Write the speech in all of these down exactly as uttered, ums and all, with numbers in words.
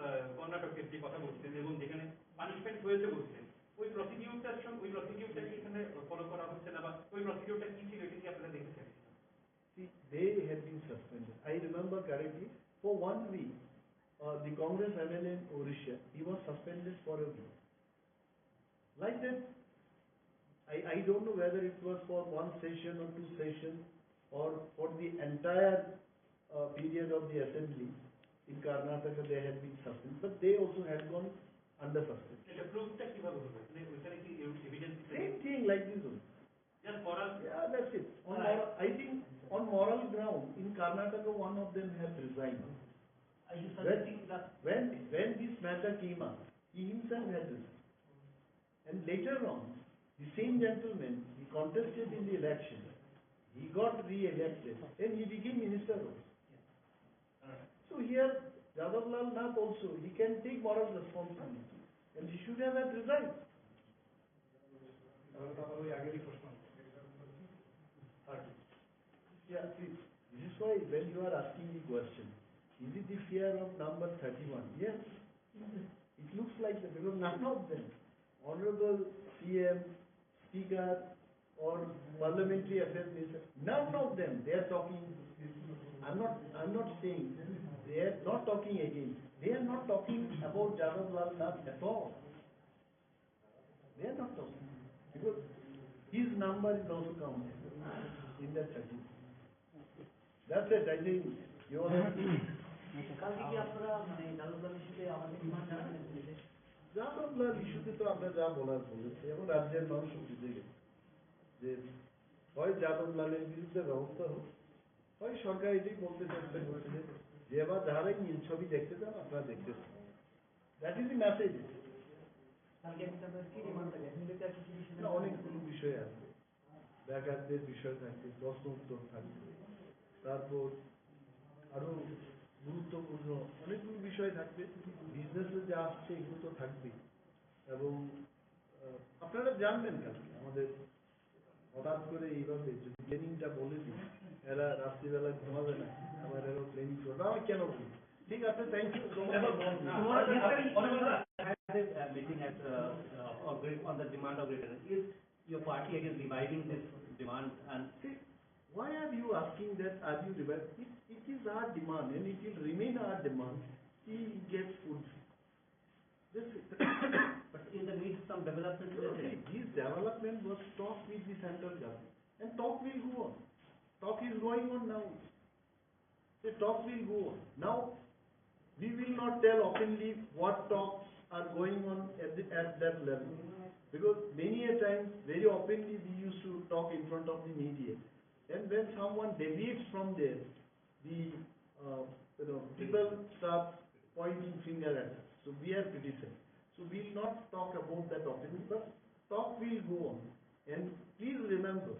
আহ, কর্ণাটকের যে কথা বলছিলেন এবং যেখানে পানিশমেন্ট হয়েছে বলছিলেন, ওই প্রসিডিউরটার সঙ্গে, ওই প্রসিডিউরটা কি এখানে ফলো করা হচ্ছে না, বা ওই প্রসিডিউরটা কি ছিল, এটা কি আপনারা দেখেছেন? See, they have been suspended. I remember correctly, for one week, uh, the Congress M L A in Odisha, he was suspended for a week. Like that, I, I don't know whether it was for one session or two sessions or for the entire, uh, period of the assembly in Karnataka they had been suspended, but they also had gone under suspension. এটা প্রুফটা কিভাবে হলো? মানে ওইখানে কি evidence? Same thing like this only. Just moral? Yeah, that's it. On moral, I think on moral ground, in Karnataka, one of them had resigned. Are you suggesting that when, when this matter came up, he himself had resigned. And later on, the same gentleman, he contested in the election, he got re-elected, and he became minister also. So here, Jadavlal Nath also, he can take moral responsibility, and he should have had resigned. তাহলে তো আবার ওই আগেরই প্রশ্ন। Yeah, see, this is why when you are asking the question, is it the fear of number thirty-one? Yes, it looks like that because none of them, Honorable C M, Speaker, or Parliamentary Affairs Minister, none of them, they are talking, I'm not, I'm not saying they are not talking again. They are not talking about Jadavlal Nath at all. They are not talking. Because his number is also counted in that thirty. That's it, I think you all have to. কালকে কি আপনারা মানে জাদবলাল ইস্যুতে আমাদের ডিমান্ড জানাবেন? জাদবলাল ইস্যুতে তো আমরা যা বলার বলেছি, এবং রাজ্যের মানুষও বুঝে গেছে যে হয় জাদবলালের বিরুদ্ধে ব্যবস্থা হোক, হয় সরকার এটাই বলতে চেষ্টা করছে যে যেবার যারাই নীল ছবি দেখতে চান আপনারা দেখতে পারেন। That is the message. কালকে একটা কি ডিমান্ড থাকে? না, অনেকগুলো বিষয় আছে। বেকারদের বিষয় থাকবে, প্রশ্ন উত্তর থাকবে, তারপর আরো গুরুত্বপূর্ণ অনেকগুলো বিষয় থাকবে। বিজনেসে যা আসছে এগুলো তো থাকবেই। এবং আহ, আপনারা জানবেন কালকে আমাদের হঠাৎ করে এইভাবে যদি প্ল্যানিংটা বলে দিই, এরা রাত্রিবেলা ঘুমাবে না, আবার এরা প্ল্যানিং করবে। আমি কেন বলি? ঠিক আছে, thank you so much. Tomorrow, Honorable, I had a, uh, meeting at, uh, uh, of Great, on the demand of Greater. Is your party again reviving this demand? And see, why are you asking that? Are you reviving? It, it is our demand and it will remain our demand. He gets food. This, but in the midst some development is okay, there. This development was talk with the central government, and talk will go on. Talk is going on now. The talk will go on. Now, we will not tell openly what talks are going on at the, at that level. Because many a times, very openly, we used to talk in front of the media. And when someone deviates from there, the, uh, you know, people start pointing finger at us. So we are criticized. So we will not talk about that openly, but talk will go on. And please remember,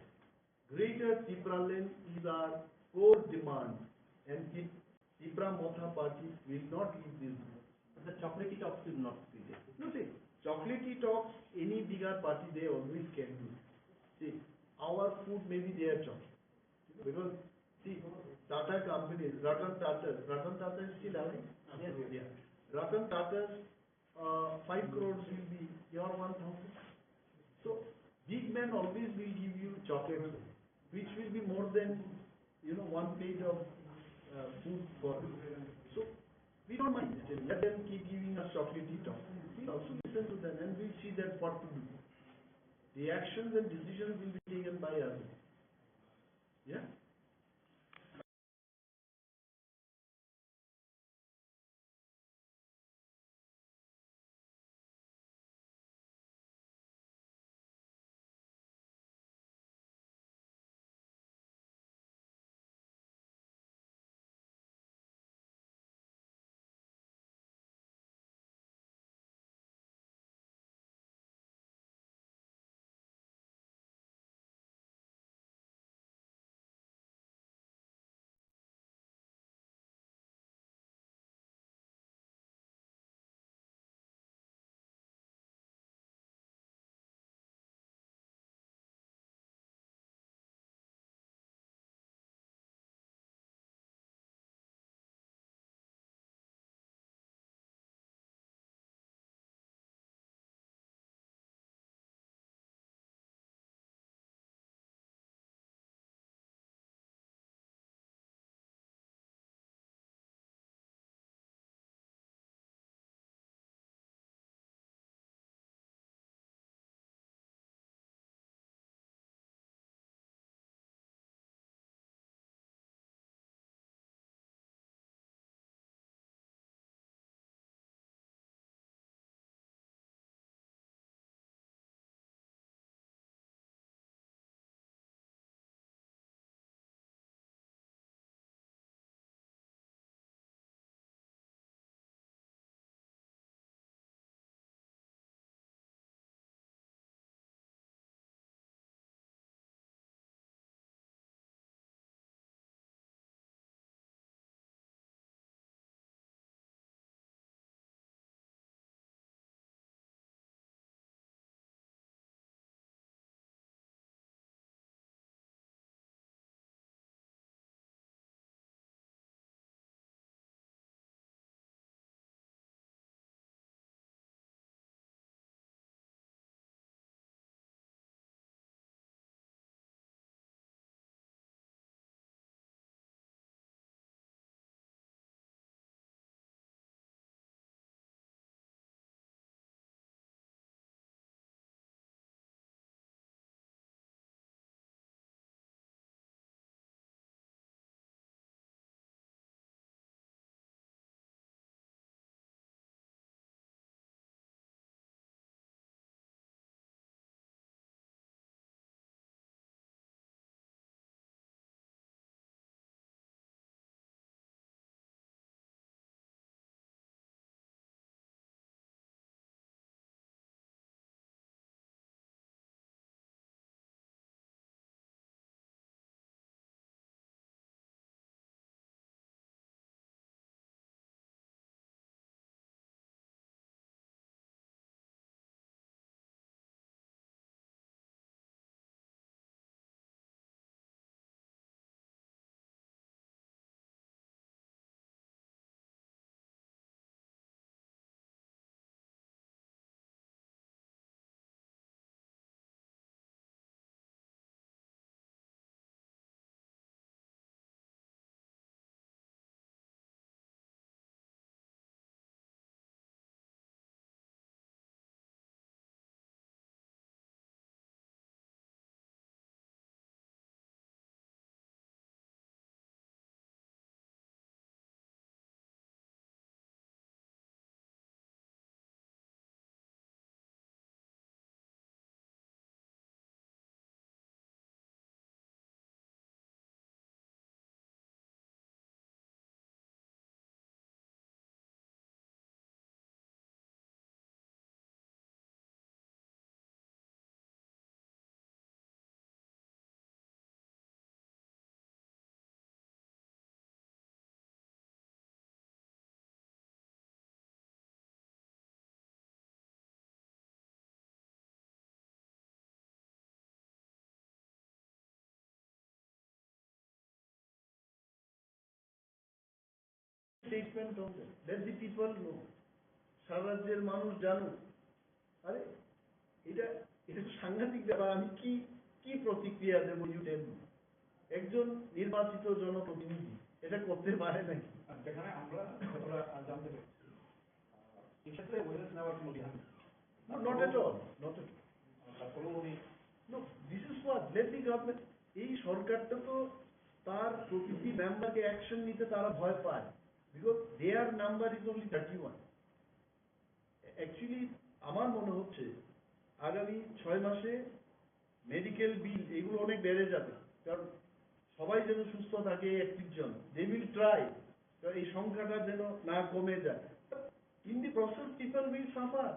Greater Tipraland is our core demand, and Tip-, Tipra Motha Party will not leave this demand. But the chocolatey talks will not be there. No, see, chocolatey talks, any bigger party, they always can do. See, our food may be their chocolate. Because, see, Tata company, Ratan Tata, Ratan Tata is still alive? Yes. Yeah. Ratan Tata, uh, five crores will be your one thousand. So, big men always will give you chocolate, which will be more than, you know, one plate of, uh, food for us. So, we don't mind. Let them keep giving us chocolatey talk. We also listen to them and we see that what to do. The actions and decisions will be taken by us. Yeah? statement on that. Let the people know. সারা রাজ্যের মানুষ জানুক। আরে, এটা, এটা তো সাংঘাতিক ব্যাপার। আমি কি, কি প্রতিক্রিয়া দেবো, you tell me? একজন নির্বাচিত জনপ্রতিনিধি এটা করতে পারে নাকি? আর যেখানে আমরা যতটা জানতে পেরেছি, আহ, এক্ষেত্রে অ্যাওয়ারনেস নেওয়ার কোনো বিধান নেই। No, not at all, not at all. তারপরেও উনি No, this is what, let the government, এই সরকারটা তো তার প্রতিটি মেম্বারকে অ্যাকশন নিতে তারা ভয় পায়, because their number is only thirty one. Actually আমার মনে হচ্ছে আগামী ছয় মাসে মেডিকেল বিল এগুলো অনেক বেড়ে যাবে, কারণ সবাই যেন সুস্থ থাকে, একত্রিশ জন, they will try, কারণ এই সংখ্যাটা যেন না কমে যায়। In the process people will suffer.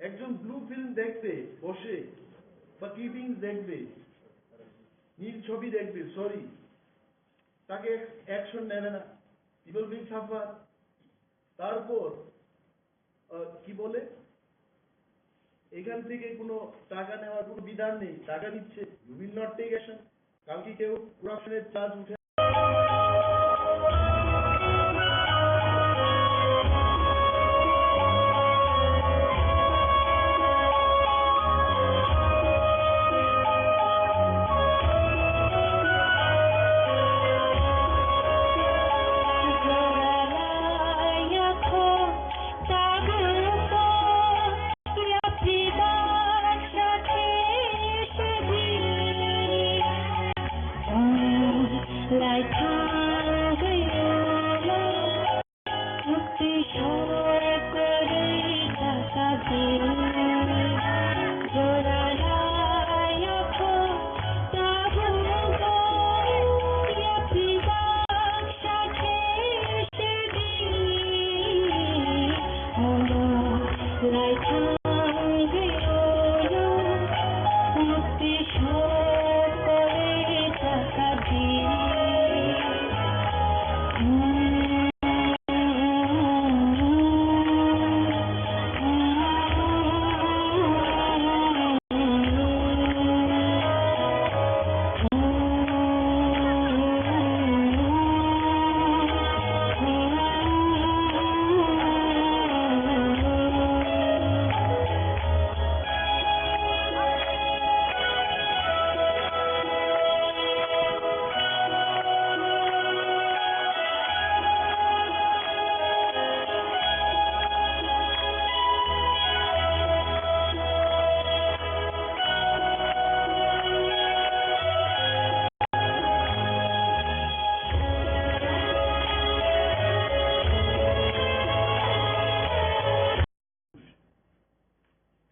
একজন ব্লু ফিল্ম দেখবে বসে, বা ক্লিপিংস দেখবে, নীল ছবি দেখবে, সরি, তাকে অ্যাকশন নেবে না, পিপল উইল সাফার। তারপর আহ, কি বলে, এখান থেকে কোনো টাকা নেওয়ার কোনো বিধান নেই, টাকা নিচ্ছে, you will not take action। কালকে কেউ করাপশনের চার্জ উঠে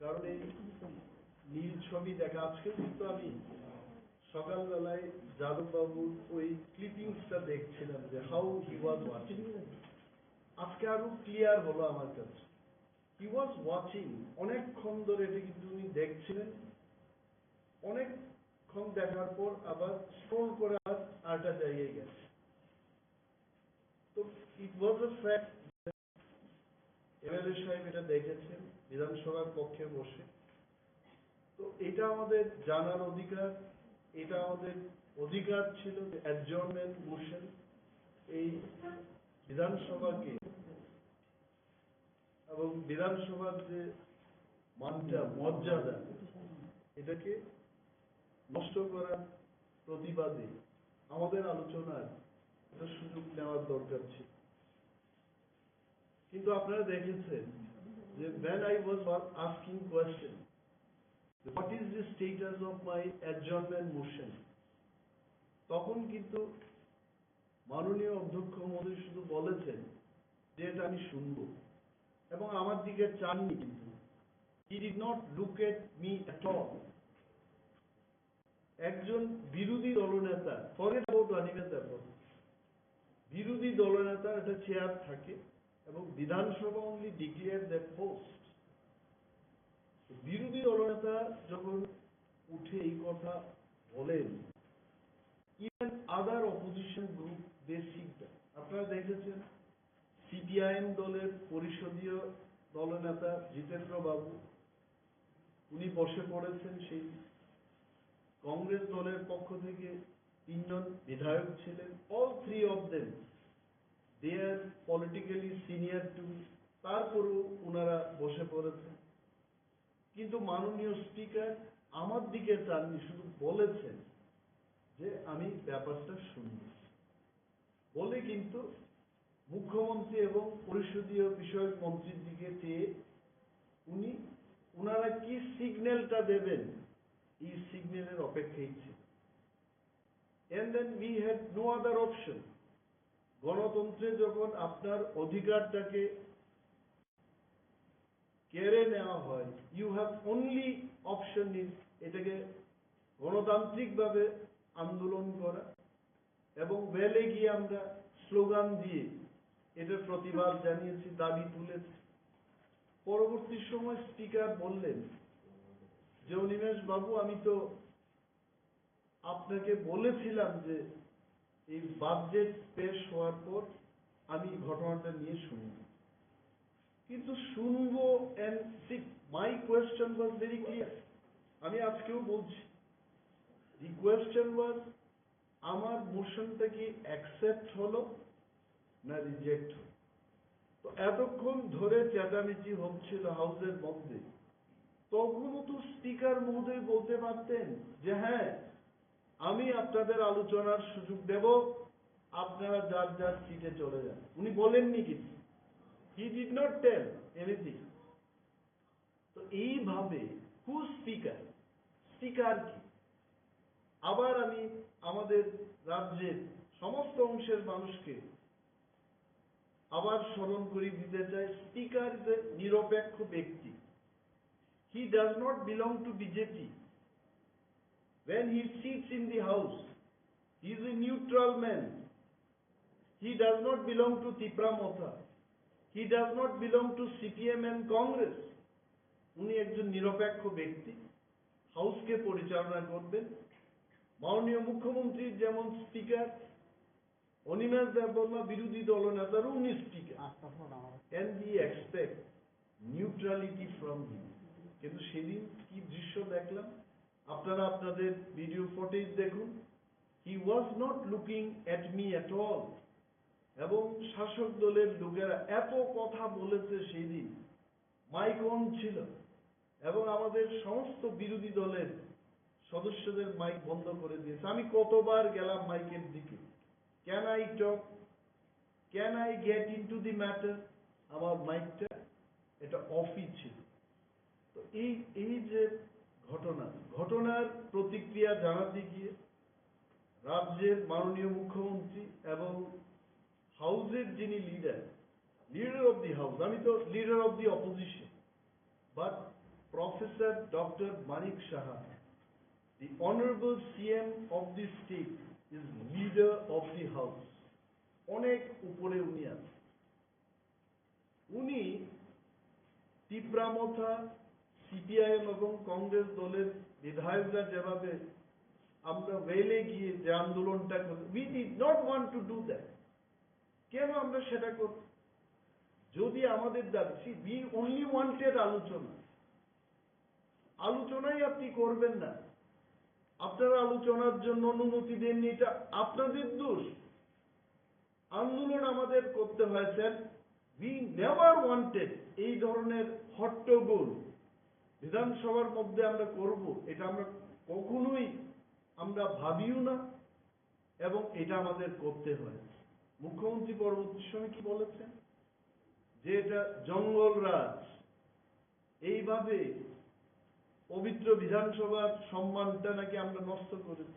কারণ এই নীল ছবি দেখা, আজকে কিন্তু আমি সকালবেলায় যাদববাবুর ওই ক্লিপিংসটা দেখছিলাম যে how he was watching। আজকে আরো ক্লিয়ার হলো আমার কাছে। He was watching, অনেকক্ষণ ধরে এটা কিন্তু উনি দেখছিলেন। অনেকক্ষণ দেখার পর আবার স্ক্রল করে আর আরেকটা জায়গায় গেছে। তো it was a fact, MLA সাহেব এটা দেখেছেন বিধানসভার কক্ষে বসে। তো এটা আমাদের জানার অধিকার, এটা আমাদের অধিকার ছিল যে অ্যাডজর্নমেন্ট মোশন এই বিধানসভাকে এবং বিধানসভার যে মানটা, মর্যাদা, এটাকে নষ্ট করার প্রতিবাদে আমাদের আলোচনার একটা সুযোগ নেওয়ার দরকার ছিল। কিন্তু আপনারা দেখেছেন যে when I was asking question, what is the status of my adjournment motion, তখন কিন্তু মাননীয় অধ্যক্ষ মহোদয় শুধু বলেছেন যে এটা আমি শুনবো এবং আমার দিকে চাননি, কিন্তু he did not look at me at all। একজন বিরোধী দলনেতা, forget about animal ব্যাপার, বিরোধী দলনেতার একটা চেয়ার থাকে এবং বিধানসভা only declare the post। বিরোধী দলনেতা যখন উঠে এই কথা বলেন, even other opposition group they sit down। আপনারা দেখেছেন সিপিআইএম দলের পরিষদীয় দলনেতা জিতেন্দ্র বাবু, উনি বসে পড়েছেন সেই কংগ্রেস দলের পক্ষ থেকে তিনজন বিধায়ক ছিলেন, all three of them They are politically senior too, তারপরেও ওনারা বসে পড়েছে। কিন্তু মাননীয় স্পিকার আমার দিকে চাননি, শুধু বলেছেন যে আমি ব্যাপারটা শুনব বলে, কিন্তু মুখ্যমন্ত্রী এবং পরিষদীয় বিষয়ক মন্ত্রীর দিকে চেয়ে উনি, ওনারা কি সিগন্যালটা দেবেন, এই সিগন্যালের অপেক্ষায় ছিল। And then we had no other option. গণতন্ত্রে যখন আপনার অধিকারটাকে কেড়ে নেওয়া হয়, you have only option is এটাকে গণতান্ত্রিকভাবে আন্দোলন করা এবং রেলে গিয়ে আমরা স্লোগান দিয়ে এটার প্রতিবাদ জানিয়েছি, দাবি তুলেছি। পরবর্তী সময় স্পিকার বললেন যে, "অনিমেষ বাবু, আমি তো আপনাকে বলেছিলাম যে এই বাজেট পেশ হওয়ার পর আমি এই ঘটনাটা নিয়ে শুনব, কিন্তু শুনবো।" And see, my question was very clear. আমি আজকেও বলছি, the question was, আমার মোশনটা কি অ্যাকসেপ্ট হলো না রিজেক্ট হলো? তো এতক্ষণ ধরে চেঁচামেচি হচ্ছিল হাউসের মধ্যে, তখনও তো স্পিকার মহোদয় বলতে পারতেন যে, "হ্যাঁ, আমি আপনাদের আলোচনার সুযোগ দেব, আপনারা যার যার সিটে চলে যান।" উনি বলেননি কিছু। He did not tell anything. তো এইভাবে হু স্পিকার, স্পিকার কি? আবার আমি আমাদের রাজ্যের সমস্ত অংশের মানুষকে আবার স্মরণ করিয়ে দিতে চাই, স্পিকার যে নিরপেক্ষ ব্যক্তি। He does not belong to B J P. When he sits in the house, he is a neutral man. He does not belong to Tipra Motha. He does not belong to C P M and Congress. উনি একজন নিরপেক্ষ ব্যক্তি, হাউসকে পরিচালনা করবেন। মাননীয় মুখ্যমন্ত্রীর যেমন স্পিকার, অনিমেষ দেববর্মা বিরোধী দলনেতারও উনি speaker. And we expect neutrality from him. কিন্তু সেদিন কি দৃশ্য দেখলাম, আপনারা আপনাদের ভিডিও ফুটেজ দেখুন। He was not looking at me at all. এবং শাসক দলের লোকেরা এত কথা বলেছে সেই দিন, মাইক অন ছিল এবং আমাদের সমস্ত বিরোধী দলের সদস্যদের মাইক বন্ধ করে দিয়েছে। আমি কতবার গেলাম মাইকের দিকে, "Can I talk? Can I get into the matter?" আমার মাইকটা এটা অফই ছিল। তো এই, এই যে ঘটনা, ঘটনার প্রতিক্রিয়া জানাতে গিয়ে রাজ্যের মাননীয় মুখ্যমন্ত্রী এবং হাউসের যিনি leader, leader of the house, আমি তো leader of the opposition, but Professor Doctor Manik Saha, the honorable C M of the state, is leader of the house. অনেক উপরে উনি আছেন। উনি তিপ্রা মথা, সিপিআইএম এবং কংগ্রেস দলের বিধায়করা যেভাবে আমরা রেলে গিয়ে যে আন্দোলনটা করি, we did not want to do that. কেন আমরা সেটা করব? যদি আমাদের দাবি, see, we only wanted আলোচনা। আলোচনাই আপনি করবেন না, আপনারা আলোচনার জন্য অনুমতি দেননি, এটা আপনাদের দোষ। আন্দোলন আমাদের করতে হয়, স্যার। We never wanted এই ধরনের হট্টগোল বিধানসভার মধ্যে আমরা করব, এটা আমরা কখনোই, আমরা ভাবিও না, এবং এটা আমাদের করতে হয়। মুখ্যমন্ত্রী পরবর্তী সময় কি বলেছেন? যে এটা জঙ্গলরাজ, এইভাবে পবিত্র বিধানসভার সম্মানটা নাকি আমরা নষ্ট করেছি।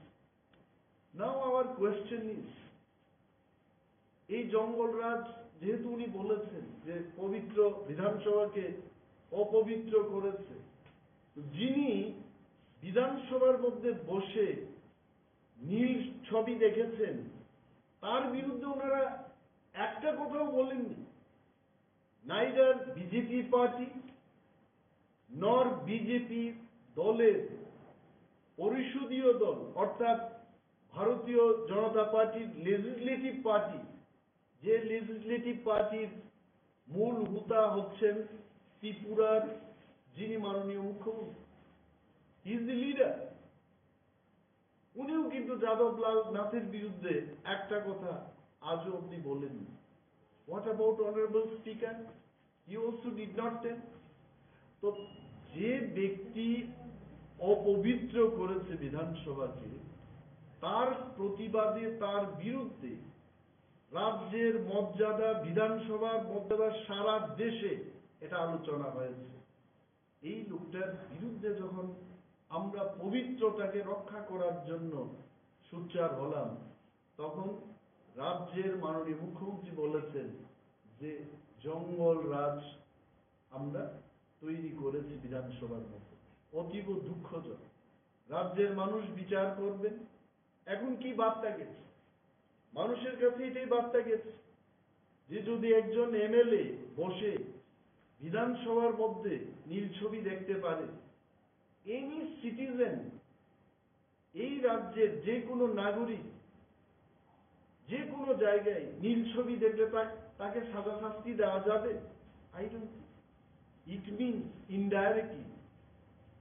Now our question is, এই জঙ্গলরাজ, যেহেতু উনি বলেছেন যে পবিত্র বিধানসভাকে অপবিত্র করেছে, তো যিনি বিধানসভার মধ্যে বসে নীল ছবি দেখেছেন, তার বিরুদ্ধে ওনারা একটা কথাও বলেননি। Neither BJP party nor BJP দলের পরিষদীয় দল, অর্থাৎ ভারতীয় জনতা পার্টির লেজিসলেটিভ পার্টি, যে লেজিসলেটিভ পার্টির মূল হুতা হচ্ছেন ত্রিপুরার যিনি মাননীয় মুখ্যমন্ত্রী, he is the leader. উনিও কিন্তু যাদবলাল নাথের বিরুদ্ধে একটা কথা আজও অবধি বলেননি। What about honorable speaker? He also did not tell. তো যে ব্যক্তি অপবিত্র করেছে বিধানসভাকে, তার প্রতিবাদে, তার বিরুদ্ধে রাজ্যের মর্যাদা, বিধানসভার মর্যাদা সারা দেশে এটা আলোচনা হয়েছে। এই লোকটার বিরুদ্ধে যখন আমরা পবিত্রতাকে রক্ষা করার জন্য সোচ্চার হলাম, তখন রাজ্যের মাননীয় মুখ্যমন্ত্রী বলেছেন যে জঙ্গল রাজ আমরা তৈরি করেছি বিধানসভার মধ্যে। অতীব দুঃখজনক। রাজ্যের মানুষ বিচার করবেন। এখন কি বার্তা গেছে? মানুষের কাছে এটাই বার্তা গেছে যে যদি একজন এমএলএ বসে বিধানসভার মধ্যে নীল ছবি দেখতে পারে, এনি সিটিজেন, এই রাজ্যের যে কোনো নাগরিক যে কোনো জায়গায় নীল ছবি দেখলে তা-, তাকে সাজা শাস্তি দেওয়া যাবে? I don't think. It means indirectly,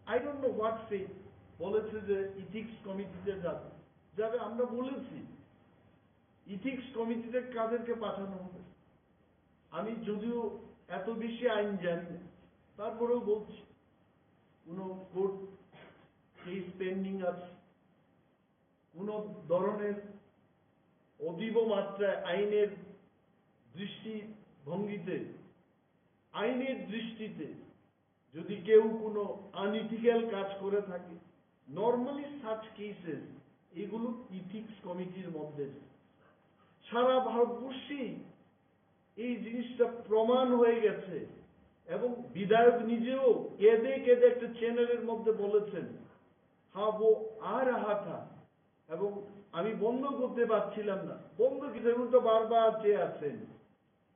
I don't know what faith, বলেছে যে ইথিক্স কমিটিতে যাবে, যাবে। আমরা বলেছি ইথিক্স কমিটিতে কাদেরকে পাঠানো হবে। আমি যদিও এত বেশি আইন জানি না, তারপরেও বলছি, কোনো কোর্ট কেস পেন্ডিং আছে, কোনো ধরনের অতীব মাত্রায় আইনের দৃষ্টিভঙ্গিতে, আইনের দৃষ্টিতে যদি কেউ কোনো আনইথিক্যাল কাজ করে থাকে, নর্মালি সাচ কেসেস এগুলো ইথিক্স কমিটির মধ্যে যায়। সারা ভারতবর্ষেই এই জিনিসটা প্রমাণ হয়ে গেছে এবং বিধায়ক নিজেও কেঁদে কেঁদে একটা চ্যানেলের মধ্যে বলেছেন, হা ও আ রাহা থা, এবং আমি বন্ধ করতে পারছিলাম না। বন্ধ কি, উনি তো বারবার চেয়ে আছেন,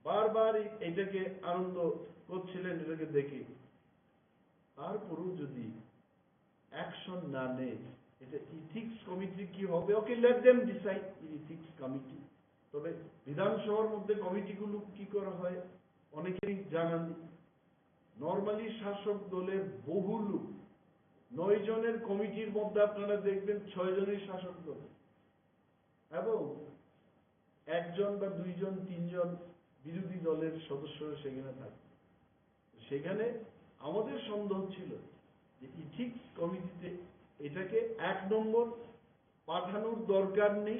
বারবার এই- এটাকে আনন্দ করছিলেন, এটাকে দেখে। তারপরেও যদি অ্যাকশন না নেয়, এটা ইথিক্স কমিটি কি হবে? Okay, let them decide in ethics committee. তবে বিধানসভার মধ্যে কমিটিগুলো কি করা হয় অনেকেরই জানা নেই। নর্মালি শাসক দলের বহু লোক, নয় জনের কমিটির মধ্যে আপনারা দেখবেন ছয় জনই শাসক দল এবং একজন বা দুইজন, তিনজন বিরোধী দলের সদস্যরা সেখানে থাকে। সেখানে আমাদের সন্দেহ ছিল যে ইথিক্স কমিটিতে এটাকে এক নম্বর পাঠানোর দরকার নেই,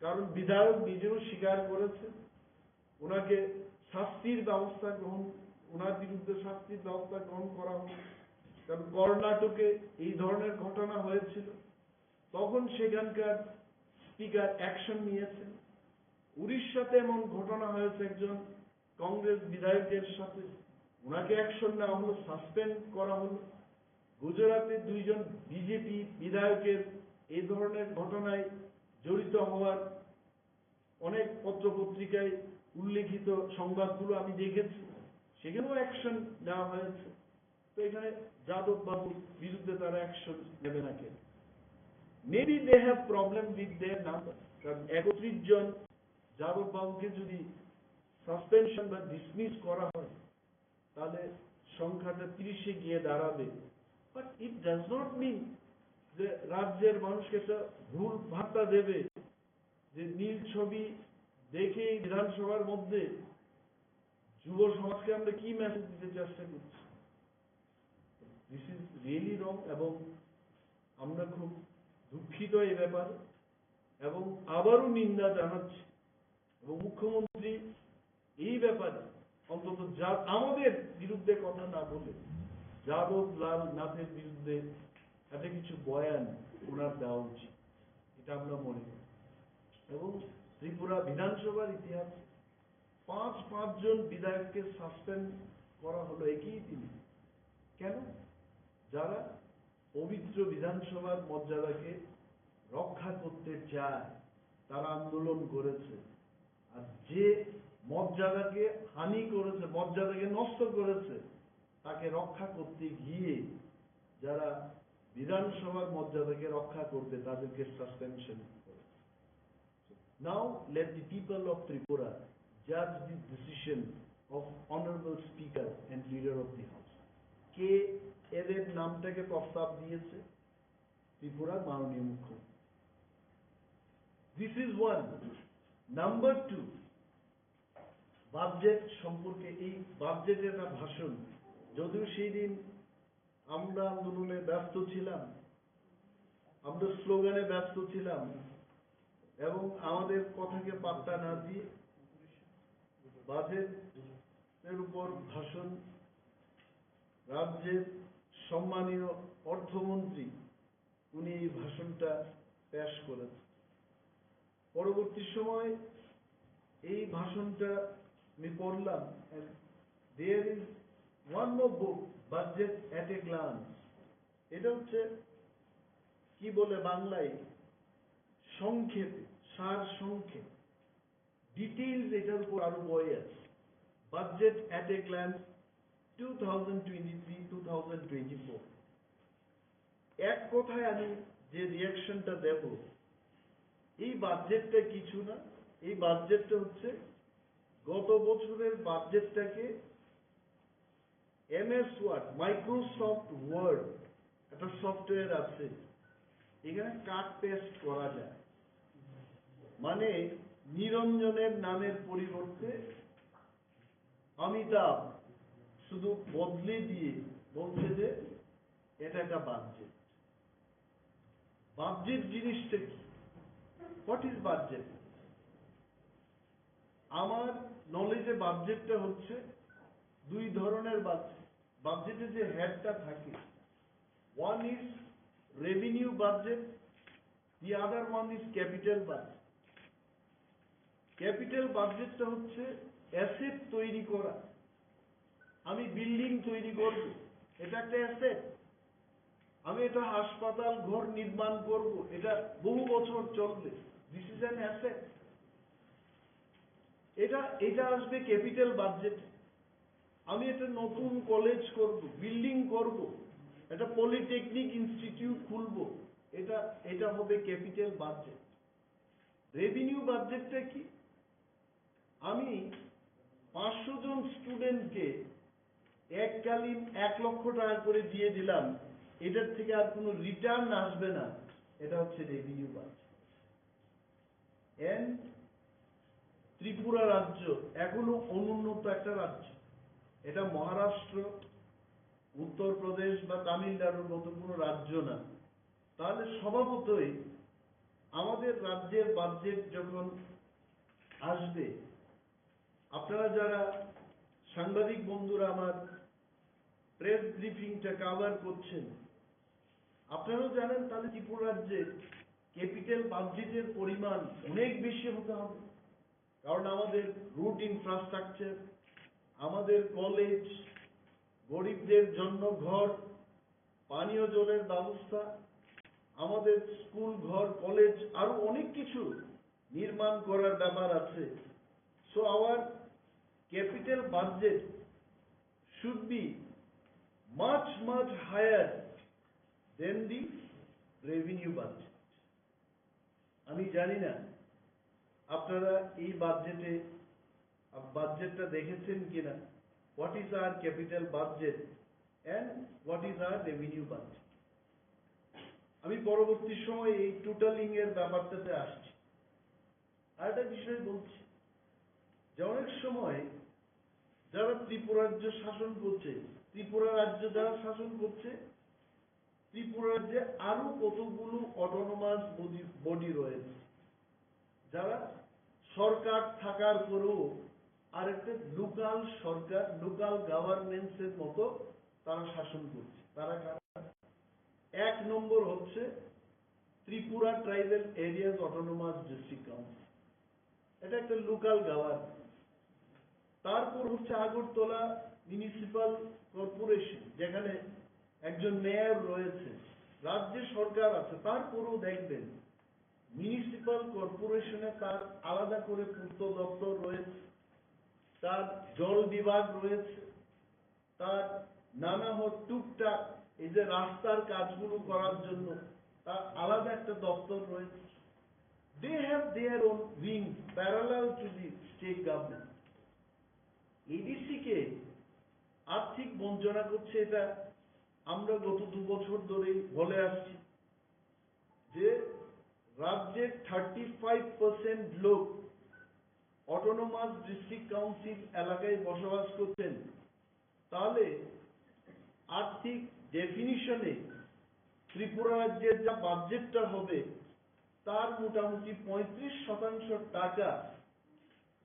কারণ বিধায়ক নিজেও স্বীকার করেছেন ওনাকে শাস্তির ব্যবস্থা গ্রহণ, ওনার বিরুদ্ধে শাস্তির ব্যবস্থা গ্রহণ করা হোক। কারণ কর্ণাটকে এই ধরনের ঘটনা হয়েছিল, তখন সেখানকার স্পিকার অ্যাকশন নিয়েছেন। উড়িষ্যাতে এমন ঘটনা হয়েছে, একজন কংগ্রেস বিধায়কের সাথে ওনাকে অ্যাকশন নেওয়া হলো, সাসপেন্ড করা হলো। গুজরাটে দুইজন বিজেপি বিধায়কের এই ধরনের ঘটনায় জড়িত হওয়ার অনেক পত্রপত্রিকায় উল্লেখিত সংবাদগুলো আমি দেখেছি, সেখানেও অ্যাকশন নেওয়া হয়েছে। তো এখানে যাদব বাবুর বিরুদ্ধে তারা অ্যাকশন নেবে না কেন? Maybe they have problem with their number, কারণ একত্রিশ জন যাদব বাবুকে যদি সাসপেনশন বা ডিসমিস করা হয়, তাহলে সংখ্যাটা তিরিশে গিয়ে দাঁড়াবে। But it does not mean যে রাজ্যের মানুষকে একটা ভুল বার্তা দেবে যে নীল ছবি দেখে বিধানসভার মধ্যে যুব সমাজকে আমরা কি মেসেজ দিতে চেষ্টা করছি। দিস ইজ রিয়েলি রং এবং আমরা খুব দুঃখিত এই ব্যাপারে এবং আবারও নিন্দা জানাচ্ছি এবং মুখ্যমন্ত্রী এই ব্যাপারে অন্তত যা আমাদের বিরুদ্ধে কথা না বলে যাদব লাল নাথের বিরুদ্ধে একটা কিছু বয়ান ওনার দেওয়া উচিত, এটা আমরা মনে করি। এবং ত্রিপুরা বিধানসভার ইতিহাসে পাঁচ পাঁচজন বিধায়ককে সাসপেন্ড করা হলো একই দিনে। কেন? যারা পবিত্র বিধানসভার মর্যাদাকে রক্ষা করতে চায়, তারা আন্দোলন করেছে। আর যে মর্যাদাকে হানি করেছে, মর্যাদাকে নষ্ট করেছে, তাকে রক্ষা করতে গিয়ে যারা বিধানসভার মর্যাদাকে রক্ষা করবে, তাদেরকে সাসপেনশন করেছে। Now let the people of Tripura judge the decision of Honorable Speaker and Leader of the House. কে এদের নামটাকে প্রস্তাব দিয়েছে ত্রিপুরার মাননীয় মুখ্যমন্ত্রী? This is one. Number two, budget সম্পর্কে, এই বাজেটের একটা ভাষণ, যদিও সেই দিন আমরা আন্দোলনে ব্যস্ত ছিলাম, আমরা স্লোগানে ব্যস্ত ছিলাম এবং আমাদের কথাকে পাত্তা না দিয়ে বাজেটের উপর ভাষণ রাজ্যের সম্মানীয় অর্থমন্ত্রী উনি এই ভাষণটা পেশ করেন। পরবর্তী সময় এই ভাষণটা আমি পড়লাম। And there is one more book, Budget at a Glance. এটা হচ্ছে, কি বলে বাংলায়, সংক্ষেপে, সার সংক্ষেপ, ডিটেইলস এটার উপর আরো বই আছে। Budget at a Glance, two thousand twenty-three, two thousand twenty-four। এক কথায় আমি যে রিয়াকশনটা দেব, এই বাজেটটা কিছু না, এই বাজেটটা হচ্ছে গত বছরের বাজেটটাকে এমএস ওয়ার্ড, মাইক্রোসফট ওয়ার্ড, একটা সফটওয়্যার আছে, এখানে কাট পেস্ট করা যায়। মানে, নিরঞ্জনের নামের পরিবর্তে অমিতাভ শুধু বদলে দিয়ে বলছে যে এটা একটা বাজেট। বাজেট জিনিসটা কি? What is budget? আমার নলেজে বাজেটটা হচ্ছে দুই ধরনের বাজেট। বাজেটে যে হেডটা থাকে, one is revenue budget, the other one is capital budget. Capital বাজেটটা হচ্ছে অ্যাসেট তৈরি করা। আমি বিল্ডিং তৈরি করব, এটা একটা অ্যাসেট। আমি এটা হাসপাতাল ঘর নির্মাণ করব, এটা বহু বছর চলবে, this is an asset. এটা এটা আসবে ক্যাপিটাল বাজেট। আমি একটা নতুন কলেজ করব, বিল্ডিং করব, একটা পলিটেকনিক ইনস্টিটিউট খুলব, এটা এটা হবে ক্যাপিটাল বাজেট। রেভিনিউ বাজেটটা কি? আমি পাঁচশো জন স্টুডেন্টকে এককালীন এক লক্ষ টাকা করে দিয়ে দিলাম, এটার থেকে আর কোনো রিটার্ন আসবে না, এটা হচ্ছে রেভিনিউ বাজেট। এন্ড ত্রিপুরা রাজ্য এখনো অনুন্নত একটা রাজ্য। এটা মহারাষ্ট্র, উত্তরপ্রদেশ বা তামিলনাড়ুর মতো কোনো রাজ্য না। তাহলে স্বভাবতই আমাদের রাজ্যের বাজেট যখন আসবে, আপনারা যারা সাংবাদিক বন্ধুরা আমার প্রেস ব্রিফিংটা কভার করছেন, আপনারাও জানেন, তাহলে ত্রিপুরা রাজ্যে ক্যাপিটাল বাজেটের পরিমাণ অনেক বেশি হতে হবে। কারণ আমাদের রুট ইনফ্রাস্ট্রাকচার, আমাদের কলেজ, গরিবদের জন্য ঘর, পানীয় জলের ব্যবস্থা, আমাদের স্কুল, ঘর, কলেজ, আরো অনেক কিছু নির্মাণ করার ব্যাপার আছে। So our capital budget should be much, much higher than the revenue budget. আমি জানি না আপনারা এই বাজেটে, বাজেটটা দেখেছেন কিনা, what is our capital budget and what is our revenue budget। আমি পরবর্তী সময়ে এই টোটালিং এর ব্যাপারটাতে আসছি। আরেকটা বিষয় বলছি যে অনেক সময় যারা ত্রিপুরা রাজ্য শাসন করছে, ত্রিপুরা রাজ্য যারা শাসন করছে, ত্রিপুরা রাজ্যে আরো কতগুলো অটোনোমাস বডি রয়েছে, যারা সরকার থাকার পরেও আরেকটা লোকাল সরকার, লোকাল গভর্নেন্সের মতো তারা শাসন করছে। তারা কারা? এক নম্বর হচ্ছে Tripura tribal areas autonomous district council, এটা একটা লোকাল গভর্নেন্স। তারপর হচ্ছে আগরতলা মিউনিসিপাল কর্পোরেশন, যেখানে একজন মেয়র রয়েছে, রাজ্যে সরকার আছে, তারপরেও দেখবেন মিউনিসিপাল কর্পোরেশনে তার আলাদা করে পূর্ত দপ্তর রয়েছে, তার জল বিভাগ রয়েছে, তার নানা হো টুকটাক এই যে রাস্তার কাজগুলো করার জন্য তার আলাদা একটা দপ্তর রয়েছে। They have their own wing parallel to the state government. ADC কে আর্থিক বঞ্চনা করছে, এটা আমরা গত দু বছর ধরেই বলে আসছি যে রাজ্যের থার্টি ফাইভ পার্সেন্ট লোক অটোনোমাস ডিস্ট্রিক্ট কাউন্সিল এলাকায় বসবাস করছেন, তাহলে আর্থিক ডেফিনিশনে ত্রিপুরা রাজ্যের যা বাজেটটা হবে, তার মোটামুটি পঁয়ত্রিশ শতাংশ টাকা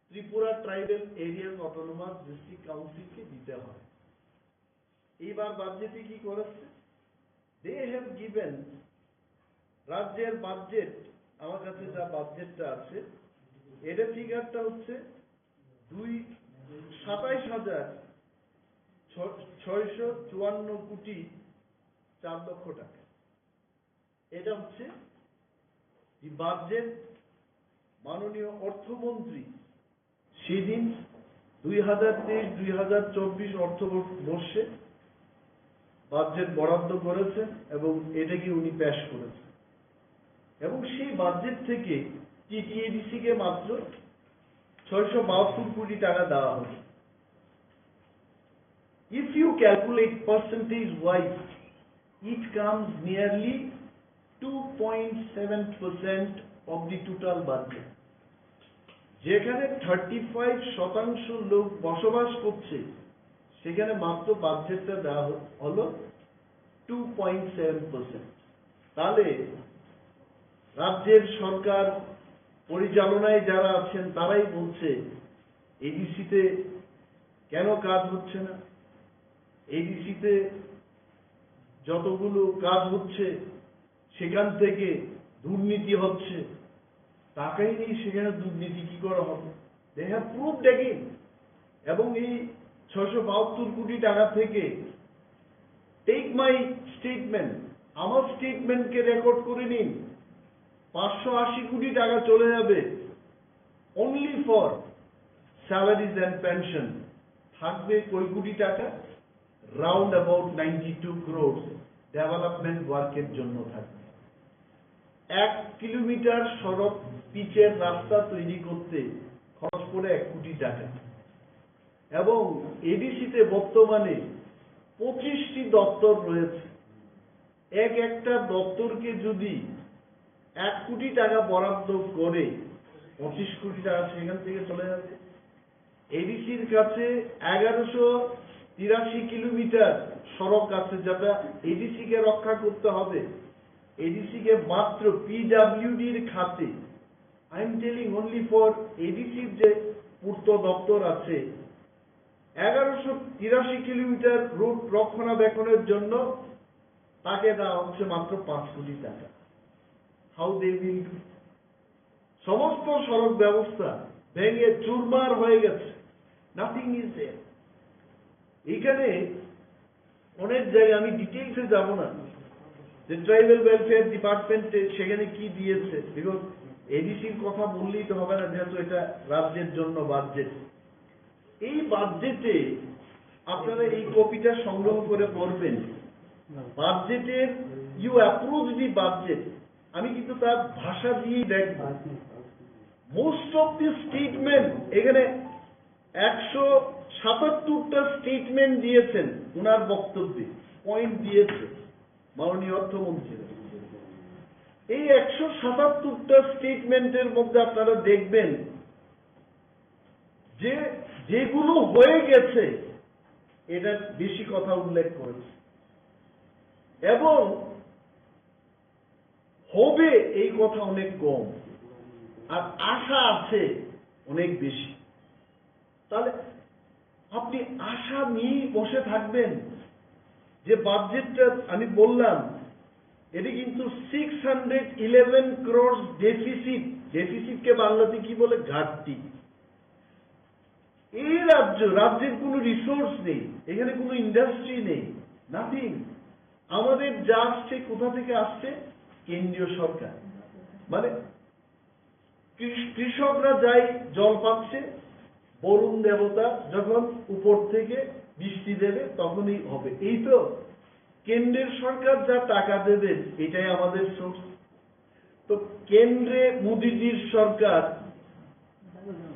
Tripura tribal areas autonomous district কাউন্সিলকে দিতে হয়। এইবার বাজেটে কি করেছে? They have given, রাজ্যের বাজেট, আমার কাছে যা বাজেটটা আছে, এটা ফিগারটা হচ্ছে দুই সাতাইশ হাজার ছয়শো চুয়ান্ন কোটি চার লক্ষ টাকা। এটা হচ্ছে যে বাজেট মাননীয় অর্থমন্ত্রী সেদিন দুই হাজার তেইশ দুই হাজার চব্বিশ অর্থ বর- বর্ষে বাজেট বরাদ্দ করেছেন এবং এটাকে উনি পেশ করেছেন। এবং সেই বাজেট থেকে টিটিএডিসি কে মাত্র ছয়শো বাহাত্তর কোটি টাকা দেওয়া হয়েছে। If you calculate percentage wise, it comes nearly two point seven percent of the total budget. যেখানে থার্টি ফাইভ শতাংশ লোক বসবাস করছে, সেখানে মাত্র বাজেটটা দেওয়া হ- হলো টু পয়েন্ট সেভেন পার্সেন্ট। তাহলে রাজ্যের সরকার পরিচালনায় যারা আছেন, তারাই বলছে এডিসিতে কেন কাজ হচ্ছে না, এডিসিতে যতগুলো কাজ হচ্ছে সেখান থেকে দুর্নীতি হচ্ছে। টাকাই নেই, সেখানে দুর্নীতি কি করে হবে? They have proved again. এবং এই ছয়শো বাহাত্তর কোটি টাকা থেকে, টেক মাই স্টেটমেন্ট, আমার স্টেটমেন্টকে রেকর্ড করে নিন, পাঁচশো আশি কোটি টাকা চলে যাবে only for salaries and pension। থাকবে কয় কোটি টাকা? Round about ninety two crores development ওয়ার্কের জন্য থাকবে। এক কিলোমিটার সড়ক, পিচের রাস্তা তৈরি করতে খরচ পড়ে এক কোটি টাকা। এবং এডিসিতে বর্তমানে পঁচিশটি দপ্তর রয়েছে। এক একটা দপ্তরকে যদি এক কোটি টাকা বরাদ্দ করে, পঁচিশ কোটি টাকা সেখান থেকে চলে যাবে। এডিসির কাছে এগারোশো তিরাশি কিলোমিটার সড়ক আছে, যেটা এডিসি কে রক্ষা করতে হবে। এডিসি কে মাত্র পিডাব্লিউডির খাতে, I am telling only for এডিসির যে পূর্ত দপ্তর আছে, এগারোশো তিরাশি কিলোমিটার রোড রক্ষণাবেক্ষণের জন্য তাকে দেওয়া হচ্ছে মাত্র পাঁচ কোটি টাকা। How they will do? সমস্ত সড়ক ব্যবস্থা ভেঙে চুরমার হয়ে গেছে, নাথিং ইজ দেয়ার। এখানে অনেক জায়গায়, আমি ডিটেলসে যাব না, যে ট্রাইবাল ওয়েলফেয়ার ডিপার্টমেন্টে সেখানে কি দিয়েছে, বিকজ এডিসির কথা বললেই তো হবে না, যেহেতু এটা রাজ্যের জন্য বাজেট। এই বাজেটে আপনারা এই কপিটা সংগ্রহ করে পড়বেন। বাজেটের, you approach the budget, আমি কিন্তু তার ভাষা দিয়েই দেখব। মোস্ট অফ দি স্টেটমেন্ট, এখানে একশো সাতাত্তরটা স্টেটমেন্ট দিয়েছেন ওনার বক্তব্যে, পয়েন্ট দিয়েছে মাননীয় অর্থমন্ত্রী। এই একশো সাতাত্তরটা স্টেটমেন্টের মধ্যে আপনারা দেখবেন যে যেগুলো হয়ে গেছে, এটা বেশি কথা উল্লেখ করেছে, এবং হবে এই কথা অনেক কম, আর আশা আছে অনেক বেশি। তাহলে আপনি আশা নিয়ে বসে থাকবেন যে বাজেটটা আমি বললাম, এটা কিন্তু সিক্স হান্ড্রেড ইলেভেন ক্রোর্স ডেফিসিট। ডেফিসিটকে বাংলাতে কি বলে? ঘাটতি। এই রাজ্য, রাজ্যের কোনো রিসোর্স নেই, এখানে কোনো ইন্ডাস্ট্রি নেই, নাথিং। আমাদের যা আসছে, কোথা থেকে আসছে? কেন্দ্রীয় সরকার। মানে কৃষ- কৃষকরা যাই জল পাচ্ছে, বরুণ দেবতা যখন উপর থেকে বৃষ্টি দেবে তখনই হবে। এই তো কেন্দ্রের সরকার যা টাকা দেবেন, এটাই আমাদের সোর্স। তো কেন্দ্রে মোদিজির সরকার,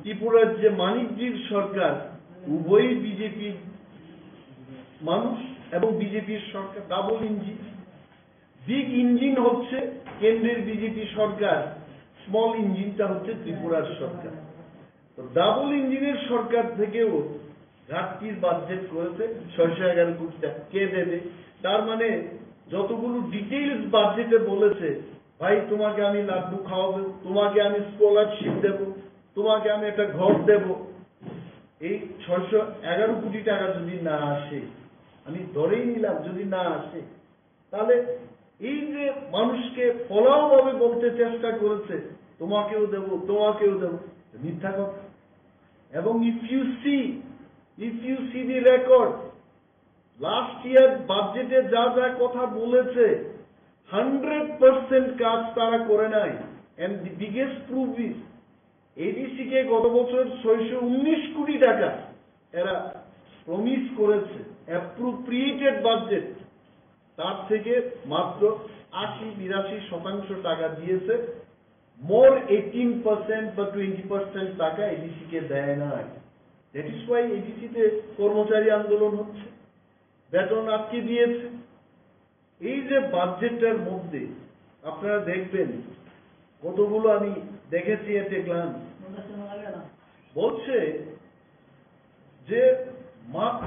ত্রিপুরার যে মানিকজির সরকার, উভয়ই বিজেপির মানুষ এবং বিজেপির সরকার ডাবল ইঞ্জিন। বিগ ইঞ্জিন হচ্ছে কেন্দ্রের বিজেপি সরকার, স্মল ইঞ্জিনটা হচ্ছে ত্রিপুরার সরকার। তো ডাবল ইঞ্জিনের সরকার থেকেও ঘাটতির বাজেট করেছে ছয়শো এগারো কোটি টাকা। কে দেবে? তার মানে যতগুলো ডিটেইলস বাজেটে বলেছে, "ভাই, তোমাকে আমি লাড্ডু খাওয়াবো, তোমাকে আমি স্কলারশিপ দেব, তোমাকে আমি একটা ঘর দেব", এই ছয়শো এগারো কোটি টাকা যদি না আসে, আমি ধরেই নিলাম যদি না আসে, তাহলে এই যে মানুষকে ফলাওভাবে বলতে চেষ্টা করেছে, "তোমাকেও দেব, তোমাকেও দেব", মিথ্যা কথা। এবং if you see, if you see the record, last year বাজেটে যা যা কথা বলেছে, হান্ড্রেড পার্সেন্ট কাজ তারা করে নাই। And the biggest proof is, ADC কে গত বছর ছয়শো উনিশ কোটি টাকা এরা প্রমিস করেছে, অ্যাপ্রোপ্রিয়েটেড বাজেট, তার থেকে মাত্র আশি বিরাশি শতাংশ টাকা দিয়েছে। মোর এইটিন পার্সেন্ট বা টোয়েন্টি পার্সেন্ট টাকা এডিসি কে দেয় নাই। দ্যাট ইজ ওয়াই এডিসি তে কর্মচারী আন্দোলন হচ্ছে, বেতন আটকে দিয়েছে। এই যে বাজেটটার মধ্যে আপনারা দেখবেন, কতগুলো আমি দেখেছি এট এ গ্লান্স, বলছে যে মা-,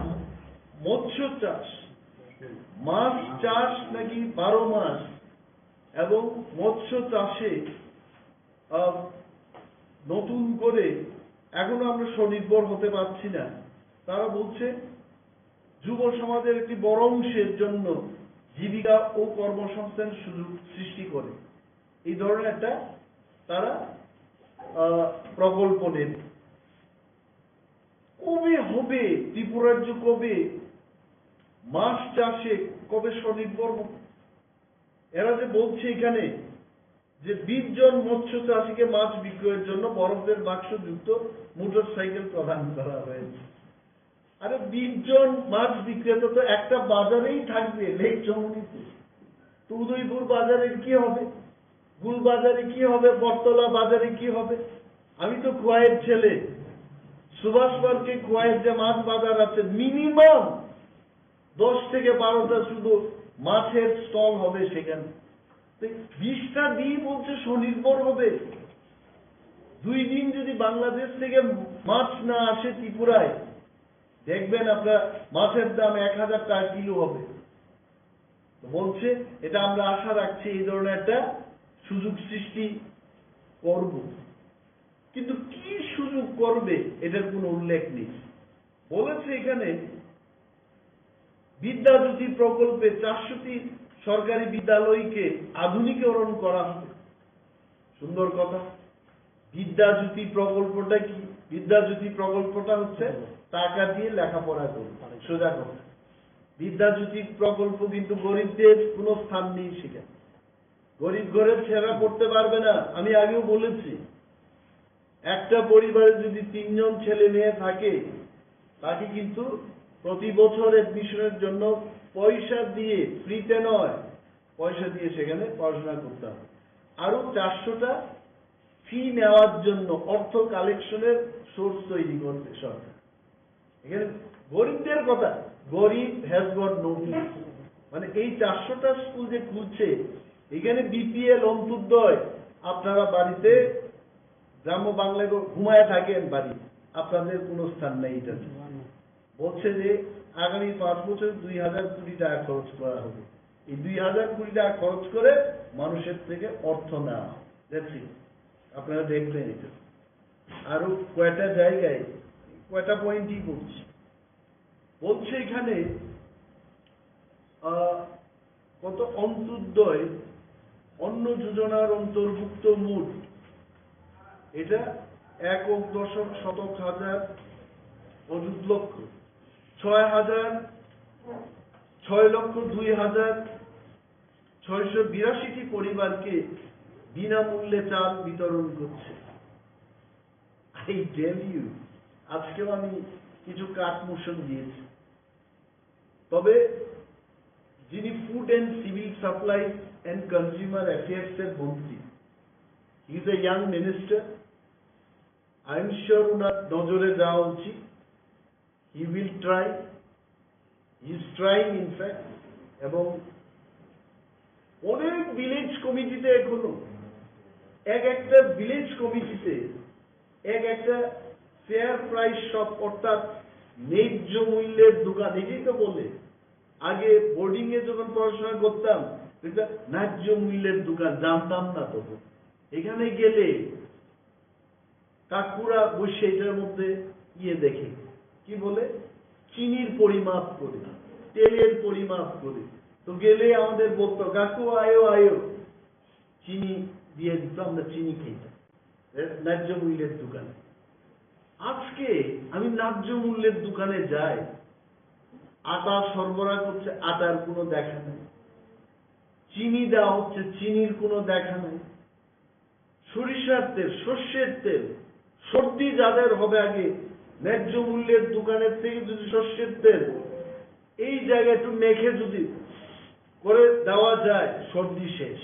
মৎস্য চাষ, মাছ চাষ নাকি বারো মাস, এবং মৎস্য চাষে আহ, নতুন করে এখনো আমরা স্বনির্ভর হতে পারছি না। তারা বলছে যুব সমাজের একটি বড় অংশের জন্য জীবিকা ও কর্মসংস্থান সুযোগ সৃষ্টি করে এই ধরনের একটা তারা আহ, প্রকল্প নেবে। কবে হবে ত্রিপুরাজ্য, কবে মাছ চাষে কবে স্বনির্ভর হবে? এরা যে বলছে এখানে যে বিশ জন মৎস্য চাষীকে মাছ বিক্রয়ের জন্য বরফের বাক্সযুক্ত মোটরসাইকেল প্রদান করা হয়েছে। আরে, বিশ জন মাছ বিক্রেতা তো একটা বাজারেই থাকবে, লেক চৌমুহনীতে। তো উদয়পুর বাজারের কি হবে? গুল বাজারে কি হবে? বটতলা বাজারে কি হবে? আমি তো খোয়াইয়ের ছেলে, সুভাষ পার্কে খোয়াইয়ের যে মাছ বাজার আছে, মিনিমাম দশ থেকে বারোটা শুধু মাছের স্টল হবে সেখানে। তো বিশটা দিয়ে বলছে স্বনির্ভর হবে। দুই দিন যদি বাংলাদেশ থেকে মাছ না আসে ত্রিপুরায়, দেখবেন আপনার মাছের দাম এক হাজার টাকা কিলো হবে। তো বলছে, এটা আমরা আশা রাখছি এই ধরনের একটা সুযোগ সৃষ্টি করব। কিন্তু কি সুযোগ করবে, এটার কোনো উল্লেখ নেই। বলেছে এখানে বিদ্যাজ্যোতি প্রকল্পে চারশোটি সরকারি বিদ্যালয়কে আধুনিকীকরণ করা হবে। সুন্দর কথা। বিদ্যাজ্যোতি প্রকল্পটা কি? বিদ্যাজ্যোতি প্রকল্পটা হচ্ছে টাকা দিয়ে লেখাপড়া করবে, সোজা কথা। বিদ্যাজ্যোতি প্রকল্প কিন্তু গরিবদের কোনো স্থান নেই সেখানে। গরিব ঘরের ছেলেরা পড়তে পারবে না। আমি আগেও বলেছি, একটা পরিবারে যদি তিনজন ছেলে মেয়ে থাকে, তাকে কিন্তু প্রতি বছর অ্যাডমিশনের জন্য পয়সা দিয়ে, ফ্রিতে নয়, পয়সা দিয়ে সেখানে পড়াশোনা করতে হবে। আরো চারশোটা ফি নেওয়ার জন্য, অর্থ কালেকশনের সোর্স তৈরি করবে সরকার। এখানে গরিবদের কথা, গরিব হ্যাজ গট নো ফিউচার। মানে, এই চারশোটা স্কুল যে খুলছে, এখানে বিপিএল, অন্ত্যোদয়, আপনারা বাড়িতে, গ্রাম্য বাংলায় ঘুমায় থাকেন বাড়ি, আপনাদের কোনো স্থান নেই এটাতে। বলছে যে আগামী পাঁচ বছর দুই হাজার কোটি টাকা খরচ করা হবে। এই দুই হাজার কোটি টাকা খরচ করে মানুষের থেকে অর্থ নেওয়া হবে। That's it। আপনারা দেখবেন এটা। আরো কয়টা জায়গায়, কয়টা পয়েন্টই বলছি। বলছে এখানে, আহ, কত অন্ত্যোদয়, অন্ন যোজনার অন্তর্ভুক্ত মোট, এটা একক, দশক, শতক, হাজার, অযুত লক্ষ, ছয় হাজার, ছয় লক্ষ দুই হাজার ছয়শো বিরাশিটি পরিবারকে বিনামূল্যে চাল বিতরণ করছে। I tell you, আজকেও আমি কিছু কাঠ মোশন দিয়েছি। তবে যিনি food and civil supplies and consumer affairs এর মন্ত্রী, he is a young minister, I am sure ওনার নজরে যাওয়া উচিত। He will try, he is trying in fact। এবং অনেক ভিলেজ কমিটিতে এখনো এক একটা ভিলেজ কমিটিতে এক একটা ফেয়ার প্রাইস শপ, অর্থাৎ ন্যায্য মূল্যের দোকান, এটাই তো বলে। আগে বোর্ডিং এ যখন পড়াশোনা করতাম, এটা ন্যায্য মূল্যের দোকান জানতাম না তখন। এখানে গেলে কাকুরা বসে এটার মধ্যে ইয়ে দেখে, কি বলে, চিনির পরিমাপ করে, তেলের পরিমাপ করে। তো গেলে আমাদের বলতো, "কাকু, আয়ো, আয়ো।" চিনি দিয়ে দিত, আমরা চিনি খাইতাম ন্যায্য মূল্যের দোকানে। আজকে আমি ন্যায্য মূল্যের দোকানে যাই, আটা সরবরাহ করছে, আটার কোনো দেখা নেই। চিনি দেওয়া হচ্ছে, চিনির কোনো দেখা নেই। সরিষার তেল, সর্ষের তেল, সর্দি যাদের হবে আগে, ন্যায্য মূল্যের দোকানের থেকে যদি সর্ষের তেল এই জায়গায় একটু মেখে যদি করে দেওয়া যায়, সর্দি শেষ।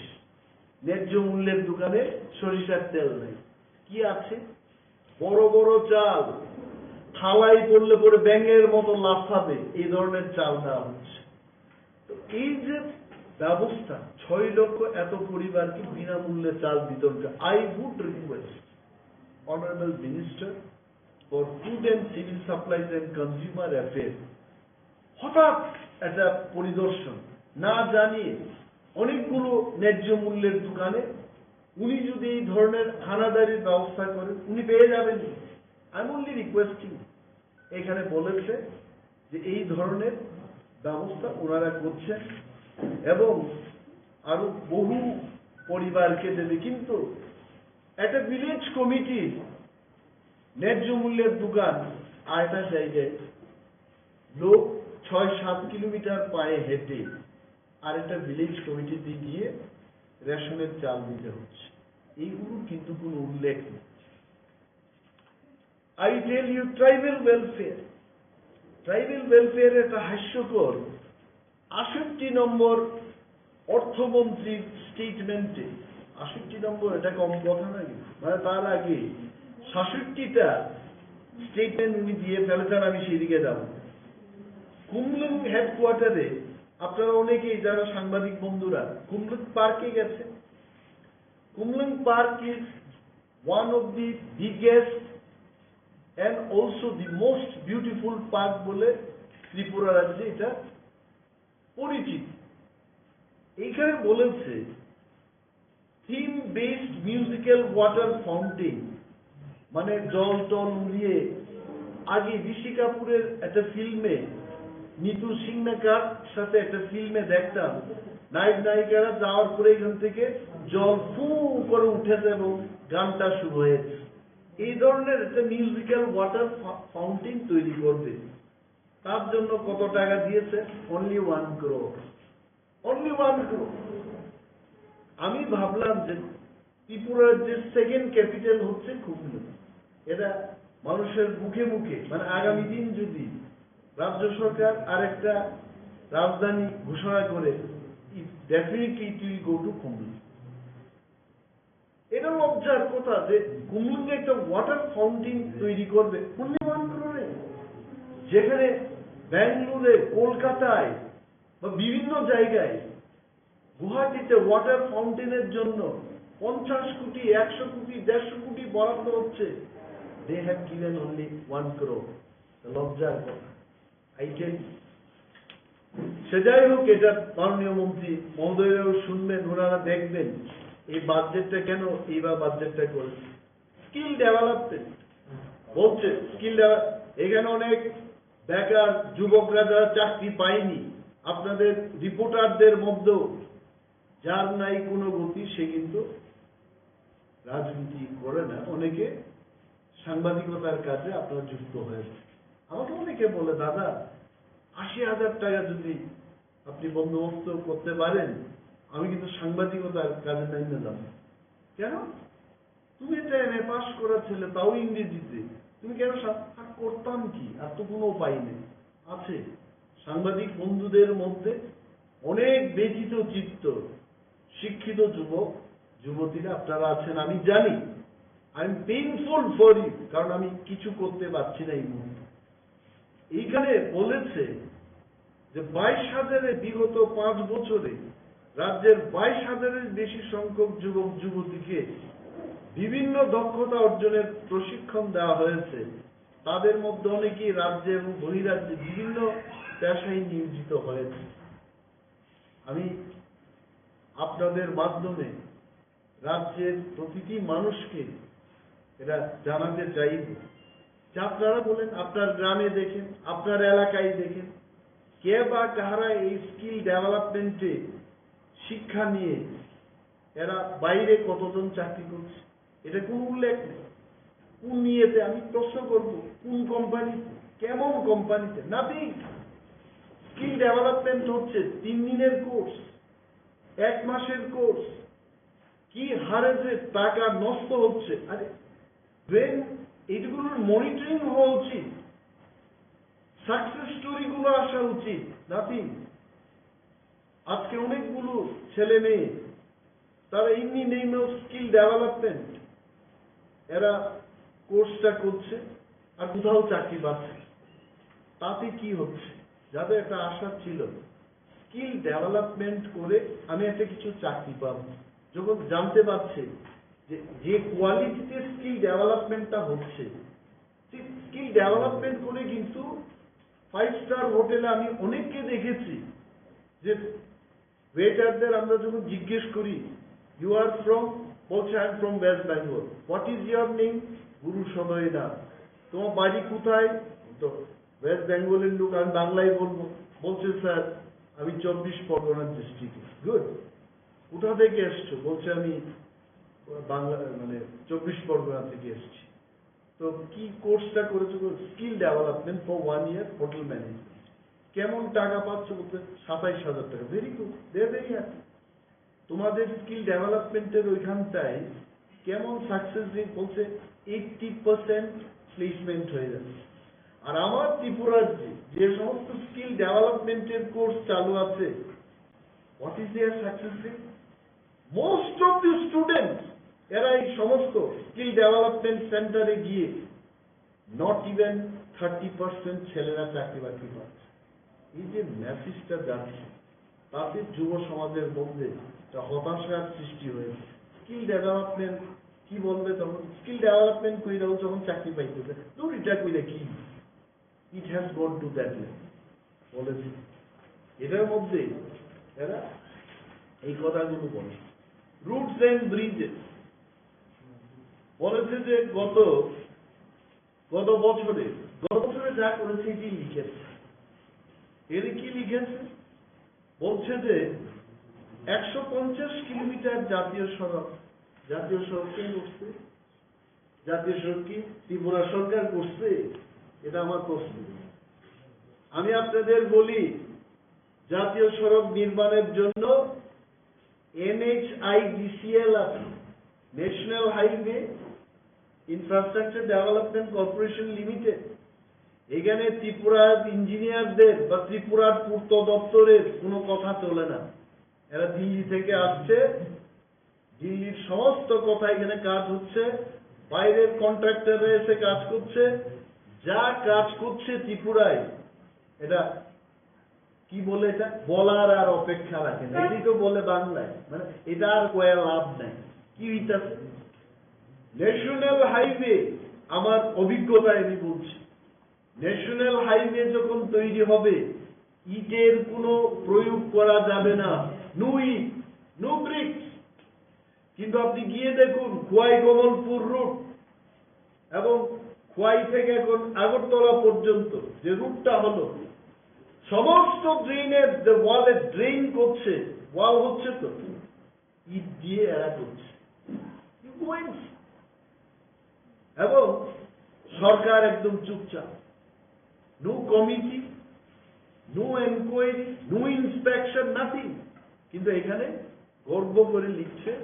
ন্যায্য মূল্যের দোকানে সরিষার তেল নেই। কি আছে? বড় বড় চাল, থালায় পড়লে পরে ব্যাঙের মতো লাফাবে, এই ধরনের চাল দেওয়া হচ্ছে। তো এই যে ব্যবস্থা, ছয় লক্ষ এত পরিবারকে বিনামূল্যে চাল বিতরণ করে। I would request Honorable Minister for Food and Civil Supplies and Consumer Affairs, হঠাৎ একটা পরিদর্শন না জানিয়ে অনেকগুলো ন্যায্য মূল্যের দোকানে উনি যদি এই ধরনের হানাদারির ব্যবস্থা করেন, উনি পেয়ে যাবেন। I'm only requesting। এখানে বলেছে যে এই ধরনের ব্যবস্থা ওনারা করছেন এবং আরো বহু পরিবারকে দেবে, কিন্তু একটা ভিলেজ কমিটির ন্যায্য মূল্যের দোকান আয়তা জায়গায় লোক ছয় সাত কিলোমিটার পায়ে হেঁটে আর একটা ভিলেজ কমিটিতে গিয়ে রেশনের চাল দিতে হচ্ছে, এইগুলো কিন্তু কোনো উল্লেখ নেই। I tell you, tribal welfare, tribal welfare একটা হাস্যকর আষট্টি নম্বর অর্থমন্ত্রীর স্টেটমেন্টে, আষট্টি নম্বর এটা কম কথা নাকি, মানে তার আগে সাতষট্টিটা স্টেটমেন্ট উনি দিয়ে ফেলেছেন। আমি সেদিকে যাব। কুমলুং হেডকোয়ার্টারে আপনারা অনেকেই যারা সাংবাদিক বন্ধুরা কুমলুং পার্কে গেছে। Kumlung Park is one of the biggest and also the most beautiful park বলে ত্রিপুরা রাজ্যে এটা পরিচিত। এইখানে বলেছে theme based musical water fountain, মানে জল টল উলিয়ে। আগে ঋষি কাপুরের একটা ফিল্মে, নিতু সিংনাকার সাথে একটা ফিল্মে দেখতাম, নায়ক নায়িকারা যাওয়ার পরে এখান থেকে জল ফু করে উঠেছে এবং গানটা শুরু হয়েছে। এই ধরনের একটা মিউজিক্যাল ওয়াটার ফাউন্টেন তৈরি করবে। তার জন্য কত টাকা দিয়েছে? Only one crore। Only one crore। আমি ভাবলাম যে ত্রিপুরার যে সেকেন্ড ক্যাপিটাল হচ্ছে খুবই, এটা মানুষের মুখে মুখে, মানে আগামী দিন যদি রাজ্য সরকার আরেকটা রাজধানী ঘোষণা করে, definitely it will go to Kumlung। এটা লজ্জার কথা যে কুমলুঙ্গে একটা ওয়াটার ফাউন্টেন তৈরি করবে, Only one crore-এ, যেখানে ব্যাঙ্গালোরে, কলকাতায় বা বিভিন্ন জায়গায়, গুয়াহাটিতে ওয়াটার ফাউন্টেনের জন্য পঞ্চাশ কোটি, একশো কোটি, দেড়শো কোটি বরাদ্দ হচ্ছে। They have given only one crore। লজ্জার কথা। আইটেম। সে যাই হোক, এটা মাননীয় মন্ত্রী মহোদয়রাও শুনবেন, ওনারা দেখবেন এই বাজেটটা কেন এইবার বাজেটটা করেছে। স্কিল ডেভেলপমেন্ট বলছে, স্কিল, এখানে অনেক বেকার যুবকরা যারা চাকরি পায়নি, আপনাদের রিপোর্টারদের মধ্যেও যার নাই কোনো গতি, সে কিন্তু রাজনীতি করে না, অনেকে সাংবাদিকতার কাজে আপনার যুক্ত হয়েছে। আমাকে অনেকে বলে, "দাদা, আশি হাজার টাকা যদি আপনি বন্দোবস্ত করতে পারেন, আমি কিন্তু সাংবাদিকতার কাজে নেমে যাব।" কেন? তুমি একটা এমএ পাস করা ছেলে, তাও ইংরেজিতে, তুমি কেন সা-, আর করতাম কি? আর তো কোনো উপায় নেই। আছে সাংবাদিক বন্ধুদের মধ্যে অনেক ব্যথিত চিত্ত শিক্ষিত যুবক যুবতীরা আপনারা আছেন, আমি জানি। I am painful for you, কারণ আমি কিছু করতে পারছি না এই মুহূর্তে। এইখানে বলেছে যে বাইশ হাজারে, বিগত পাঁচ বছরে রাজ্যের বাইশ হাজারের বেশি সংখ্যক যুবক যুবতীকে বিভিন্ন দক্ষতা অর্জনের প্রশিক্ষণ দেওয়া হয়েছে। তাদের মধ্যে অনেকেই রাজ্যে এবং বহিরাজ্যে বিভিন্ন পেশায় নিয়োজিত হয়েছে। আমি আপনাদের মাধ্যমে রাজ্যের প্রতিটি মানুষকে এটা জানাতে চাইব যে আপনারা বলেন, আপনার গ্রামে দেখেন, আপনার এলাকায় দেখেন, কে বা কাহারা এই স্কিল ডেভেলপমেন্টে শিক্ষা নিয়ে এরা বাইরে কতজন চাকরি করছে, এটা কোনো উল্লেখ নেই। কোন নিয়েতে আমি প্রশ্ন করব, কোন কোম্পানিতে, কেমন কোম্পানিতে? নাথিং। স্কিল ডেভেলপমেন্ট হচ্ছে তিন দিনের কোর্স, এক মাসের কোর্স, কি হারে যে টাকা নষ্ট হচ্ছে। আরে, ব্রেন, এইগুলোর মনিটরিং হওয়া উচিত, সাকসেস স্টোরিগুলো আসা উচিত। নাথিং। আজকে অনেকগুলো ছেলে মেয়ে, তারা ইন্নি নেই স্কিল ডেভেলপমেন্ট, এরা কোর্সটা করছে আর কোথাও চাকরি পাচ্ছে। তাতে কি হচ্ছে? যাদের একটা আশা ছিল স্কিল ডেভেলপমেন্ট করে আমি একটা কিছু চাকরি পাবো, যখন জানতে পারছে যে যে কোয়ালিটিতে স্কিল ডেভেলপমেন্টটা হচ্ছে, স্কিল ডেভেলপমেন্ট করে কিন্তু ফাইভ স্টার হোটেলে আমি অনেককে দেখেছি যে ওয়েটারদের আমরা যখন জিজ্ঞেস করি, "ইউ আর ফ্রম?" বলছে, "I am from West Bengal." "What is your name?" "Guru সদয় নাথ।" "তোমার বাড়ি কোথায়?" তো ওয়েস্ট বেঙ্গলের লোক, আমি বাংলায় বলবো, বলছে, "স্যার, আমি চব্বিশ পরগনার ডিস্ট্রিক্ট।" "গুড। কোথা থেকে এসছো?" বলছে, "আমি বাংলা, মানে, চব্বিশ পরগনা থেকে এসেছি।" তো কি কোর্সটা করেছো? Skill development for one year, hotel management. কেমন টাকা পাচ্ছ? বলতে সাতাইশ হাজার টাকা। Very good, they very happy. তোমাদের স্কিল ডেভেলপমেন্টের ওইখানটায় কেমন সাকসেস রেট? বলছে এইটটি পার্সেন্ট প্লেসমেন্ট হয়ে যাচ্ছে। আর আমার ত্রিপুরার যে যে সমস্ত স্কিল ডেভেলপমেন্টের কোর্স চালু আছে, what is their success rate? Most of the students, এরা এই সমস্ত স্কিল ডেভেলপমেন্ট সেন্টারে গিয়ে নট ইভেন থার্টি পার্সেন্ট ছেলেরা চাকরি বাকরি পাচ্ছে। এই যে মেসেজটা যাচ্ছে, তাতে যুব সমাজের মধ্যে একটা হতাশার সৃষ্টি হয়েছে। স্কিল ডেভেলপমেন্ট কি বলবে তখন? স্কিল ডেভেলপমেন্ট কইরাও যখন চাকরি পাইতেছে, দূর, এটা কইলে কি? It has gone to that level. বলেছে, এটার মধ্যে এরা এই কথাগুলো বলে। রুটস অ্যান্ড ব্রিজেস বলেছে যে গত গত বছরে গত বছরে যা করেছে এটি লিখেছে। এর কি লিখেছে? বলছে যে একশো পঞ্চাশ কিলোমিটার জাতীয় সড়ক, জাতীয় সড়ক কে করছে? জাতীয় সড়ক কি ত্রিপুরা সরকার করছে? এটা আমার প্রশ্ন। আমি আপনাদের বলি, জাতীয় সড়ক নির্মাণের জন্য এনএইচআইডিসিএল আছে, national highway infrastructure development corporation limited. এখানে ত্রিপুরার ইঞ্জিনিয়ারদের বা ত্রিপুরার পূর্ত দপ্তরের কোনো কথা চলে না। এরা দিল্লি থেকে আসছে, দিল্লির সমস্ত কথা এখানে কাজ হচ্ছে, বাইরের কন্ট্রাক্টররা এসে কাজ করছে। যা কাজ করছে ত্রিপুরায়, এটা কি বলে, এটা বলার আর অপেক্ষা রাখে না। এটাই তো বলে বাংলায়, মানে, এটা আর কয়ে লাভ নাই। কি হইতাছে? ন্যাশনাল হাইওয়ে, আমার অভিজ্ঞতায় আমি বলছি, ন্যাশনাল হাইওয়ে যখন তৈরি হবে, ইটের কোনো প্রয়োগ করা যাবে না। নো ইট, নো ব্রিক্স। কিন্তু আপনি গিয়ে দেখুন, খোয়াই কমলপুর রুট এবং খোয়াই থেকে এখন আগরতলা পর্যন্ত যে রুটটা হলো, সমস্ত ড্রেনের যে ওয়ালে ড্রেন করছে, ওয়াল হচ্ছে তো, ইট দিয়ে এরা করছে। এবং সরকার একদম চুপচাপ, no committee, no enquiry, no inspection, nothing. কিন্তু এখানে গর্ব করে লিখছে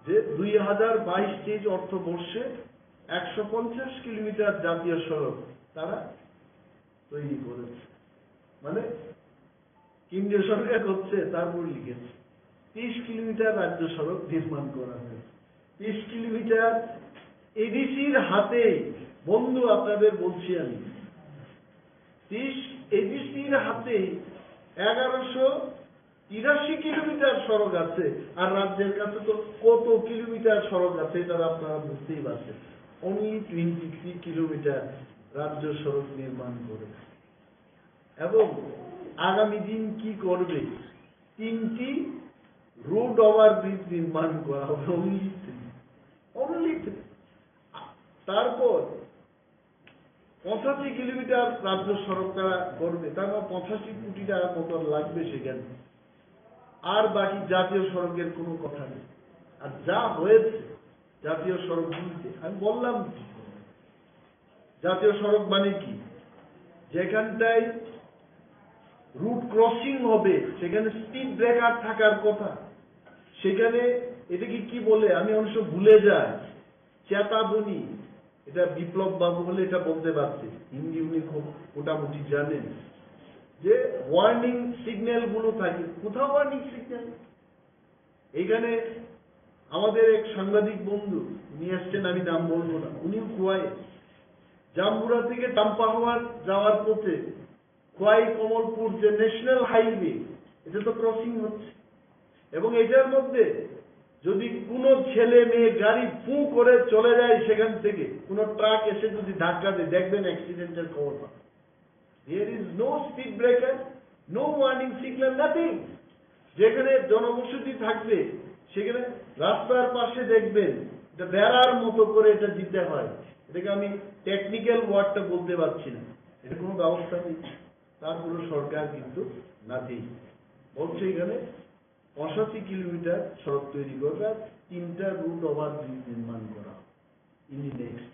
যে দুই হাজার বাইশ তেইশ অর্থবর্ষে একশো পঞ্চাশ কিলোমিটার জাতীয় সড়ক তারা তৈরি করেছে। মানে, কেন্দ্রীয় সরকার করছে, তারপর লিখেছে তিরিশ কিলোমিটার রাজ্য সড়ক নির্মাণ করা হয়েছে। তিরিশ কিলোমিটার এডিসির হাতে, বন্ধু, আপনাদের বলছি আমি, তিরিশ এডিসির হাতে এগারোশো তিরাশি কিলোমিটার সড়ক আছে। আর রাজ্যের কাছে তো কত কিলোমিটার সড়ক আছে, এটা আপনারা বুঝতেই পারছেন। অনলি টোয়েন্টি থ্রি কিলোমিটার রাজ্য সড়ক নির্মাণ করে। এবং আগামী দিন কি করবে? তিনটি রোড ওভারব্রিজ নির্মাণ করা হবে, only three, only three। তারপর পঁচাশি কিলোমিটার রাজ্য সড়ক তারা করবে, তার মানে পঁচাশি কোটি টাকা মতো লাগবে সেখানে। আর বাকি জাতীয় সড়কের কোনো কথা নেই। আর যা হয়েছে জাতীয় সড়কগুলিতে, আমি বললাম, জাতীয় সড়ক মানে কি? যেখানটায় রোড ক্রসিং হবে, সেখানে স্পিড ব্রেকার থাকার কথা। সেখানে এটাকে কি বলে, আমি অনেক সময় ভুলে যাই। চেতাবনী, এটা বিপ্লব বাবু হলে এটা বলতে পারছে, হিন্দি উনি খুব মোটামুটি জানেন, যে ওয়ার্নিং সিগন্যাল গুলো থাকে। কোথাও ওয়ার্নিং সিগন্যাল? এইখানে আমাদের এক সাংবাদিক বন্ধু, উনি আসছেন, আমি নাম বলবো না, উনিও খোয়াই জাম্বুরা থেকে চাম্পাহাওয়ার যাওয়ার পথে খোয়াই কমলপুর যে ন্যাশনাল হাইওয়ে, এটা তো ক্রসিং হচ্ছে। এবং এটার মধ্যে যদি কোনো ছেলে মেয়ে গাড়ি ফু করে চলে যায়, সেখান থেকে কোনো ট্রাক এসে যদি ধাক্কা দেয়, দেখবেন অ্যাক্সিডেন্টের খবর পাবেন। There is no speed breaker, no warning signal, nothing। যেখানে জনবসতি থাকবে, সেখানে রাস্তার পাশে দেখবেন এটা বেড়ার মতো করে এটা দিতে হয়। এটাকে আমি টেকনিক্যাল ওয়ার্ডটা বলতে পারছি না, এটা কোনো ব্যবস্থা নেই। তারপরে সরকার কিন্তু নাতি বলছে এখানে পঁচাশি কিলোমিটার সড়ক তৈরি করবে আর তিনটা রোড ওভারব্রিজ নির্মাণ করা in the next।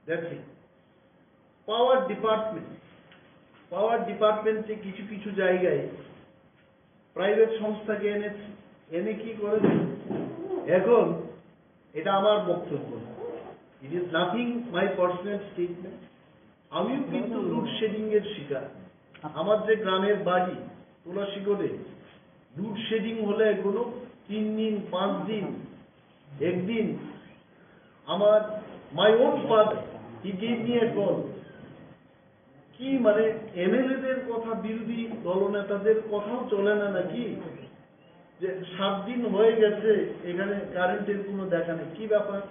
That's it। Power department, power ডিপার্টমেন্টে কিছু কিছু জায়গায় প্রাইভেট সংস্থাকে এনেছে, এনে কি করেছে? এখন এটা আমার বক্তব্য, it is nothing my personal statement। আমিও কিন্তু লোডশেডিং এর শিকার। আমার যে গ্রামের বাড়ি তুলাশিকোটে, লোডশেডিং হলে এখনো তিন দিন, পাঁচ দিন, একদিন। আমার my own father, he gave me a call। কি মানে, এমএলএ দের কথা, বিরোধী দলনেতাদের কথাও চলে না নাকি? যে সাত দিন হয়ে গেছে, এখানে কারেন্টের কোনো দেখা নেই, কি ব্যাপার?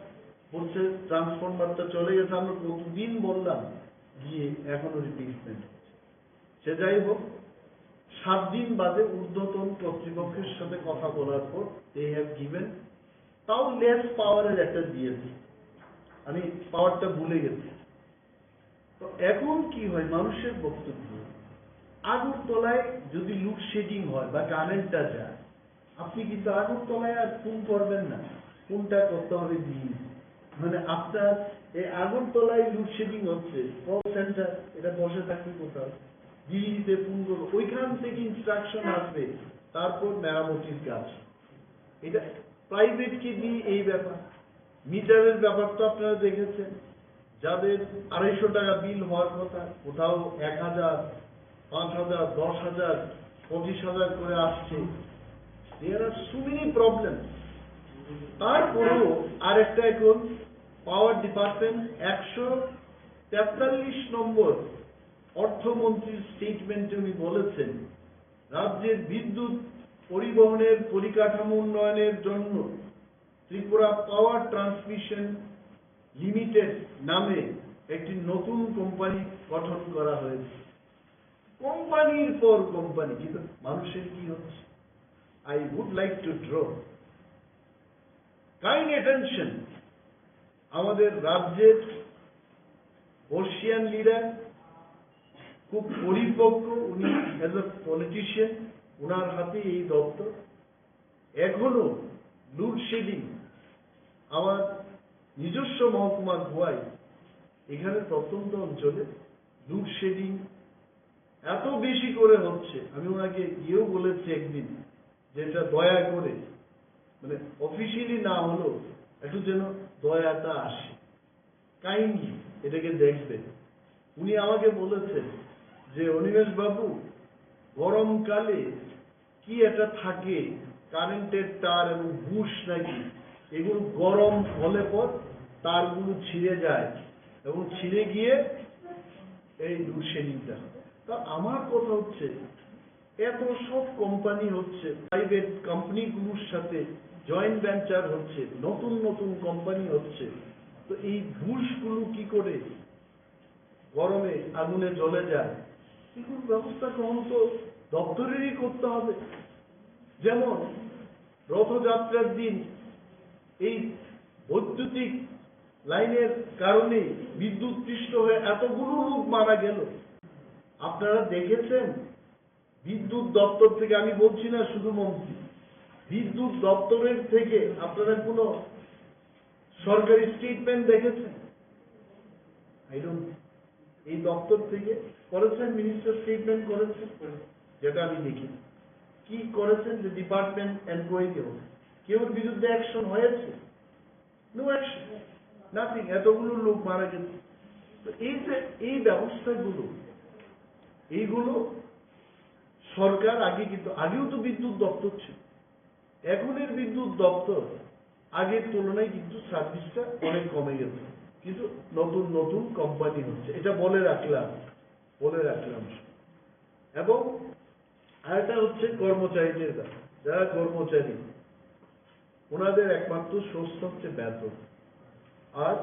বলছে ট্রান্সফরমারটা চলে গেছে। আমরা কতদিন বললাম, গিয়ে এখনো রিপ্লেসমেন্ট হচ্ছে। সে যাই হোক, সাত দিন বাদে ঊর্ধ্বতন কর্তৃপক্ষের সাথে কথা বলার পর they have given, তাও লেস পাওয়ারের একটা দিয়েছে, আমি পাওয়ারটা ভুলে গেছি। তো এখন কি হয়, মানুষের বক্তব্য, আগরতলায় যদি লোডশেডিং হয় বা কারেন্টটা যায়, আপনি কিন্তু আগরতলায় আর ফোন করবেন না, কোনটা করতে হবে দিন। মানে আপনার এই আগরতলায় লোডশেডিং হচ্ছে, কল সেন্টার এটা বসে থাকবে কোথাও, দিল্লিতে ফোন করবো, ওইখান থেকে ইনস্ট্রাকশন আসবে, তারপর মেরামতির কাজ। এটা প্রাইভেটকে দিয়ে এই ব্যাপার। মিটারের ব্যাপার তো আপনারা দেখেছেন, যাদের আড়াইশো টাকা বিল হওয়ার কথা, কোথাও এক হাজার, পাঁচ হাজার, দশ হাজার, পঁচিশ হাজার করে আসছে। There are so many problems। তারপরেও আরেকটা, এখন পাওয়ার ডিপার্টমেন্ট একশো তেতাল্লিশ নম্বর অর্থমন্ত্রীর স্টেটমেন্টে উনি বলেছেন, রাজ্যের বিদ্যুৎ পরিবহনের পরিকাঠামো উন্নয়নের জন্য ত্রিপুরা পাওয়ার ট্রান্সমিশন লিমিটেড নামে একটি নতুন কোম্পানি গঠন করা হয়েছে। কোম্পানির পর কোম্পানি, কিন্তু মানুষের কি হচ্ছে? I would like to draw kind attention, আমাদের রাজ্যের বর্ষিয়ান লিডার খুব পরিপক্ক, উনি অ্যাজ এ পলিটিশিয়ান, ওনার হাতে এই দপ্তর। এখনো লোডশেডিং আমার নিজস্ব মহকুমা খোয়াই, এখানে প্রত্যন্ত অঞ্চলে লোডশেডিং এত বেশি করে হচ্ছে। আমি ওনাকে গিয়েও বলেছি একদিন, যেটা দয়া করে, মানে, অফিসিয়ালি না হলেও একটু যেন দয়াটা আসে, কাইন্ডলি এটাকে দেখবেন। উনি আমাকে বলেছেন যে, "অনিমেষ বাবু, গরমকালে কি একটা থাকে, কারেন্টের তার এবং বুশ নাকি, এগুলো গরম হলে পর তারগুলো ছিঁড়ে যায় এবং ছিঁড়ে গিয়ে এই লোডশেডিংটা।" তা আমার কথা হচ্ছে, এত সব কোম্পানি হচ্ছে, প্রাইভেট কোম্পানিগুলোর সাথে জয়েন্ট ভেঞ্চার হচ্ছে, নতুন নতুন কোম্পানি হচ্ছে, তো এই বুশগুলো কি করে গরমে আগুনে জ্বলে যায়, এগুলোর ব্যবস্থা গ্রহণ তো দপ্তরেরই করতে হবে। যেমন রথযাত্রার দিন এই বৈদ্যুতিক লাইনের কারণে বিদ্যুৎ পৃষ্ঠ হয়ে এতগুলো লোক মারা গেল। আপনারা দেখেছেন, বিদ্যুৎ দপ্তর থেকে, আমি বলছি না শুধু মন্ত্রী, বিদ্যুৎ দপ্তরের থেকে আপনারা কোনো সরকারি স্টেটমেন্ট দেখেছেন? I don't. এই দপ্তর থেকে করেছেন, মিনিস্টার স্টেটমেন্ট করেছেন, যেটা আমি দেখি। কি করেছেন? যে ডিপার্টমেন্ট এনকোয়ারি হবে, কেউর বিরুদ্ধে অ্যাকশন হয়েছে? No action, nothing. এতগুলো লোক মারা গেছে। তো এই যে এই ব্যবস্থাগুলো, এইগুলো সরকার আগে কিন্তু, আগেও তো বিদ্যুৎ দপ্তর ছিল, এখনের বিদ্যুৎ দপ্তর আগের তুলনায় কিন্তু সার্ভিসটা অনেক কমে গেছে, কিন্তু নতুন নতুন কোম্পানি হচ্ছে, এটা বলে রাখলাম, বলে রাখলাম। এবং আরেকটা হচ্ছে কর্মচারীদের ব্যাপার, যারা কর্মচারী, ওনাদের একমাত্র সোর্স হচ্ছে বেতন। আর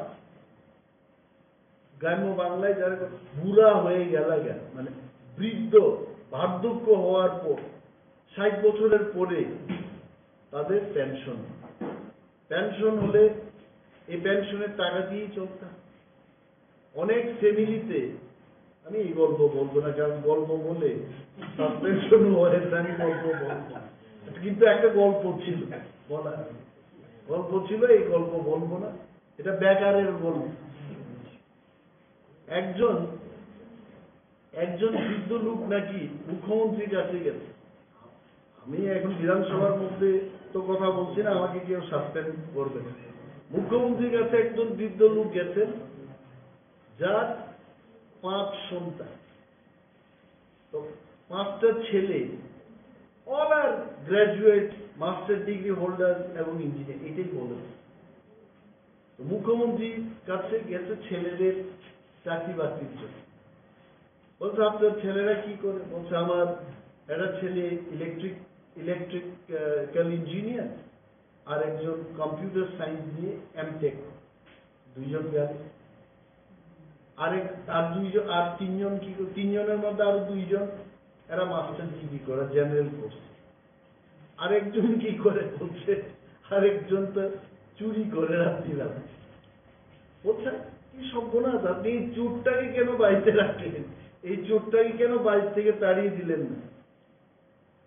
গ্রাম্য বাংলায় যারা বুড়া হয়ে গেল গা, মানে বৃদ্ধ, বার্ধক্য হওয়ার পর, ষাট বছরের পরে তাদের পেনশন। পেনশন হলে এই পেনশনের টাকা দিয়েই চলতে হয়। অনেক ফ্যামিলিতে, আমি এই গল্প বলবো না, কারণ গল্প বলে সাসপেনশন হয়, আমি গল্প বলবো না। কিন্তু একটা গল্প ছিল, বলা, গল্প ছিল, এই গল্প বলবো না। এটা বেকারের গল্প। একজন, একজন বৃদ্ধ লোক নাকি মুখ্যমন্ত্রীর কাছে গেছে। আমি এখন বিধানসভার মধ্যে তো কথা বলছি না, আমাকে কেউ সাসপেন্ড করবে না। মুখ্যমন্ত্রীর কাছে একজন বৃদ্ধ লোক গেছেন, যার পাঁচ সন্তান, তো পাঁচটা ছেলে, অল আর গ্র্যাজুয়েট, মাস্টার ডিগ্রি হোল্ডার এবং ইঞ্জিনিয়ার, এটাই বলেছে। তো মুখ্যমন্ত্রীর কাছে গেছে ছেলেদের চাকরি বাকরির জন্য। বলছে, "আপনার ছেলেরা কি করে?" বলছে, "আমার একটা ছেলে ইলেকট্রিক, ইলেকট্রিক্যাল ইঞ্জিনিয়ার, আর একজন কম্পিউটার সায়েন্স নিয়ে এমটেক, দুইজন গেল। আরেক, আর দুইজন, আর তিনজন কি করে? তিনজনের মধ্যে আরো দুইজন, এরা মাস্টার ডিগ্রি করে, জেনারেল কোর্স।" আরেকজন কি করে বলছে, আরেকজন তো চুরি করে রাত্রিবেলা। বলছে, "কি সর্বনাশ, আপনি এই চোরটাকে কেন বাড়িতে রাখলেন? এই চোরটাকে কেন বাড়ি থেকে তাড়িয়ে দিলেন না?"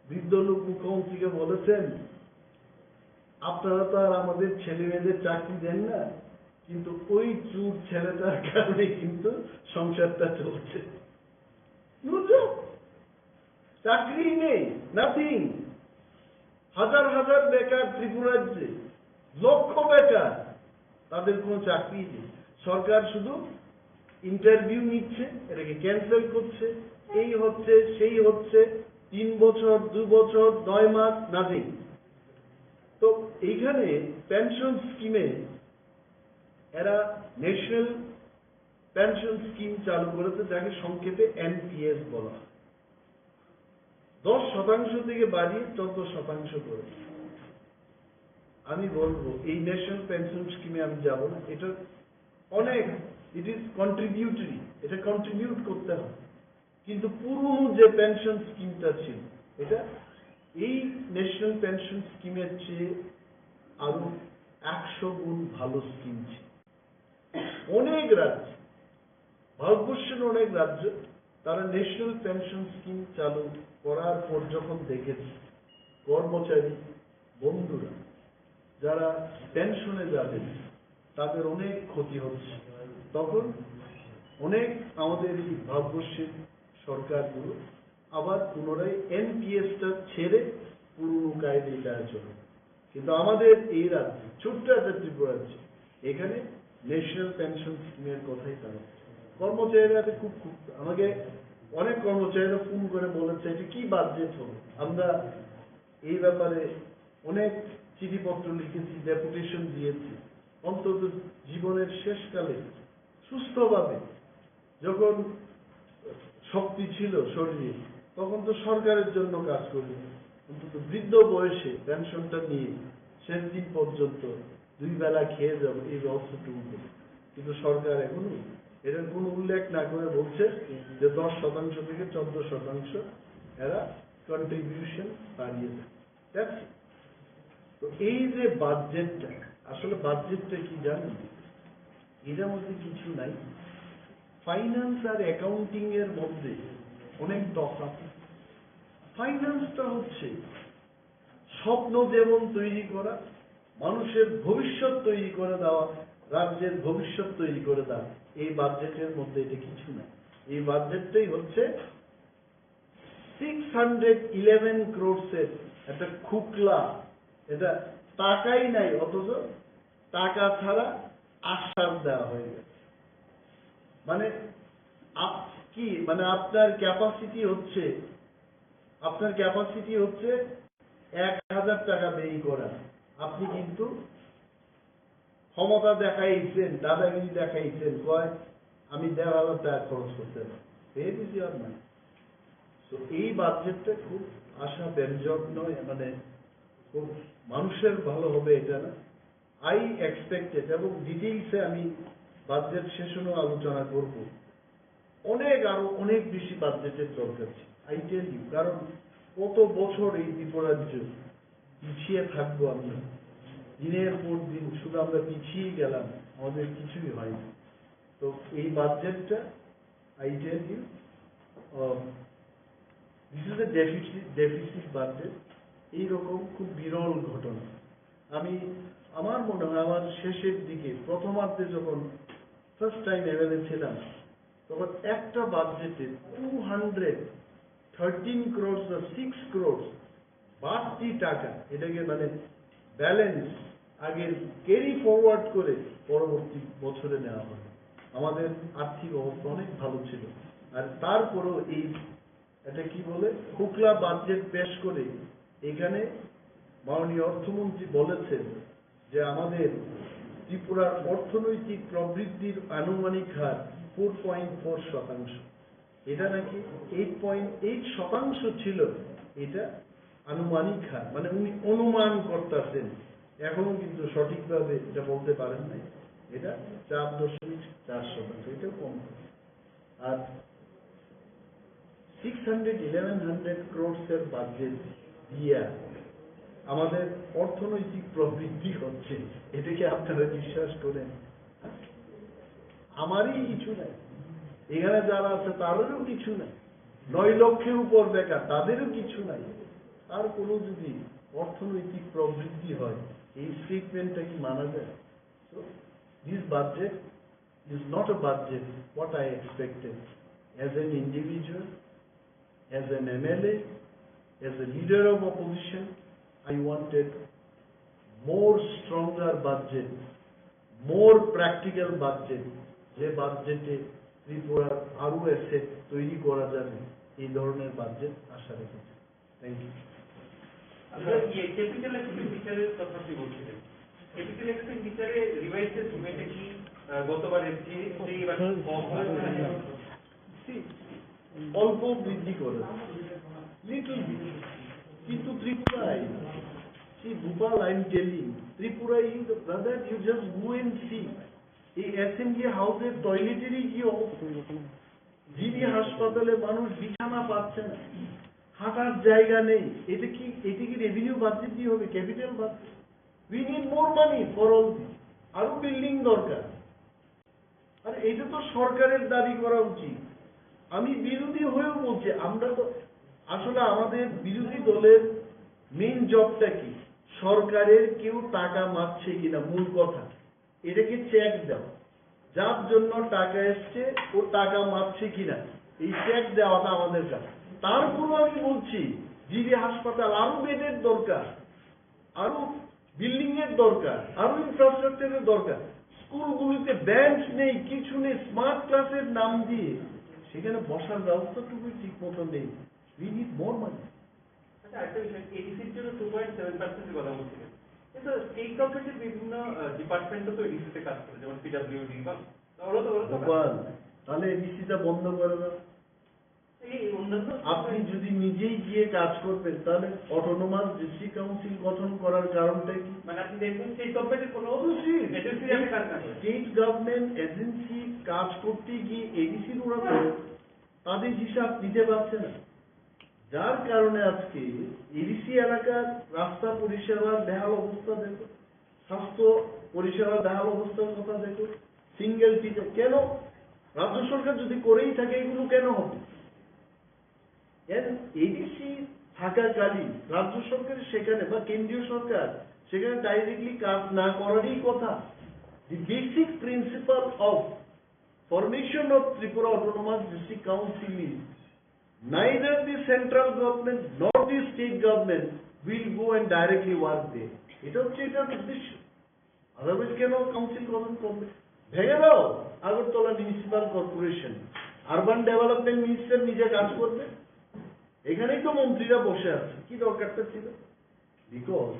বৃদ্ধ লোক মুখ্যমন্ত্রীকে বলেছেন, "আপনারা তো আর আমাদের ছেলে মেয়েদের চাকরি দেন না, কিন্তু ওই চোর ছেলেটার কারণে কিন্তু সংসারটা চলছে।" বুঝছো? চাকরি নেই, নাথিং। হাজার হাজার বেকার ত্রিপুরা রাজ্যে, লক্ষ বেকার, তাদের কোনো চাকরি নেই। সরকার শুধু ইন্টারভিউ নিচ্ছে, এটাকে ক্যান্সেল করছে, এই হচ্ছে, সেই হচ্ছে, তিন বছর, দু বছর, নয় মাস, নাথিং। তো এইখানে পেনশন স্কিমে এরা ন্যাশনাল পেনশন স্কিম চালু করেছে, যাকে সংক্ষেপে এনপিএস বলা হয়। দশ শতাংশ থেকে বাড়িয়ে চোদ্দ শতাংশ করেছে। আমি বলবো, এই ন্যাশনাল পেনশন স্কিমে আমি যাব না, এটা অনেক, ইট ইজ কন্ট্রিবিউটরি, এটা কন্ট্রিবিউট করতে হবে। কিন্তু পুরনো যে পেনশন স্কিমটা ছিল, এটা এই ন্যাশনাল পেনশন স্কিমের চেয়ে আরো একশো গুণ ভালো স্কিম ছিল। অনেক রাজ্যে, ভারতবর্ষের অনেক রাজ্য, তারা ন্যাশনাল পেনশন স্কিম চালু করার পর যখন দেখেছে কর্মচারী বন্ধুরা যারা পেনশনে যাবেন, তাদের অনেক ক্ষতি হচ্ছে, তখন অনেক আমাদের এই ভারতবর্ষের সরকারগুলো আবার পুনরায় এনপিএসটা ছেড়ে পুরনো কায়দায় চলে। কিন্তু আমাদের এই রাজ্যে, ছোট্ট একটা ত্রিপুরা রাজ্যে, এখানে ন্যাশনাল পেনশন স্কিমের কথাই তারা বলছে। কর্মচারীরা তো খুব, খুব, আমাকে অনেক কর্মচারীরা ফোন করে বলেছে, "এটা কি বাজেট হবে?" আমরা এই ব্যাপারে অনেক চিঠিপত্র লিখেছি, ডেপুটেশন দিয়েছি। অন্তত জীবনের শেষকালে সুস্থভাবে যখন শক্তি ছিল শরীরে, তখন তো সরকারের জন্য কাজ করি। অন্তত বৃদ্ধ বয়সে পেনশনটা নিয়ে শেষ দিন পর্যন্ত দুই বেলা খেয়ে যাবো, এই ব্যবস্থাটুকু করি। কিন্তু সরকার এখনো এটার কোনো উল্লেখ না করে বলছে যে দশ শতাংশ থেকে চোদ্দ শতাংশ এরা কন্ট্রিবিউশন বাড়িয়ে দেয়। That's it। তো এই যে বাজেটটা, আসলে বাজেটটা কি জানেন? এটার মধ্যে কিছু নাই। ফাইন্যান্স আর অ্যাকাউন্টিং এর মধ্যে অনেক তফাৎ। ফাইন্যান্সটা হচ্ছে স্বপ্ন যেমন তৈরি করা, মানুষের ভবিষ্যৎ তৈরি করে দেওয়া, রাজ্যের ভবিষ্যৎ তৈরি করে দেওয়া, এই বাজেটের মধ্যে এটা কিছু নাই। এই বাজেটটাই হচ্ছে সিক্স হান্ড্রেড ইলেভেন ক্রোডস এর একটা খুকলা, এটা টাকাই নাই, অথচ টাকা ছাড়া আশ্বাস দেওয়া হয়ে গেছে। মানে আপ- কি মানে আপনার ক্যাপাসিটি হচ্ছে, আপনার ক্যাপাসিটি হচ্ছে এক হাজার টাকা ব্যয় করা, আপনি কিন্তু ক্ষমতা দেখাইছেন, দাদাগিরি দেখাইছেন, কয় আমি দেড় হাজার টাকা খরচ করতে পারি। Where is your money? তো এই বাজেটটা খুব আশাব্যঞ্জক নয়, মানে খুব মানুষের ভালো হবে এটা না। আই এক্সপেক্টেড, এবং ডিটেইলসে আমি বাজেট সেশনও আলোচনা করব, অনেক, আরো অনেক বেশি বাজেটের দরকার ছিল। আই টেল ইউ, কারণ কত বছর এই ত্রিপুরা রাজ্য পিছিয়ে থাকবো আমরা, দিনের পর দিন শুধু আমরা পিছিয়ে গেলাম, আমাদের কিছুই হয়নি। তো এই বাজেটটা, I tell you, this is a deficit, deficit budget. এইরকম খুব বিরল ঘটনা। আমি, আমার মনে হয়, আমার শেষের দিকে, প্রথমার্ধে যখন ফার্স্ট টাইম এমএলএ ছিলাম, তখন একটা বাজেটে টু হান্ড্রেড থার্টিন ক্রোডস বা সিক্স ক্রোডস বাড়তি টাকা, এটাকে মানে ব্যালেন্স আগে ক্যারি ফরওয়ার্ড করে পরবর্তী বছরে নেওয়া হয়। আমাদের আর্থিক অবস্থা অনেক ভালো ছিল, আর তারপরেও এই, এটা কি বলে, খুকলা বাজেট পেশ করে এখানে মাননীয় অর্থমন্ত্রী বলেছেন যে আমাদের ত্রিপুরার অর্থনৈতিক প্রবৃদ্ধির আনুমানিক হার ফোর পয়েন্ট ফোর শতাংশ। এটা নাকি এইট পয়েন্ট এইট শতাংশ ছিল, এটা আনুমানিক হার, মানে উনি অনুমান করতেছেন, এখনো কিন্তু সঠিকভাবে এটা বলতে পারেন নাই। এটা চার দশমিক চার শতাংশ, এটাও কম। আর six hundred eleven hundred crores এর বাজেট দিয়া আমাদের অর্থনৈতিক প্রবৃদ্ধি হচ্ছে, এটা কি আপনারা বিশ্বাস করেন? আমারই কিছু নাই, এখানে যারা আছে তাদেরও কিছু নাই, নয় লক্ষের উপর বেকার, তাদেরও কিছু নাই। তারপরেও যদি অর্থনৈতিক প্রবৃদ্ধি হয়, এই স্টেটমেন্টটা কি মানা যায়? So, this budget is not a budget what I expected. As an individual, as an M L A, as a leader of opposition, I wanted more stronger budget, more practical budget, যে বাজেটে ত্রিপুরার আরও অ্যাসেট তৈরি করা যাবে, এই ধরনের budget আশা রেখেছি। Thank you. আপনার ইয়ে ক্যাপিটাল এক্সপেন্ডিচারের কথা আপনি বলছিলেন, ক্যাপিটাল এক্সপেন্ডিচারে রিভাইজ এসটিমেটে কি আহ, গতবার এসেছে, সেই এবার কম হয়েছে নাকি? See, অল্প বৃদ্ধি করে, লিটল বিট। কিন্তু ত্রিপুরায়, see, ভূপাল, I am telling, ত্রিপুরায়, you, brother, you just go and see, এই অ্যাসেম্বলি হাউসের টয়লেটেরই কি অবস্থা? জিবি হাসপাতালে মানুষ বিছানা পাচ্ছে না, হাঁটার জায়গা নেই। এটা কি, এটা কি রেভিনিউ বাজেট দিয়ে হবে, capital budget? We need more money for all this. আরো বিল্ডিং দরকার। আর এটা তো সরকারের দাবি করা উচিত। আমি বিরোধী হয়েও বলছি, আমরা তো আসলে, আমাদের বিরোধী দলের মেইন জবটা কি? সরকারের কেউ টাকা মারছে কিনা, মূল কথা। এটাকে চেক দাও, যার জন্য টাকা এসছে ও টাকা মারছে কিনা, এই চেক দেওয়াটা আমাদের কাজ। তারপরও আমি বলছি, জিবি হাসপাতাল, আরো বেডের দরকার, আরো বিল্ডিং এর দরকার, আরো ইনফ্রাস্ট্রাকচারের দরকার। স্কুলগুলিতে বেঞ্চ নেই, কিছু নেই, স্মার্ট ক্লাসের নাম দিয়ে সেখানে বসার ব্যবস্থাটুকুই ঠিক মতো নেই। We need more money. আচ্ছা, একটা বিষয়, এডিসির জন্য টু পয়েন্ট সেভেন পার্সেন্ট কথা বলছিলেন, কিন্তু স্টেট গভর্নমেন্টের বিভিন্ন ডিপার্টমেন্টও তো এডিসিতে কাজ করে, যেমন পিডাব্লিউডি বা ওরা তো, ওরা তো কাজ গোপাল, করে। তাহলে এডিসিটা বন্ধ করে দাও। আপনি যদি নিজেই গিয়ে কাজ করবেন, তাহলে অটোনোমাস ডিস্ট্রিক্ট কাউন্সিল গঠন করার কারণটা কি? মানে আপনি দেখবেন স্টেট গভর্নমেন্টের কোনো অবশ্যই। এজেন্সি যাতে কাজ না করে। স্টেট গভর্নমেন্ট এজেন্সি কাজ করতে গিয়ে এডিসির ওরা তো তাদের হিসাব দিতে পারছে না, যার কারণে আজকে এডিসি এলাকার রাস্তা পরিষেবার বেহাল অবস্থা দেখো, স্বাস্থ্য পরিষেবার বেহাল অবস্থার কথা দেখো, সিঙ্গেল টিচার কেন? রাজ্য সরকার যদি করেই থাকে, এগুলো কেন হবে? এর এডিসি থাকাকালীন রাজ্য সরকার সেখানে বা কেন্দ্রীয় সরকার সেখানে ডাইরেক্টলি কাজ না করারই কথা। The basic principle of formation of Tripura Autonomous District Council is neither the central government nor the state government will go and directly work there. এটা হচ্ছে এটার উদ্দেশ্য। আদারওয়াইজ কেন কাউন্সিল গঠন করবে? ভেঙে দাও Agartala municipal corporation, urban development minister নিজে কাজ করবে। এখানেই তো মন্ত্রীরা বসে আছে, কি দরকারটা ছিল? বিকজ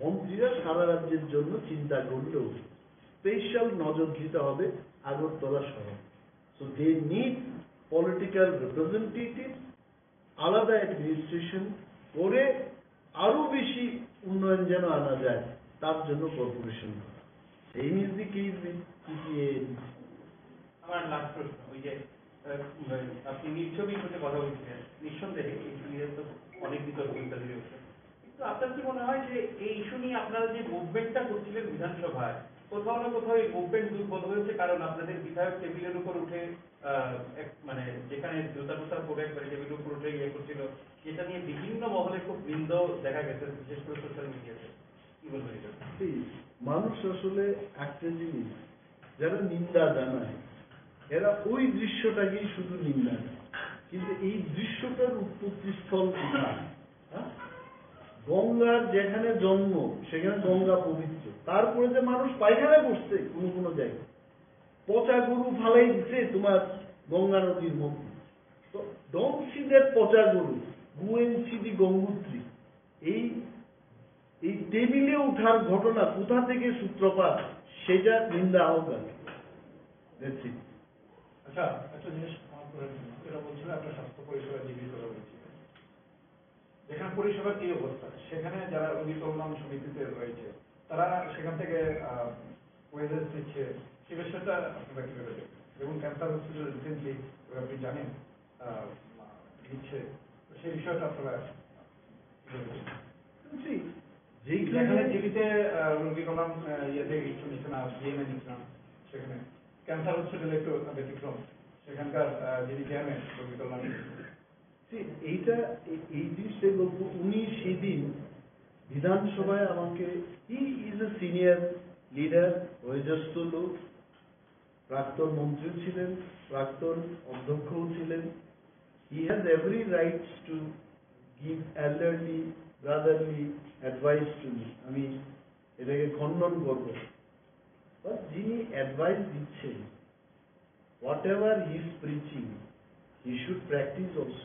মন্ত্রীরা সারা রাজ্যের জন্য চিন্তা করলেও স্পেশাল নজর দিতে হবে আগরতলা শহর। So they need political representative, আলাদা অ্যাডমিনিস্ট্রেশন করে আরো বেশি উন্নয়ন যেন আনা যায়, তার জন্য কর্পোরেশন করা। Same is the case with TPA. আমার লাস্ট প্রশ্ন, ওই যে আহ, আপনি নীলছবি ইস্যুতে কথা বলছিলেন, নিঃসন্দেহে এই ইস্যু নিয়ে তো অনেক বিতর্ক ইত্যাদি রয়েছে। কিন্তু আপনার কি মনে হয় যে এই ইস্যু নিয়ে আপনারা যে মুভমেন্টটা করছিলেন বিধানসভায়, কোথাও না কোথাও এই মুভমেন্ট দুর্বল হয়েছে? কারণ আপনাদের বিধায়ক টেবিলের উপর উঠে আহ, এক মানে যেখানে জুতা টুতা পরে একবারে টেবিলের উপর উঠে ইয়ে করছিল, যেটা নিয়ে বিভিন্ন মহলে খুব নিন্দ দেখা গেছে, বিশেষ করে সোশ্যাল মিডিয়াতে। কি বলবেন এটা? মানুষ আসলে একটা জিনিস, যারা নিন্দা জানায়, এরা ওই দৃশ্যটাকেই শুধু নিন্দা জানায়, কিন্তু এই দৃশ্যটার উৎপত্তি স্থল কোথায়? হ্যাঁ? গঙ্গার যেখানে জন্ম, সেখানে গঙ্গা পবিত্র। তারপরে যে মানুষ পায়খানা করছে কোনো কোনো জায়গায়, পচা গরু ফালাই দিছে তোমার গঙ্গা নদীর মধ্যে। তো don't see that পচা গরু, go and see the Gangotri. এই এই টেবিলে ওঠার ঘটনা কোথা থেকে সূত্রপাত, সেটা নিন্দা আহ্বান। আচ্ছা, একটা জিনিস আমার করার জন্য, এটা বলছিল আপনার স্বাস্থ্য পরিষেবা জিবির কথা বলছিলেন, যেখানে পরিষেবার এই অবস্থা, সেখানে যারা রোগী কল্যাণ সমিতিতে রয়েছে, তারা সেখান থেকে ওয়েজেস নিচ্ছে, সে বিষয়টা আপনারা কীভাবে দেখবেন? যেমন ক্যান্সার হসপিটাল রিসেন্টলি, আপনি জানেন, আহ, নিচ্ছে, তো সেই বিষয়টা আপনারা কীভাবে দেখবেন? যেখানে জিবিতে রোগী কল্যাণ ইয়ে থেকে কিছু নিচ্ছে না, ডিএনএ নিচ্ছে না, সেখানে ক্যান্সার হসপিটাল একটু ব্যতিক্রম, সেখানকার যিনি চেয়ারম্যান রোগী কল্যাণ। এইটা, এই জিনিসটাই বলবো, উনি সেদিন বিধানসভায় আমাকে, he is a senior leader, বয়োজ্যেষ্ঠ লোক, প্রাক্তন মন্ত্রীও ছিলেন, প্রাক্তন অধ্যক্ষও ছিলেন। He has every rights to give elderly, brotherly advice to me. আমি এটাকে খণ্ডন করব। বাট যিনি অ্যাডভাইস দিচ্ছেন, whatever he is preaching, he should practice also.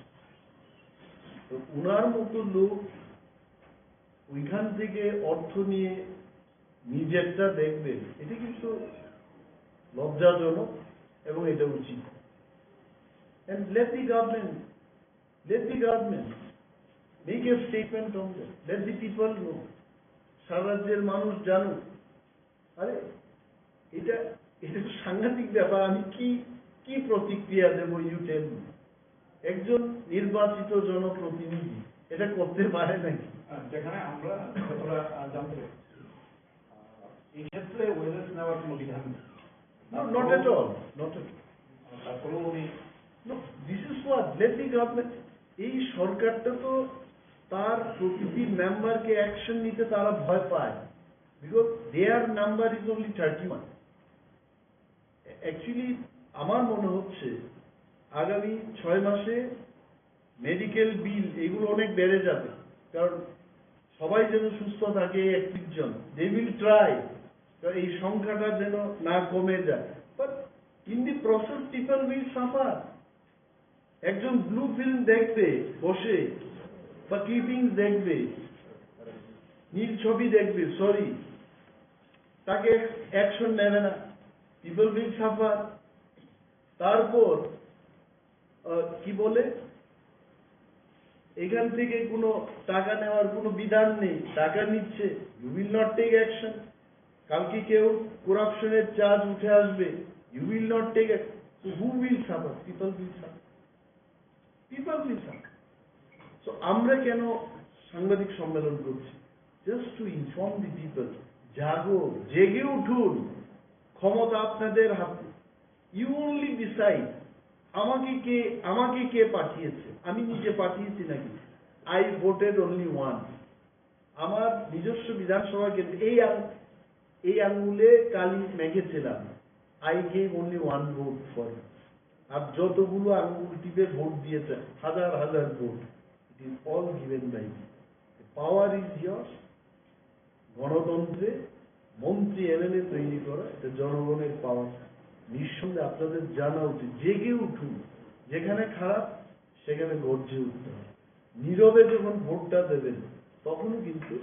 তো ওনার মতো লোক ওইখান থেকে অর্থ নিয়ে নিজেরটা দেখবেন, এটা কিন্তু লজ্জাজনক এবং এটা উচিত। And let the government, let the government make a statement on that. Let the people know. সারা রাজ্যের মানুষ জানুক। আরে, এটা এটা তো সাংঘাতিক ব্যাপার। আমি কি কি প্রতিক্রিয়া দেব? You tell me. একজন নির্বাচিত জনপ্রতিনিধি এটা করতে পারে নাকি? যেখানে আমরা যতটা জানতে পারছি, এই ক্ষেত্রে ওয়েজেস নেওয়ার কোনো বিধান নেই। No, not at all, not at all. তারপরেও উনি, no, this is what, let the government, এই সরকারটা তো তার প্রতিটি মেম্বারকে অ্যাকশন নিতে তারা ভয় পায়, because their number is only thirty one. Actually আমার মনে হচ্ছে আগামী ছয় মাসে মেডিকেল বিল এগুলো অনেক বেড়ে যাবে, কারণ সবাই যেন সুস্থ থাকে, একত্রিশ জন, they will try, এই সংখ্যাটা যেন না কমে যায়। But in the process people will suffer. একজন ব্লু ফিল্ম দেখবে বসে বা ক্লিপিংস দেখবে, নীল ছবি দেখবে, সরি, তাকে অ্যাকশন নেবে না, পিপল উইল সাফার। তারপর আহ, কি বলে, এখান থেকে কোনো টাকা নেওয়ার কোনো বিধান নেই। টাকা নিচ্ছে, you will not take action. কালকে কেউ করাপশনের চার্জ উঠে আসবে, you will not take action. So who will suffer? People will suffer. People will suffer. So আমরা কেন সাংবাদিক সম্মেলন করছি? Just to inform the people. জাগো, জেগে উঠুন, ক্ষমতা আপনাদের হাতে। You only decide. আমাকে কে, আমাকে কে পাঠিয়েছে? আমি নিজে পাঠিয়েছি নাকি? I voted only once. আমার নিজস্ব বিধানসভা কেন্দ্র, এই আং-, এই আঙ্গুলে কালি মেখেছিলাম। I gave only one vote for it. আর যতগুলো আঙ্গুল টিপে ভোট দিয়েছে, হাজার হাজার vote, it is all given by me. The power is yours. গণতন্ত্রে মন্ত্রী এমএলএ তৈরি করা, এটা জনগণের পাওয়ার। নিঃসন্দেহে আপনাদের জানা উচিত, জেগে উঠুন, যেখানে খারাপ সেখানে গর্জে উঠতে হবে। নীরবে যখন ভোটটা দেবেন, তখনও কিন্তু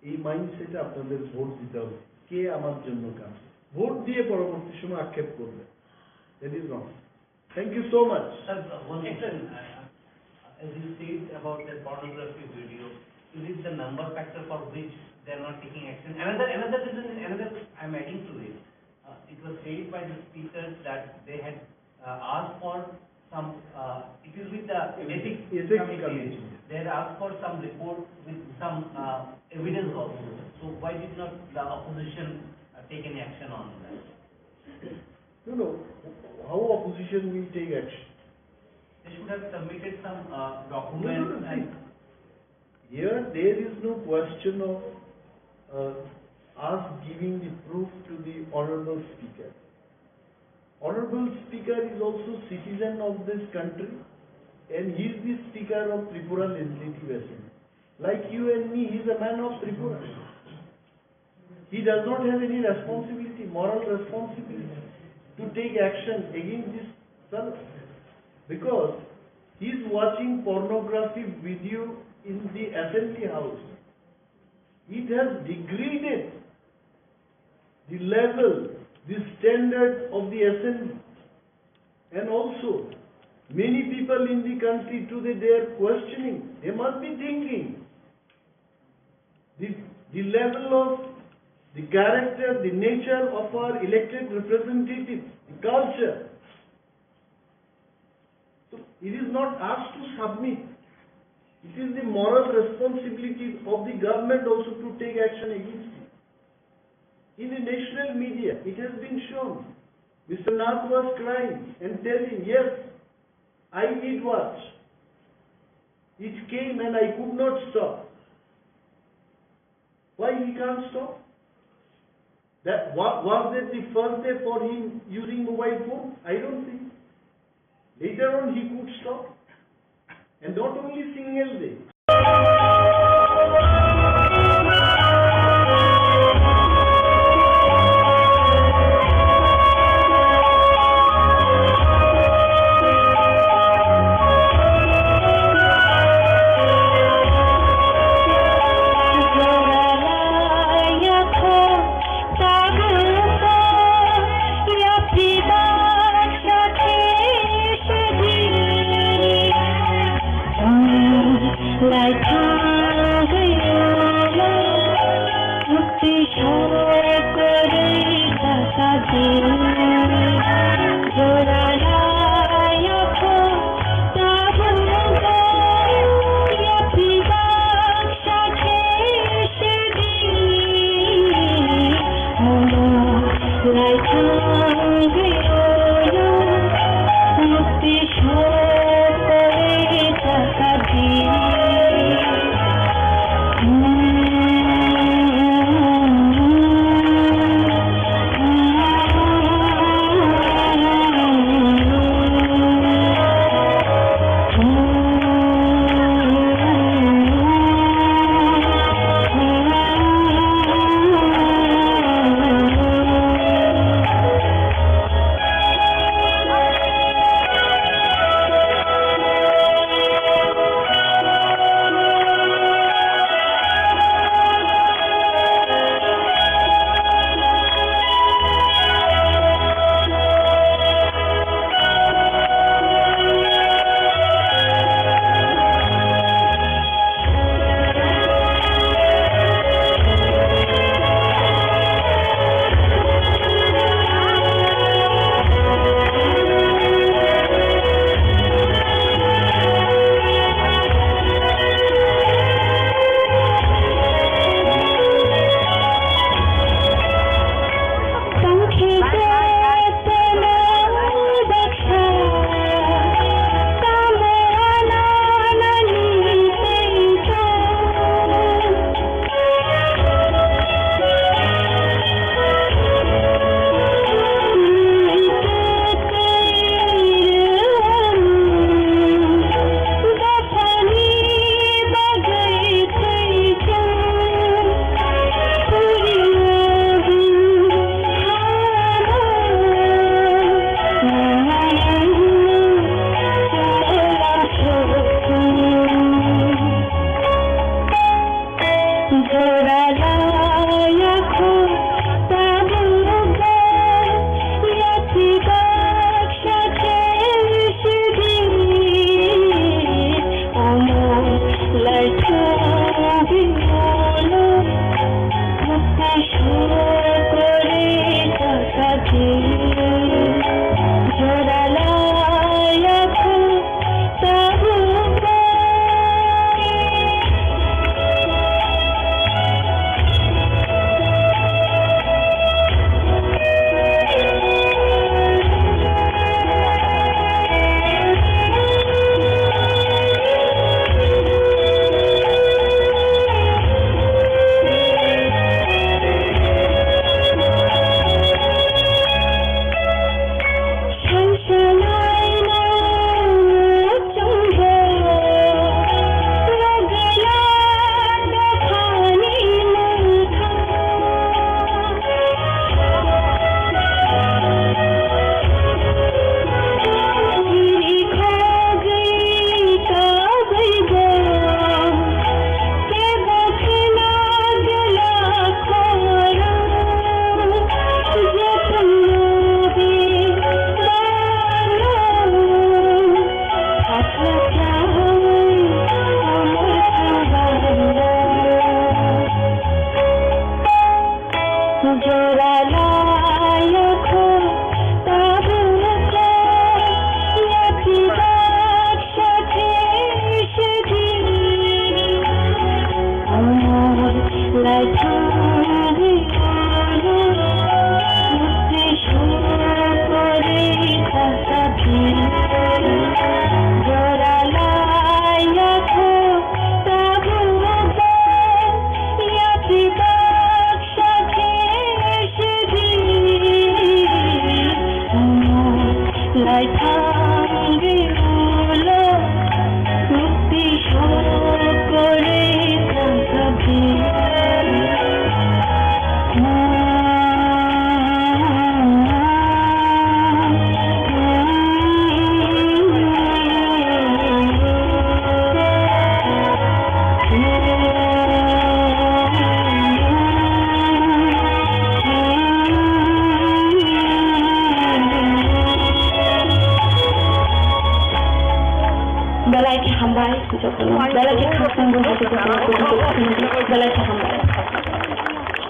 এই মাইন্ডসেটে আপনাদের ভোট দিতে হবে, কে আমার জন্য কাজ। ভোট দিয়ে পরবর্তী সময় আক্ষেপ করবেন, that is wrong. Thank you so much. Sir, uh, one question. Uh, as you said about the pornography video, is it the number factor for which they are not taking action? Another, another reason, another, I'm adding to it. Uh, it was said by the speakers that they had, uh, asked for some, uh, it is with the ethics committee. They had asked for some report with some, uh, evidence also. So why did not the opposition, uh, take any action on that? No, no. How opposition will take action? They should have submitted some, uh, documents. No, no, no, see, here there is no question of, uh, us giving the proof to the Honorable Speaker. Honorable Speaker is also citizen of this country and he is the Speaker of Tripura Legislative Assembly. Like you and me, he is a man of Tripura. He does not have any responsibility, moral responsibility to take action against this fellow, because he is watching pornography video in the assembly house. It has degraded the level, the standard of the assembly. And also, many people in the country today, they are questioning, they must be thinking, the, the level of the character, the nature of our elected representatives, the culture. So it is not us to submit. It is the moral responsibility of the government also to take action against it. In the national media, it has been shown. Mister Nath was crying and telling, "Yes, I did watch. It came and I could not stop." Why he can't stop? That wa-, was that the first day for him using mobile phone? I don't think. Later on, he could stop. And not only single day.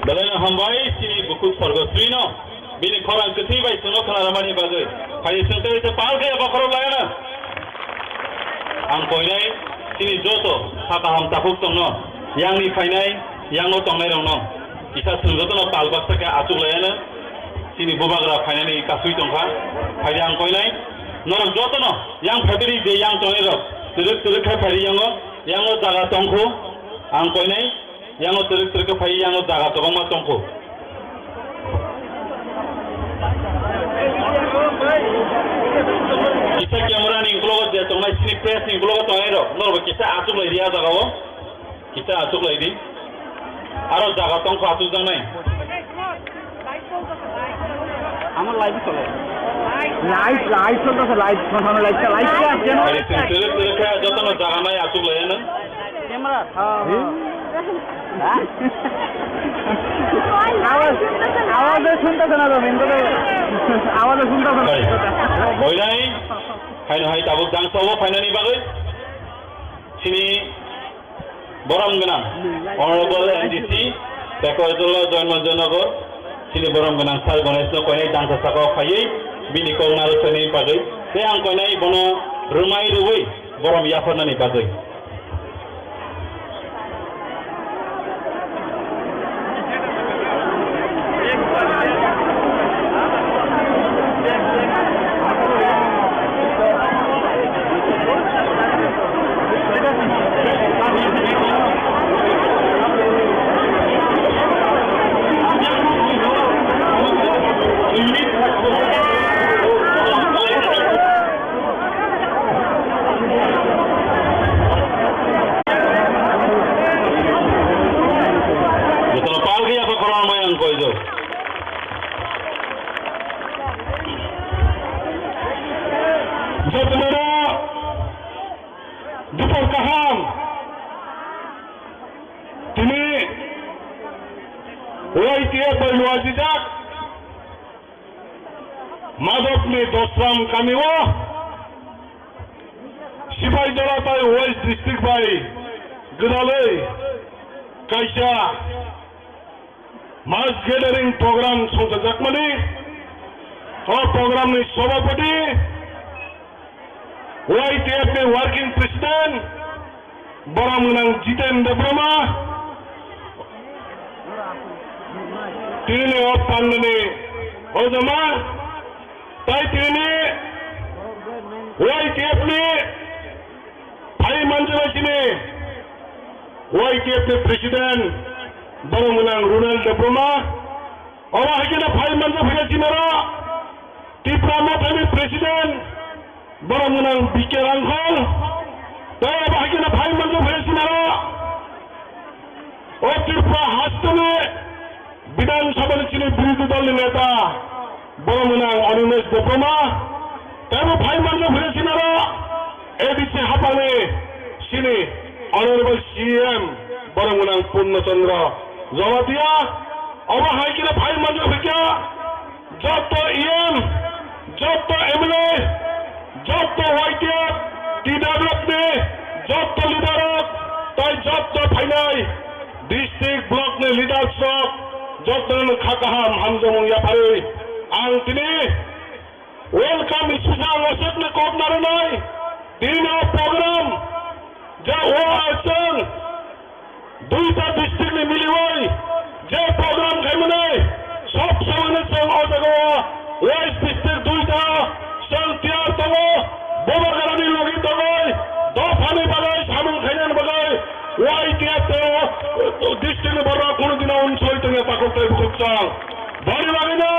Belai no hambai chini bukhuk Sorgosri no bini khorang kwthwi bai chwngno khna rwmani bagwi. Phai chwng tei se pal khe bokhorok lai ano. Ang koinai chini joto sa kaham takhuk tongno, yangni phainai, yango tongnai rokno kisa chwng jotono pal baksa khe achuk lai ano. Chini bubagra phainani kasui tongkha. Phaidi ang koinai norok jotono yang phaidi je yang tongnai rok twrwk twrwk khe phaidi yango, yango jaga tongkhu. Ang koinai yango twrwk twrwk khe phai, yango jaga kwbangma tongkhu. Kisa camera ni uklogo je tongnai, chini press ni uklogo tongnai rok, norok bo kisa achuk lai di a jaga o. Kisa achuk lai di. Aro jaga tongkhu achuk jangnai. Ama live chole. Live, live cholteche, live, kono live, live ke asche na? Ari chwng twrwk twrwk khe jotono jaga nai achuk lai nang. Camera. Ha, ha. Ha? Awaz, awaz e sunta na, main kotha, awaz e sunta na. Koinai, haino hai tabuk jang sobo phainani bagwi. Chini borom gwnang Honorable M D C Bekor Joynagar, chini borom gwnang Sir Ganesh no koinai dangsa saka o phaiwi bini kok narwknani bagwi tei ang koinai bono rwmai rwui borom yapharnani bagwi. Jotono pal khe yapha khorang mai ang koijo. Jotono dupor kaham. Tini Y T F bai luajijak. Madhobni Dosram kamio Sipaijala tai West District bai gwdalwi kaisa mass gathering program songchajakmani, o program ni sobapati Y T F ni working president, borom gwnang Jiten Debbarma, tini o pandani ojama, tai tini Y T F ni phai manjaba chini Y T F ni president, borom gwnang Ronald Debbarma, oro hai khe phai manjak phai chini oro Tipra Mothani president, borom gwnang B K Rangkhol, tei abo hai kheno phai manjak phai sinaro o Tripura hasteni Bidhan Sabhani chini birodhi dolni neta, borom gwnang Animesh Debbarma, tei bo phai manjak phai sinaro A D C haphangni chini Honorable C E M, borom gwnang Purno Chandra Jamatia, obo hai kheno phai manjak phai kha. Jotto E M, jotto M L A, jotto Y T F, T W F ni jotto leader rok, tai jotto phainai district block ni leaders rok, jotto no kha kaham hamjamung yapharwi ang tini welcome speech ang aswkno kok narwnai. Tini o program je o aswk Duita district ni miliwi je program khaimani, sob samani chwng o jaga o West district duita chwng tiyar tongo, Bubagrani logi tongwi dophani bagwi samung khainani bagwi Y T F tei o district ni borok kunu dino unsoi tongya takhuk tei bukhuk chwng. Boni bagwino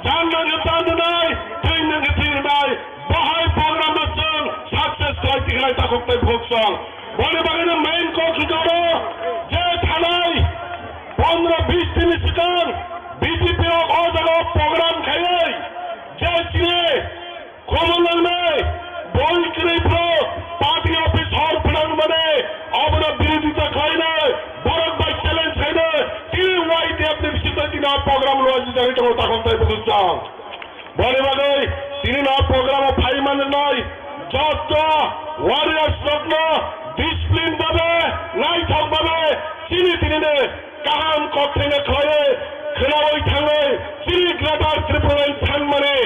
jan nangkhe jan rwnai, thwng nangkhe thwng rwnai, bo hai program no chwng success khlai tikhlai takhuk tei bukhuk chwng. Boni bagwino main kok hwnkhe oro je thanai pondro bis din ni swkang B J P rok o jaga o program khaiwi je chini khumung nangnai boi kwrwi phuru party office hor phwnang mani obono birodita khlainai borok bai challenge khainai chini Y T F ni bisingtwi tini o program luajijagwi tongo takhuk tei bukhuk chwng. Boni bagwi tini no program o phai manjaknai jotto warriors rokno discipline babe Naithok babe chini tinini kaham kok thengna khlaiwi khwnawi thangwi chini Greater Tipraland thanmani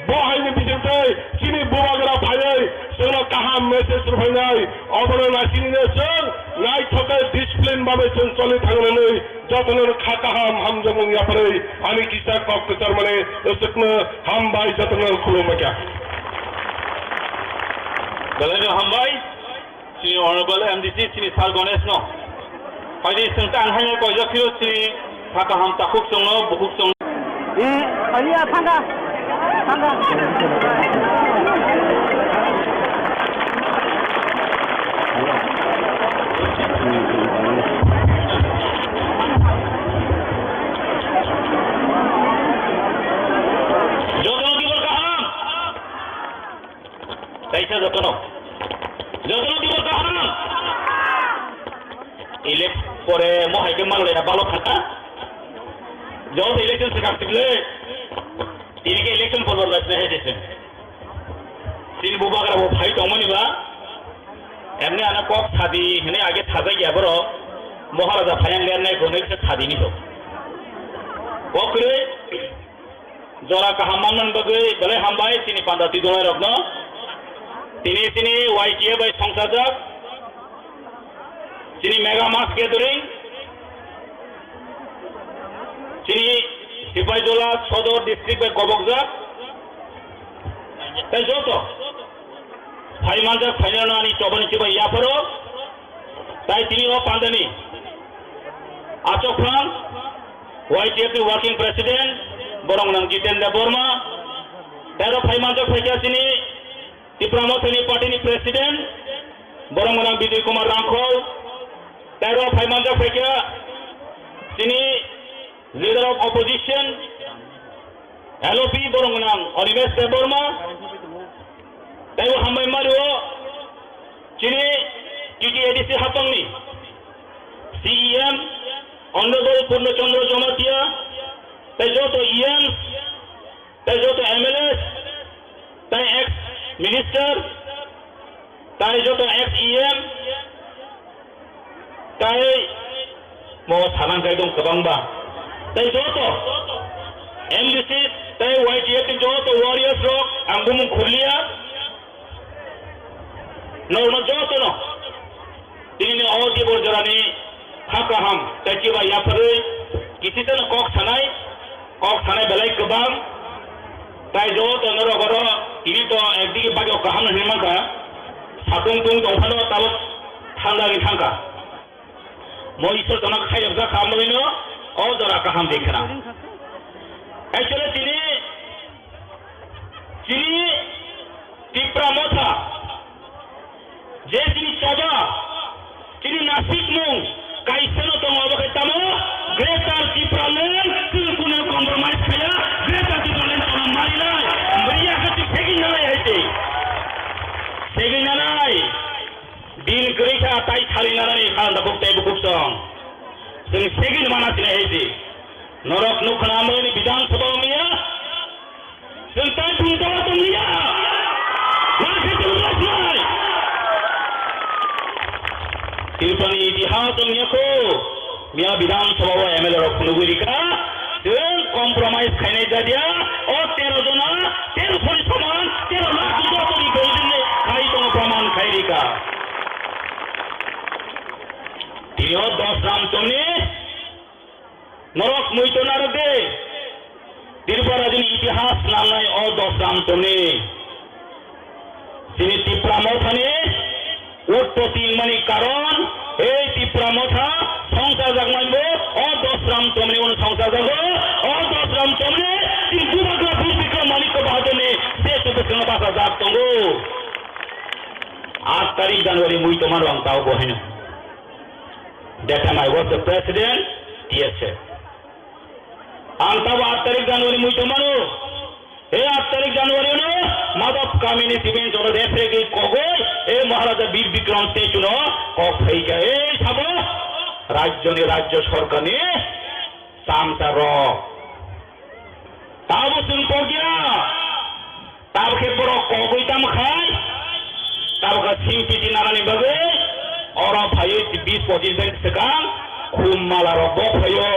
bo haini bisingtwi chini bubagra phaiwi chwngno kaham message rwphainai. Obono naisingino chwng naithok khe discipline babe chwng choli thangnani jotono kha kaham hamjakmung yapharwi ani kisa kok kwcharmani. Aswkno hambai, jotono khulumbaikha. Belai no hambai. Chini Honorable M D C, chini Sir Ganesh no. Phaidi chwng tang haino koijak phiro chini sakha ham takhuk chwngno, bukhuk chwng. Eh, ani ya, thangka. Thangka. Jotono tibor kaham. Kaisa jotono. Jotono tibor kaham. Elect pore mo hai khe malai na balo khata. Joto election se kam tible. Tini ke election pore lai se he se. Tini bubagra bo phai tongmani ba. Emni ana kok sadi hene age sajai ya boro. Maharaja phayang ler nai gonai se sadi ni to. Kokre. Jora kaham manmani bagwi belai hambai chini panda twi dolairokno. Tini chini Y T A bai songchajak. Chini mega mass gathering. Chini Sipaijola Sodor district bai kobokjak. Tei joto. Phai manjak phainani ani chobani chibai yapharo, tai tini o pandani achukphang Y T F ni working president borok nang Jiten Debbarma, tei aro phai manjak phaikha chini Tipra Mothani party ni president borok nang Bijoy Kumar Rangkhol, tei aro phai manjak phaikha chini leader of opposition, L O P borok nang Animesh Debbarma, tei bo hambai mario chini T T A D C hapangni C E M Honorable Purno Chandra Jamatia, tei joto E M, tei joto M L A, tei ex minister, tei joto ex E M, tei mo salang kai dong kwbangba. Tei joto M D C tei Y T F ni joto warriors rok ang bumung khurliya. Norno jotono tini ni o dibor jorani kha kaham tei chiba yapharwi kisitano kok sanai, kok sanai belai kwbang. Tai joto norok oro tini to ekdigi bagyo kaham hinwi mankha, satung tung tongphano tabuk thangdagwi thangkha. Mo Isor tono khairokjak kha, amoni no o jora kaham de khna. Actually, chini, chini Tipra Motha, je chini choba, chini nasikmung, kaisa no tongo, obo khe tamo Greater Tipraland, chwng kunu compromise khaya, Greater Tipraland tono marinai, mriya khe chwng segwi nanai hai se. Segwi nanai. Din kwrwi kha tai sari nanani kha da buk tei bukuk song. Chwng segwi mana sinai hai di. Norok nukha na amoni Bidhan Sabha miya. Chwng tai phung jaga tong miya. Lakhe tong lai sinai. Tripurani itihas tong ya ko. Miya Bidhan Sabha o M L A rok phunugwi rikha, chwng compromise khainai jadia, o tero jona, tero sori soman, tero lakh jotoni president ni khai tongo proman khai rikha. Tini o dos ram tongni norok muito narok de. Tripura rajyoni itihas nangnai o dos ram tongni. Chini Tipra Mothani utpoti wngmani karon, ei Tipra Motha songchajakmani bo o dos ram tongni uno songchajago, o dos ram tongni chini Bubagra Bir Bikram Manikya Bahadurni se se bwskango bachajak tongo. Aat tarik January mui tongmani ang tao bo haino. That time I was the president, T S F. Ang tabo aat tarik January mui tongmano. He aat tarik January no Madhop kamini sibin joto depre ki kogoi, he Maharaja Bir Bikram Techuno kok phaika, he sabo rajyoni, rajyo sorkarni samsa rok. Tabo chwng kok ya. Tabukhe borok kogwi tamo khai, tabukhe sim piti narani bagwi, Oro phaiwi bis pochis din swkang khum mala rok bo phaio,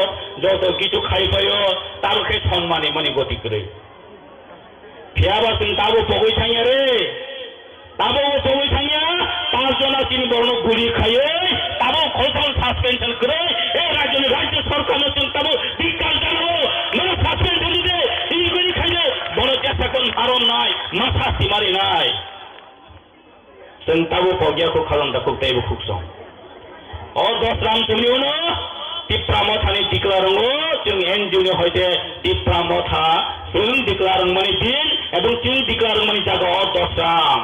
joto kichu khai phaio, tamo khe sonmani mani goti kwrwi. Phiyaba chwng tabo pogwi thangya re, tabo pogwi thangya, panch jona chini borokno guli khaiwi, tabo khoroksa suspension kwrwi, e rajyoni rajya sorkarno chwng tabo dik kal janao, no suspension di de, inquiry khai de, bono jesa kon maron nai, ma sasti mari nai. Chwng tabuk pogya kuk khalong da kuk teibo kuk song. O dos ram chwngni uno Tipra Mothani tikla rwngo, chwng N G O ni hoite Tipra Motha chwng tikla rwngmani din ebong chwng tikla rwngmani jaga o dos ram.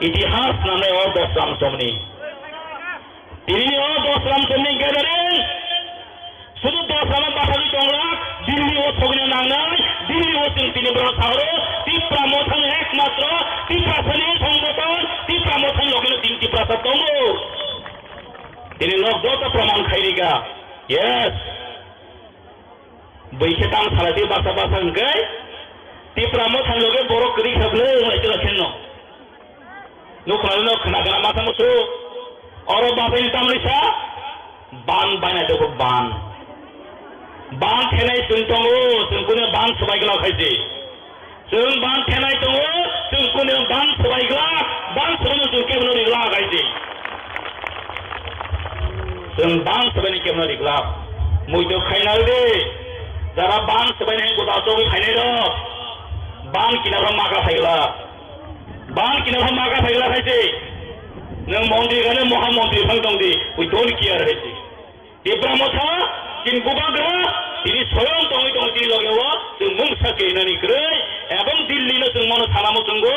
Itihas nangnai o dos ram chwngni. Tini o dos ram chwngni gathering Sudu dos rama bathagwi tonglak, Delhi o sogwino nangnai, Delhi o chwng tini borok sahoro, Tipra Mothani ekmatro, Tiprasani songboton, Tipra Mothani logino tini Tiprasa tongo. Tini nok joto proman khairika. Yes. Bwikhe tang salai twi basa basa hwnkhe, Tipra Mothani loge borok kwrwi kha bwle, wng lai tila khenno. Nukhnarino khna gana masa musu. Oro basaini tamni sa ban bainai toko ban. Ban thenai chwng tongo, chwng kune ban swbai glak hai se. Chwng ban thenai tongo, chwng kune ban swbai glak, ban swbaino chwng kebono ri glak hai se. Chwng ban swbaini kebono ri glak. Muitu khainal de, jara ban swbaini hai goda chogwi phainai rok, ban kinaro maka phai glak. Bang kina pha maka phai glak hai se. Nwng montri gane moha montri phang tong di. We don't care hai se. Tipra Motha, chini bubagra, tini soyong tongwi tong chini loge o, chwng mungsa keinani kwrwi, ebong Delhi no chwng mono sana muchungo,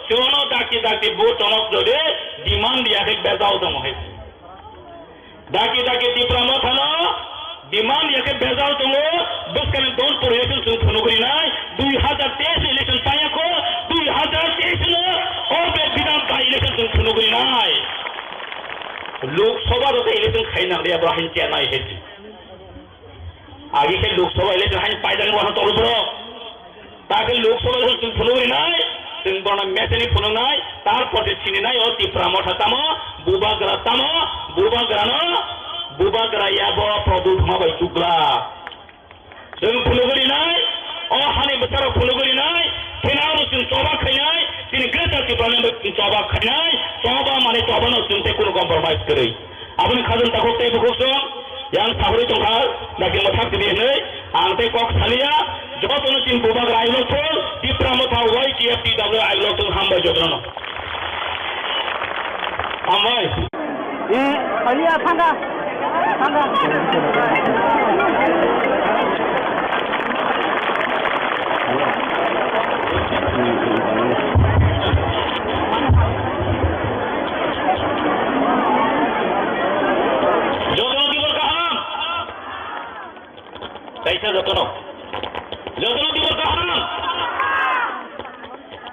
chwngno dakti dakti bo chonok jode, demand ya khe bejao tongo hai se. Daki daki Tipra Mothano demand ya khe bejal tongo, bwskangni Donpur election chwng phunugwi nai, dui hazar teis election paya kho, dui hazar teis no Orbek Bidhan by election chwng phunugwi nai. Lok Sabha rok election khai nang ya, bo hain chaya nai hai se. Agi khe Lok Sabha election hain paidani wano tolo borok. Takhe Lok Sabha election chwng phunugwi nai, chwng bono mechani phunuknai, tarpor se sininai o Tipra Motha tamo, bubagra tamo, bubagrano, bubagra ya bo Pradyut Dhankhar bai chukla. Chwng phunugwi nai, o hani bwsarok phunugwi nai, khenaro chwng choba khainai, chini Greater Tipraland bai chwng choba khainai, choba mane chobano chwng tei kunu compromise kwrwi. Aboni khajang takhuk tei bukhuk song, yang sahori tongkha, dakti mothak tini hinwi, ang tei kok saliya, jotono chini bubagra aiglok thung, Tipra Motha Y T F T W aiglok thung, hambai jotono. Hambai. Eh, saliya, thangkha. Thangkha. Jotono tibor kaham. Kaisa jotono. Jotono tibor kaham.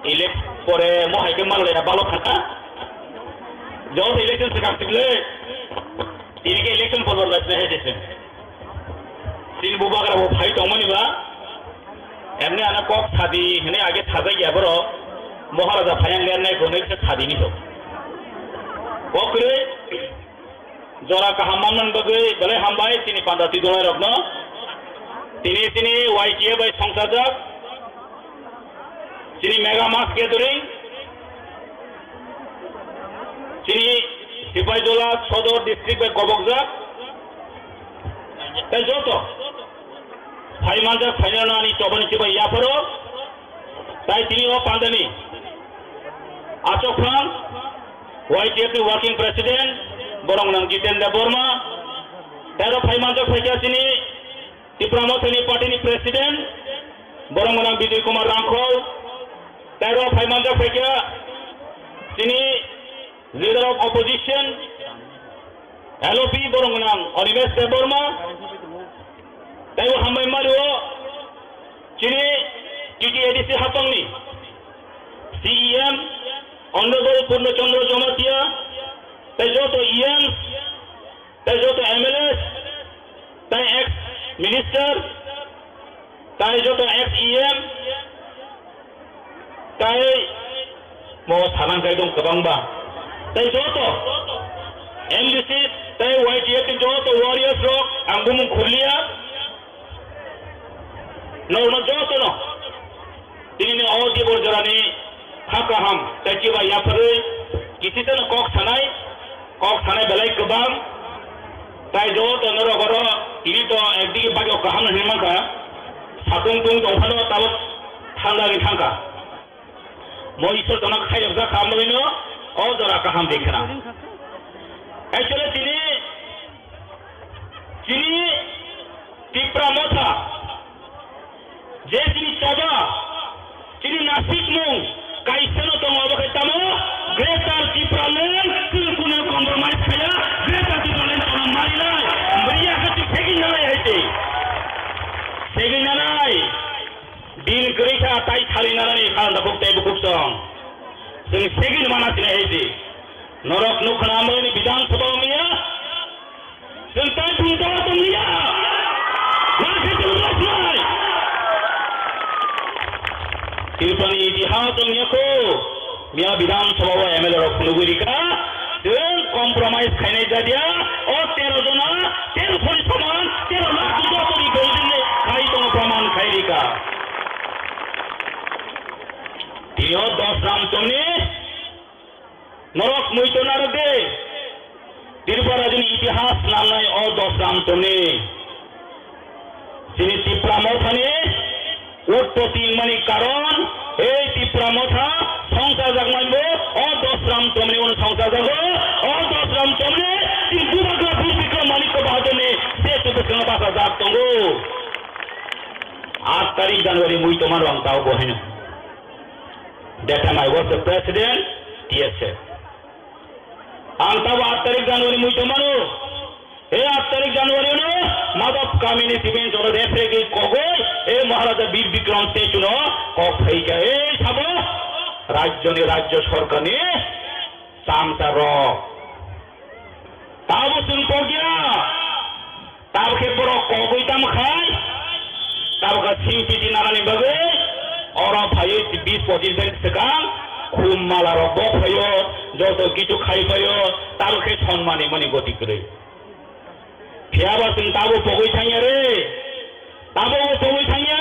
Elect pore mo hai khe mal ya balok khata. Joto election se kam tikle. Tini khe election pore lai se hai se. Tini bubagra bo phai tongmani ba. Emni ana kok sadi hene age sajak ya boro. Moharaja phayang ler nai ko nai se sadi ni to. Kokre. Jora kaham manmani bagwi belai hambai chini panda twi dolairokno. Tini chini Y T A bai songchajak, chini mega mass gathering, chini Sipaijala Sodor district bai gobokjak, tei joto phai manjak phainani ani chobani chibai yapharo, tai tini o pandani achukphang Y T F ni working president, borok nang Jiten Debbarma, tei aro phai manjak phaikha chini Tipra Mothani party ni president, borok nang Bijoy Kumar Rangkhol, tei aro phai manjak phaikha chini leader of opposition, L O P borok nang Animesh Debbarma, tei bo hambai mario chini T T A D C hapangni C E M Honorable Purno Chandra Jamatia, tei joto E M, tei joto M L A, tei ex minister, tei joto ex E M, tei mo sanang kai dong kwbangba. Tei joto M D C tei Y T F ni joto warriors rok ang bumung khurliya. Norokno jotono tinini o dibor jorani kha kaham tei chibai yapharwi kisiteno kok sanai, kok sanai belai kwbang. Tai joto norok oro tini to ekdigi bagwi kaham no hinwi mankha, satung tung tongphano tabuk thangdagwi thangkha. Mo Isor tono khairokjak kha, amlogino o jora kaham de khna. Actually, tini, tini Tipra Motha, je tini choba, tini nasikmung, kaisano tongo, obo khe tamo Greater Tipraland, chwng kunu compromise khaya, Greater Tipraland tono marinai, bwrwi ya khe twi segwi nalai hai twi. Segwi nalai. Din kwrwi kha tai salwi narani kha dakhuk tei bukhuk song. Chwng segwi mana sinai hai di. Norok nukha na amoni Bidhan Sabha wngya. Chwng tai thung ta tongya. Ma khe chwng rok nai. Tripurani itihas wngya kho. Miya Bidhan Sabha o M L A rok phunugwi rikha, chwng compromise khainai jadia, o tero jona, tero sori soman, tero lakh joto ni gojin ni khai tongo, praman khai rikha. Tini o dos ram chomni norok muito narwk de. Tripura rajyoni itihas nangnai o dos ram chomni. Chini Tipra Mothani utpoti wngmani karon, ei Tipra Motha songchajakmani bo o dos ram chomni uno songchajago, o dos ram chomni chini Bubagra Bir Bikram Manikya Bahadurni statue bwskango bachajak tongo. Aat tarik January muitomano ang tao bo haino. That time I was the president, T S F. Ang tabo aat tarik January muitomano. E aat tarik January no Madhab Kamini Siben jora referee kogoi, e Maharaja Bir Bikram Techuno kok phaika, e sabo rajyoni, rajya sarkarni chamcha rok. Tabo chwng pogya. Tabukhe borok kogwi tamo khai, tabukhe sing titi nanani bagwi oro phaiwi bis pochis din swkang khum mala rok bo phaio, joto kichu khai phaio, tabukhe sonmani mani goti kwrwi. Phiyaba chwng tabo pogwi thangya re, tabo bo pogwi thangya,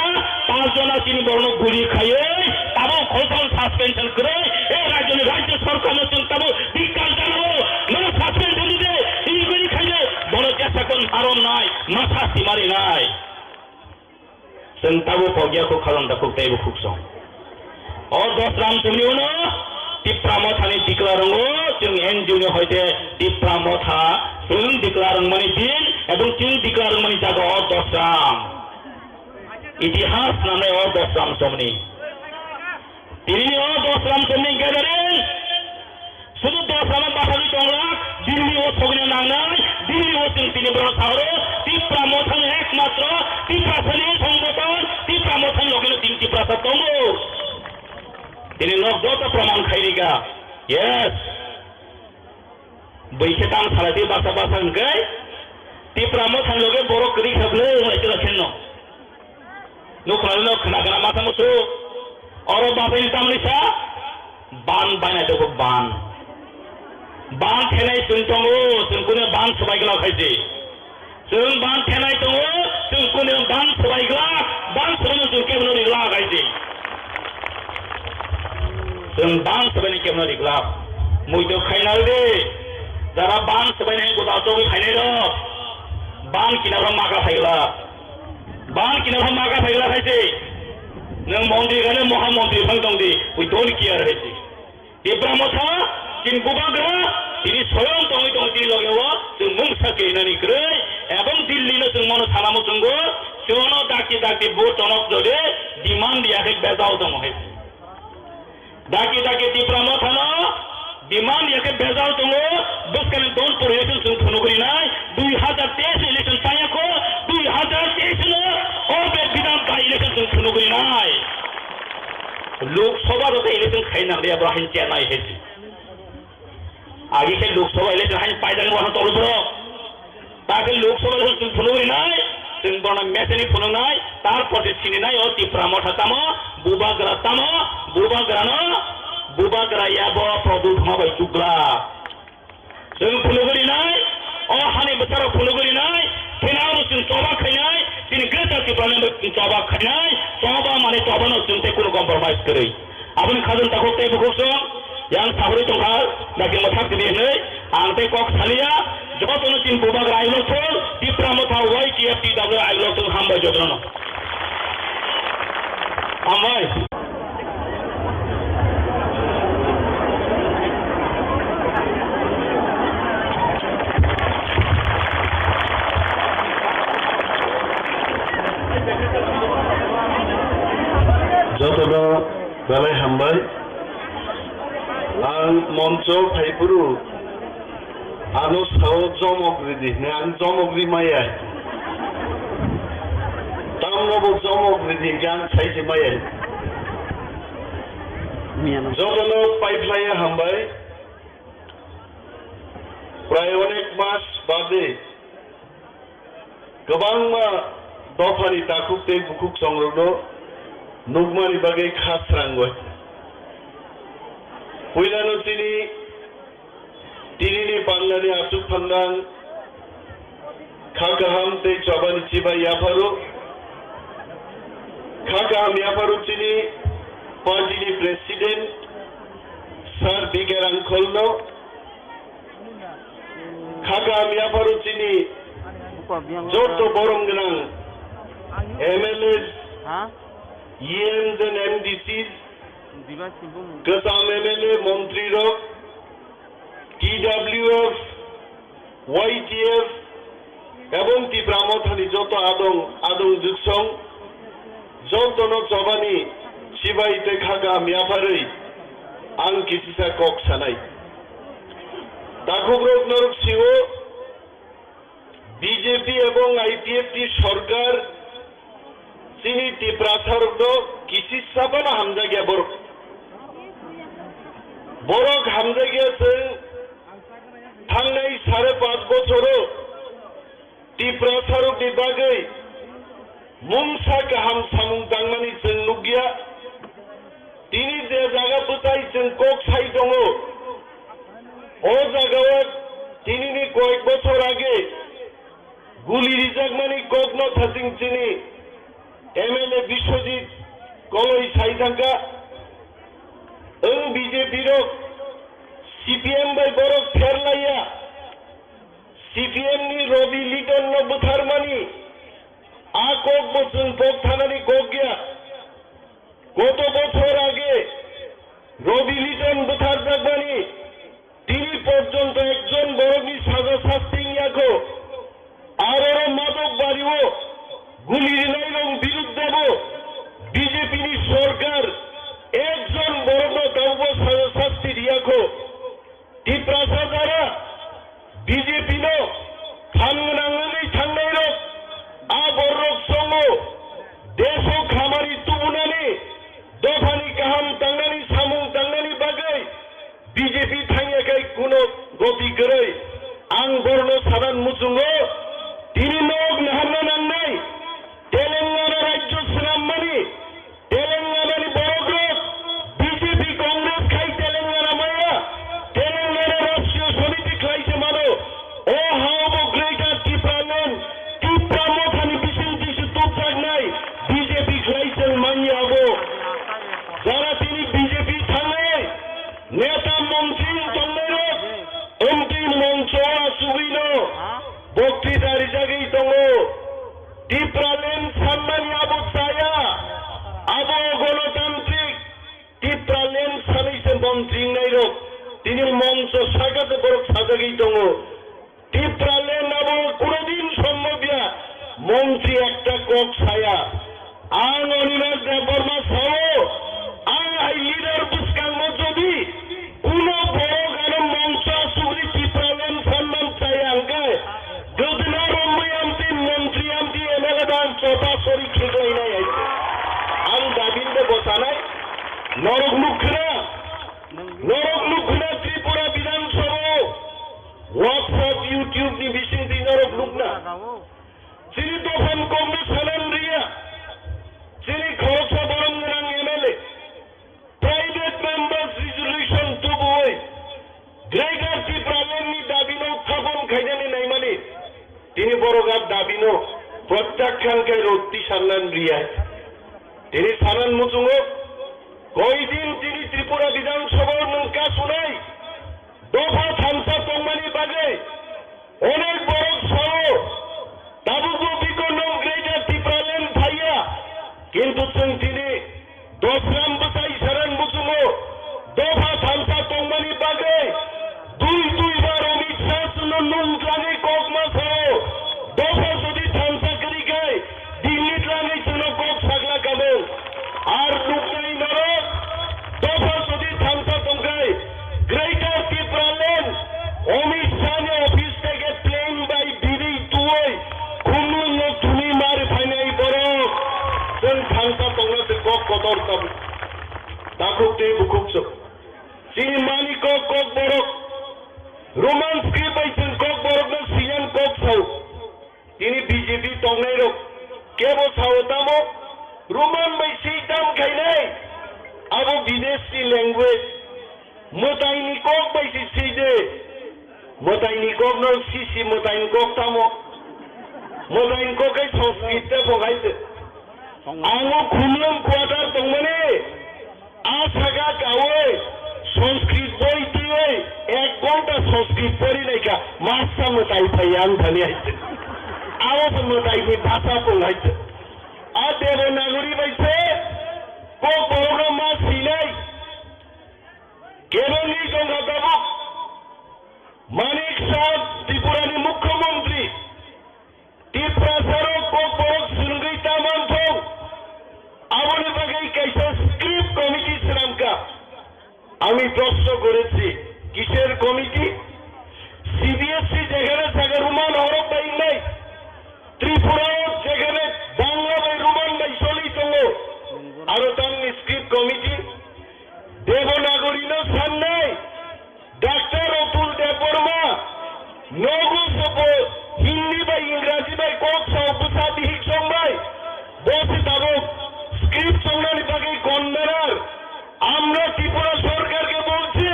panch jona chini borokno guli khaiwi, tabo khosol suspension kwrwi, e rajyoni rajya sarkarno chwng tabo bikal janao, nono suspension di de, chini guli khai de, bono jesa kon maron nai. Masa simari nai. Chwng tabo pogya khuk khalon da khuk teibo khuk song. O dos ram chwngni uno Tipra Mothani tikla rwngo, chwng N G O ni hoite Tipra Motha chwng tikla rwngmani din ebong chwng tikla rwngmani jaga o dos ram. Itihas nanai o dos ram chwngni. Tini o dos ram chwngni gathering. Sudu dos rama bathagwi tonglak, Delhi o sogwino nangnai, Delhi o chwng tini borok sahoro, Tipra Mothani ekmatro, Tiprasani songboton, Tipra Mothani logino tini Tiprasa tongo. Tini nok joto praman khairika. Yes. Bwi khe tam salai twi basa basa hwnkhe, Tipra Mothani loge borok kwrwi kha bwlwi wng lai tila khenno. Nukhlai no khna khna masa musu. Oro basaini tamni sa ban bainai dogo ban. Ban thenai chwng tongo, chwng kune ban swbai glak hai se. Chwng ban thenai tongo, chwng kune ban swbai glak, ban swbai no chwng kebono ri glak hai se. Chwng ban swbai ni kebono ri glak. Muido khainai de. Jara ban swbai ni goda chogwi khainai rok. Ban kina rok maka phai glak. Ban kina pha maka phai glak hai se. Nwng montri gane moha montri phang tong di. We don't care hai se. Tipra Motha, chini Bubagra, tini soyong tongwi tong tini loge o, chwng mungsa keinani kwrwi, ebong Delhi no chwng mono sana muchungo, chwngno dakti dakti bo tonok jode, demand ya khe bejao tongo hai se. Daki daki Tipra Mothano demand ya khe bejal tongo, bwskangni don por election chwng phunugwi nai, dui hazar teis election chaya kho, dui hazar teis no o be bidhan by election chwng phunugwi nai. Lok Sabha rok election khai nang liya bro, hain chair nai hai se. Agi khe Lok Sabha election hain paidang wano tolu bro. Takhe Lok Sabha election chwng phunugwi nai, chwng bono mechanic phunuknai, tar porti sininai o Tipra Motha tamo, Bubagra tamo, Bubagrano, Bubagra yabo Pradyut ma bai chukla. Chwng phunugwi rinai, o hani bwsarok phunugwi rinai, thinang rok chwng choba khainai, chini Greater Tipraland bo chwng choba khainai, choba mane choba no chwng tei kunu compromise kwrwi. Aboni khajang takhuk tei bukhuk chwng yang sahorwi tongkha, dakti mwthak tini hwnwi ang tei kok saliya, jotono chini bubak Railok thol, Tipra Motha Y T F T W Railok thol hambai jotono. Hambai. Jotono belai hambai. Ang moncho phaiphuru ano sao jomok ridi hwnwi ang jomok ri maya. Tamno bo jomok ridi hwnkhe ang saisi maya. Jotono paiphlaiya hambai. Prai onek mas bade kwbangma dophani takhuk tei bukhuk chongrokno nukmani bagwi kha srangwi. Puilano chini tinini pangnani achuk phangnang kha kaham tei chobani chibai yapharo. Kha kaham yapharo chini party ni president Sir B K Rangkholno. Kha kaham yapharo chini joto borom gwnang M L As, E Ms and M D Cs, kwcham M L A, montri rok, T W F, Y T F, ebong Tipra Mothani joto adong, adong juksong, jotono chobani chibai tei kha kaham yapharwi ang kisisa kok sanai. Takhukrok norok sio, B J P ebong I P F T sorkar chini Tiprasarokno kisisa bono hamjakya borok. Borok hamjakya chwng thangnai sare panch bochoro Tiprasarokni bagwi mungsa kaham samung tangmani chwng nukya. Tini je jaga bwtai chwng kok sai tongo, o jagao tinini koyek bochor age guli rijakmani kokno thaching chini M L A Biswajit Koloi sai thangkha. Wng B J P rok C P M bai borok pherlaiya. C P M ni Robi Liton no bwtharmani a kok bo chwng kok thanani kok ya. Koto bochor age Robi Liton bwtharjakmani tini porjonto ekjon borokni saja sasti wngya kho. Aroro Madok Bario guli rinairok biruddhebo B J P ni sorkar ekjon borokno tabukbo saja sasti riya kho. Tiprasa jara B J P no phan gwnang wngwi thangnairok, a bororok chongo desh o khamari tubunani, dophani kaham tangnani, samung tangnani bagwi B J P thangya khai kuno goti kwrwi. Ang borno sanan muchungo, tini nok naharna nangnai, Telangana rajyo swnammani, Telangana ni borok rok B J P Congress khai Telangana maya, Telangana Rashtriya Samiti khlai se mano. O ha bo Greater Tipraland, Tipra Mothani bising tisi tubjaknai B J P khlai se manya abo. Jara tini B J P thangnai neta montri tongnai rok, omtwi moncho asugwi no bokti darijagwi tongo. Tipraland sanmani abo chaya, abo gonotantrik. Tipraland sanwi se montri wngnairok tini moncho saka se borok sajagwi tongo. Tipraland abo kunodin sombobya montri ekta kok saya. Ang Anirudh Debbarma sao, ang hai leader bwskango jodi kuno borok ano mongsa sugri Tipraland sanman chaya hwnkhe, Godina romwi amtwi montri amtwi M L A dang chota sori khiklainai hai. Ang dabin de bwsanai, norok nukkha na, norok nukkha na Tripura Bidhan Sabha o, WhatsApp, YouTube ni bisingtwi norok nukna. Chini dophani Congress sanan riya, chini khoroksa borom gwnang M L A, private members resolution tubuwi Greater Tipraland ni dabi Tini borok a dabino protyakhan khe roti sannan riyai. Tini sanan muchungo, koidin tini Tripura Bidhan Sabha nwng kasunai dopha thamsa tongmani bagwi onek borok sao, tabukbo bikon nwng Greater Tipraland phaiya, kintu chwng tini Dosram bwsai saran muchungo dopha thamsa tongmani bagwi dui dui bar Amit Shah chwngno nung twlangwi kok ma sao. Dopha jodi thamsa kwrwi khai Delhi twlangwi chwngno kok sakla kamo. Ar nuknai norok dopha jodi thamsa tongkhai Greater Tipraland Amit Shah ni office theke plane bai birwi tuwi Khumlwng no thumwi mari phainai borok. Chwng thansa tongna se kok kotor tabuk. Takhuk tei bukhuk chwng. Chini mani kok kok borok. Roman script bai chwng kok borok no siyan kok sao. Tini B J P tongnai rok kebo sao tamo Roman bai si tam khainai. Abo bideshi language. Mwtaini kok bai si si de. Mwtaini kok no si si mwtaini kok tamo. Mwtaini kok kai Sanskrit te bo hai de. Ang o Khumlwng quarter tongmani. A saga kawi Sanskrit boi twiwi ek ghonta Sanskrit pori naikha. Masa mwtai phai ang thani hai de. Abo se mwtaini bhasha tong hai de. A Devanagari bai se kok borok no ma sinai. Kebengwi tongkha tabuk Manik Saha Tripurani Mukhyamantri, Tiprasarok kokborok swrwngwi ta manthok, aboni bagwi kaisa script committee swnamkha. আমি প্রশ্ন করেছি, কিসের committee? CBSE যেখানে থাকে রোমান হরফ বা ইংরেজি, ত্রিপুরাও যেখানে বাংলা বা রোমান বা চলেই চলো, আরো তার script committee Devanagari no sannai, Doctor Atul Debbarma, nogo sobo Hindi bai Ingraji bai kok sao bwsa bihik song bai, bo se tabuk script songnani bagwi convener. আমরা ত্রিপুরা সরকারকে বলছি,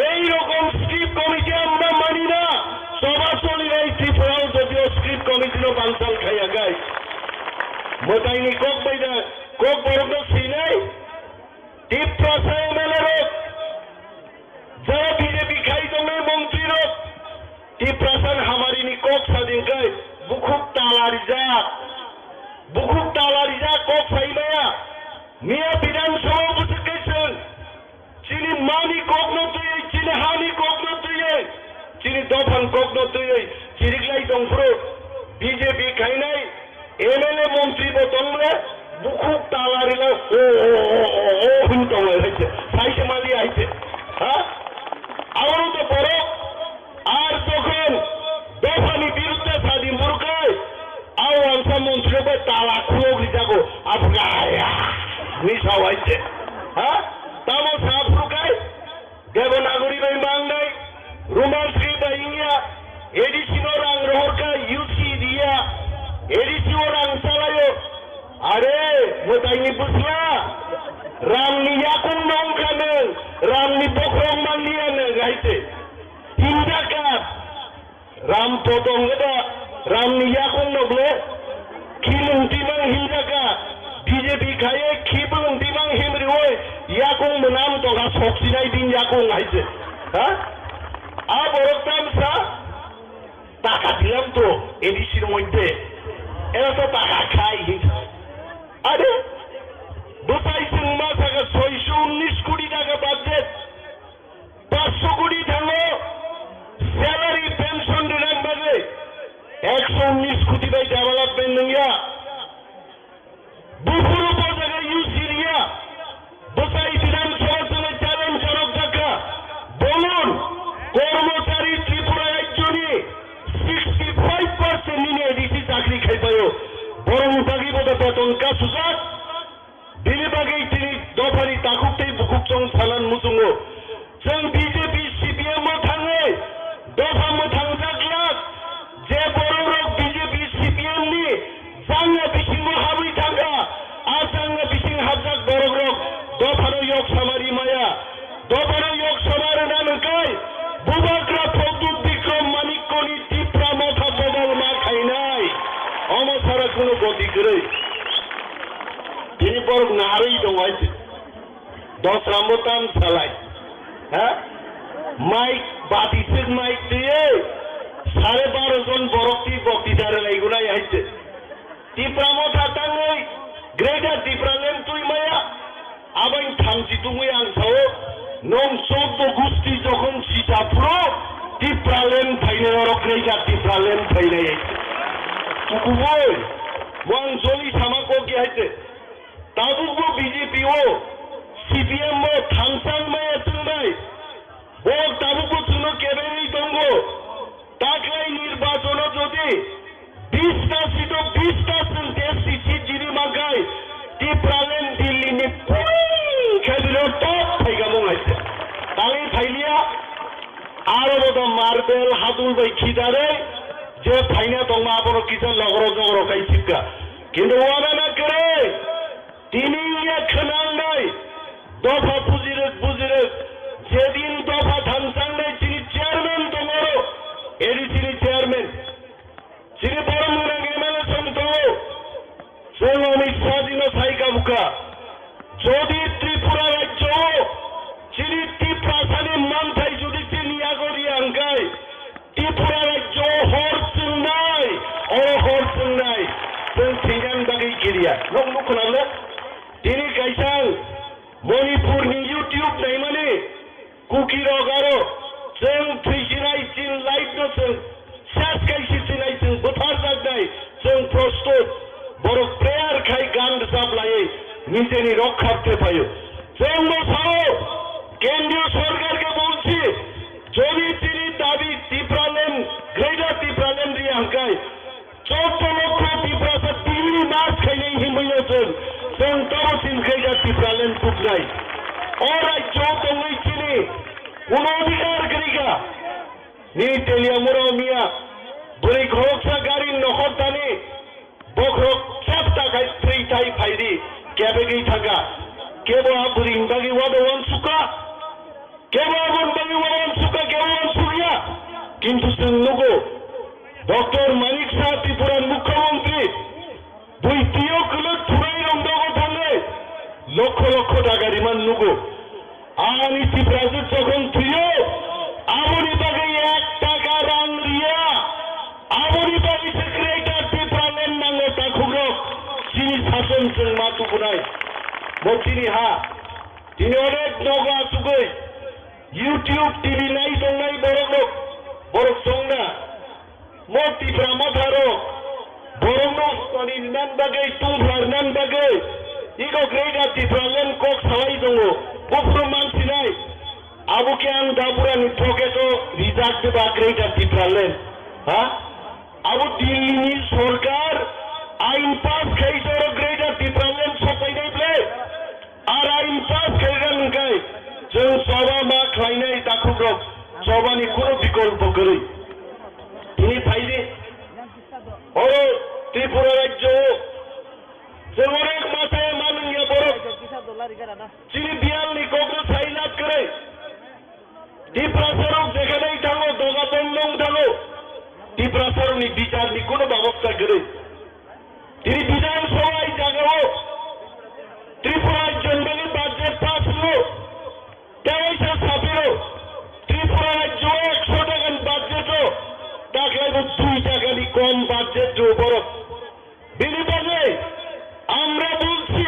এই রকম স্ক্রিপ্ট কমিটি আমরা মানি না। সভা চলি নাই ত্রিপুরাও যদিও script committee no bangsal khaya gai. Mwtaini kok bai da, kok borok no sinai. Tiprasa M L A rok, jara B J P khai tongnai montri rok, Tiprasa hamari ni kok sadin kai, bukhuk tala rijak, bukhuk tala rijak kok sai maya, miya Bidhan Sabha bwswk kai chwng, chini mani kok no twiwi, chini hani kok no twiwi, chini dophang kok no twiwi, chiriklai tongphuru, B J P khainai, M L A montri bo tong le, bukhuk tala rila, o, o, o, o, o, hwn tong le, hai se, sai se mali hai se. Ha? Aro to borok, ar tokhon, dophani birudde sadi murkai, au angsa montri bo tala khulok rijago, aphgaya, ni sao hai se. Ha? Tamo sa phrukai? Devanagari bai mangnai, Roman script bai wngya, A D C no rang rohorkha, U C diya, A D C o rang chalayo. Are, mwtaini bwsla, rang ni yakung no wngkha nwng, rang ni bokhorok manliya nwng, hai se. Hinjaka. Ram potong gada, ram ni yakung no ble, khilung timang hinjaka, B J P khaye khibulung timang himrioi, yakung mwnam tongkha soksinai din yakung hai se. Ha? A borok tamsa, taka dilam to, A D C ni moddhe. Era to taka khai hinsa. Are, bwtai chwng ma saka soiso unnis koti taka budget. Panchsho koti thango salary pension rinang bagwi, ekso unnis koti bai development nungya. Buphuru bo jaga U C riya. Bwsai Bidhan Sabha songwi challenge jorok jakha. Bolun, kormochari Tripura rajyoni sixty five percent nini A D C chakri khaipaio. Borokni bagwi bo da beton kasujak. Bini bagwi tini dophani takhuk tei bukhuk chwng sanan muchungo. Chwng B J P C P M o thangwi dopha mwthangjak glak. Je borok rok B J P C P M ni jangna bisingo habwi thangkha, a jangna bising habjak borok rok dophano yok samari maya. Dophano yok sama rwna nungkai, Bubagra Pradyut Bikram Manikyani Tipra Motha bodol ma Kwrwi. Tini borok narwi tongo hai se. Dosrambo tam salai. Ha? Mike, bati sik mike twiwi sare baro jon borok twi bokti dare laigunai hai se. Tipra Motha tangwi Greater Tipraland twi maya. Abang thamchi tungwi ang sao, nong chwddo gusti jokhon sita phuru Tipraland phainai, oro Greater Tipraland phainai. Tukuboi, mo ang joli sama kok ya hai se. Tabukbo B J P o, C P M o thamsang maya chwngnai. Bo tabukbo chwngno kebengwi tongo. Taklai nirbachono jodi bista sito bista chwng testi seat jini mankhai, Tipraland Delhi ni pui khe bino top phaikha mung hai se. Tangwi phailiya, aro bo do marbel hadul bai khidarwi je phaina tongma abono kisa logro jogro khai sikha. Kintu wana na kwrwi. Tini ya khwnangnai dopha bujirwk bujirwk, jedin dopha thamsangnai chini chairman tongoro, A D C ni chairman, chini borom gwnang M L A song tongo, chwng Amit Shah jino sai kabukha, jodi Tripura rajyo o chini Tiprasani manthai jodi chini yago riya hwnkhe, Tripura rajyo hor chwngnai, oro hor chwngnai, chwng thwinani bagwi kiriya. Nok nuk khna le? Tini kaisa ang Manipur ni YouTube naimani Kuki rok aro chwng thwisinai chini life no chwng ses kaisi sinai chwng bwthar jaknai chwng prostut borok prayer khai gan rwchap laiwi nijeni rok khapte phaio. Chwng no sao kendriyo sorkar ke bolchi Jodi chini dabi Tipraland, Greater Tipraland riya hwnkhe, chwddo lokho Tiprasa Delhi march khainai hinwi o chwng, chwng tamo chini Greater Tipraland tuknai. O rajyo tongwi chini kuno adhikar kwrwi kha. Nini Teliamura miya bwrwi khoroksa gari nokhor thani, Bokhorok chepta khai twi tai phaidi kebegwi thangkha. Kebo a bwrwini bagwi wado uansukha, kebo aboni bagwi uansukha, kebo uansukya. Kintu chwng nugo, Doctor Manik Saha Tripura Mukhyamantri bui twiyo kwlwk thurai rok nogo thangwi lokho lokho taka riman nugo. Ani Tiprasa jokhon thwiyo, aboni bagwi ek taka rang riya, aboni bagwi se Greater Tipraland nango takhukrok, chini sason chwng ma tubunai. Bo chini ha, tini onek nogo achugwi, YouTube, T V nai tongnai borok rok, borok chongna. Mo Tipra Motha rok borokno soninan bagwi, tungphlarnan bagwi iko Greater Tipraland kok salai tongo. Buphuru mansinai, abo khe ang Daburani pocket o rijak diba Greater Tipraland? Ha? Abo Delhi ni sorkar ain pass khai toro Greater Tipraland sopainai ble? Ar ain pass khairang hwnkhe chwng choba ma khlainai takhukrok, chobani kunu bikolpo kwrwi. Tini phaidi, oro Tripura rajyo o chwng onek ma saya ma nungya borok. Chini biyalni kokno sai lab kwrwi. Tiprasarok jekhanai thango, doga tongmung thango, Tiprasarokni bicharni kunu babosta kwrwi. Tini Bidhan Sabha i jagao Tripura rajyoni bagwi budget pass wngwi tewaisa sapiro Tripura rajyo ekso takani budget o taklaibo dui takani kom budget rw borok. Bini bagwi আমরা বলছি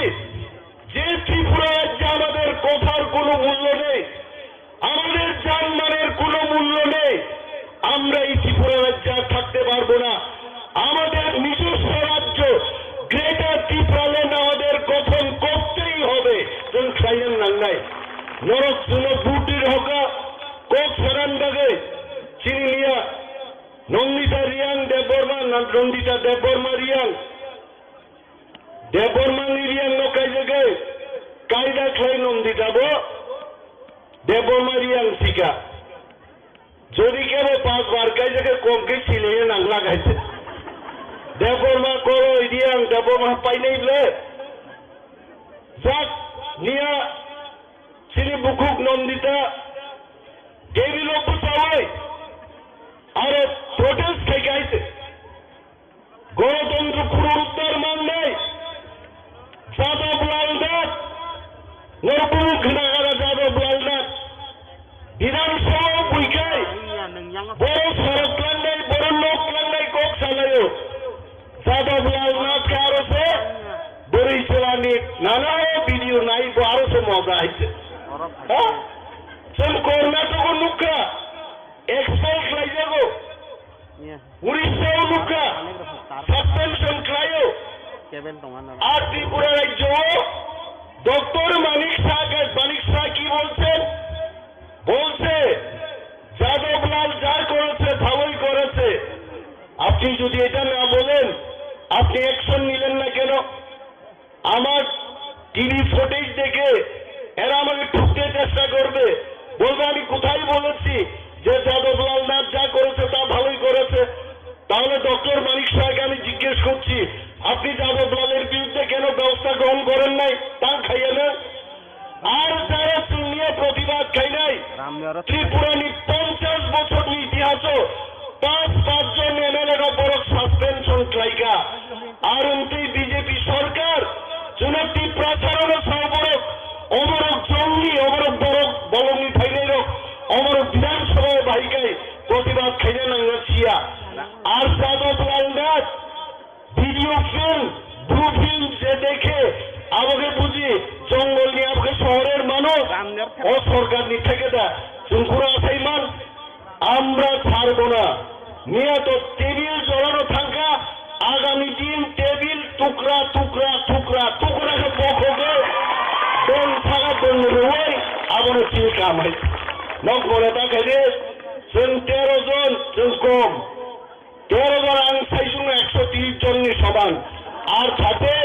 যে ত্রিপুরা রাজ্যে আমাদের কথার কোনো মূল্য নেই, আমাদের জানমালের কোনো মূল্য নেই। আমরা এই ত্রিপুরা রাজ্যে আর থাকতে পারবো না। আমাদের নিজস্ব রাজ্য গ্রেটার ত্রিপুরাল্যান্ড আমাদের গঠন করতেই হবে। Chwng khlaina nangnai. Norok chwngno vote ri rw kha, kok sanan bagwi chini miya Nandita Reang Debbarma, Nandita Debbarma Reang. Debbarma ni Reang no kaijagwi, kaida khlai Nandita bo Debbarma Reang sika. Jodi kebo pas bar kaijagwi kom khe silaiya nangla kaisa. Debbarma kolo Reang Debbarma painai ble. Jak niya chini bukhuk Nandita, table o bwchawi aro protest khai kaisa. Gorotontro punoruddhar man na, Bumung khna kha Jadab Lal Nath. Bidhan Sabha o buikhai. Boro sorok tlangnai, boro nok tlangnai kok salaio. Jadab Lal Nath khe aro se bwrwi chwlani nana o video nai bo aro se moja hai se. Ha? Chwng Karnataka nukha, expel khlaijago. Orissa o nukha, suspension khlaio. Ar Tripura rajyo o Doctor Manik Saha, Manik Saha ki bolchen? বলছে, "যাদব লাল যা করেছে, ভালোই করেছে।" আপনি যদি এটা না বলেন, আপনি অ্যাকশন নিলেন না কেন? আমার টিভি ফুটেজ দেখে এরা আমাকে ঠুকতে চেষ্টা করবে, বলবে, "আমি কোথায় বলেছি যে যাদব লাল নাথ যা করেছে তা ভালোই করেছে?" তাহলে ডক্টর মানিক সাহাকে আমি জিজ্ঞেস করছি, আপনি যাদব লালের বিরুদ্ধে কেন ব্যবস্থা গ্রহণ করেন নাই? তাং খাইয়ে না? Ar jara chwngni o protibad khainai, Tripura ni ponchash bochorni itihaso pas pachjon M L A rok borok suspension khlaikha. Ar wngtwi B J P sorkar chwngno Tiprasa rokno sao borok, oborok jongni, oborok borok bolongni phainairok, oborok Bidhan Sabha o bahaikai protibad khaina nangna siya. Ar Jadab Lal Nath Video film, blue film je dekhe, aboke buji, jongolni aboke sohorer manuj, o sorkarni thekeda, chwng phuru asaiman, আমরা ছাড়ব না। নিহত টেবিল জ্বলানো থাকা, আগামী দিন টেবিল টুকরা, টুকরা, টুকরা, টুকরা khe bokhogwi, bong saka bong rwui, abono chini kamai. Nok mone ta khaide, chwng tero jon, chwng kom. Tero jon ang saisung ekso tris jonni soman. Ar thate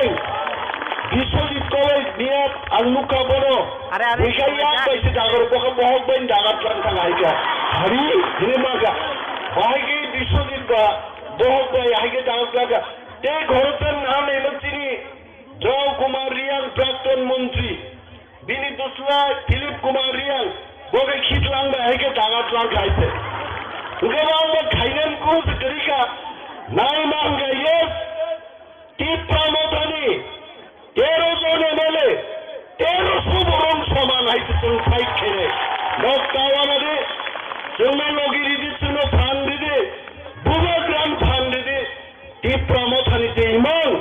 Biswajit Koloi miyat ang nukha bono. Are, are, Buikai yak are. Baise dagar boka bohok bai dagar tlang thang haika. Hari hini maka. Bahai ke Biswajit ba bohok bai haike dagar tlang kha. Te ghorotan nam elo chini Rao Kumar Riang, Prakton Montri. Bini dusla Philip Kumar Riang, bo khe khitlang bai hai khe daga tlang khai se. Hwnkhe bo ang bo khainani kung se kwrwi kha. Nai ma hwnkha yes, Tipra Mothani tero jon M L A, tero suborong soman hai se chwng fight khainai. Nok ta wana de, chwngno logi ridi, chwngno phan ridi, bubagrano phan ridi. Tipra Mothani tei imang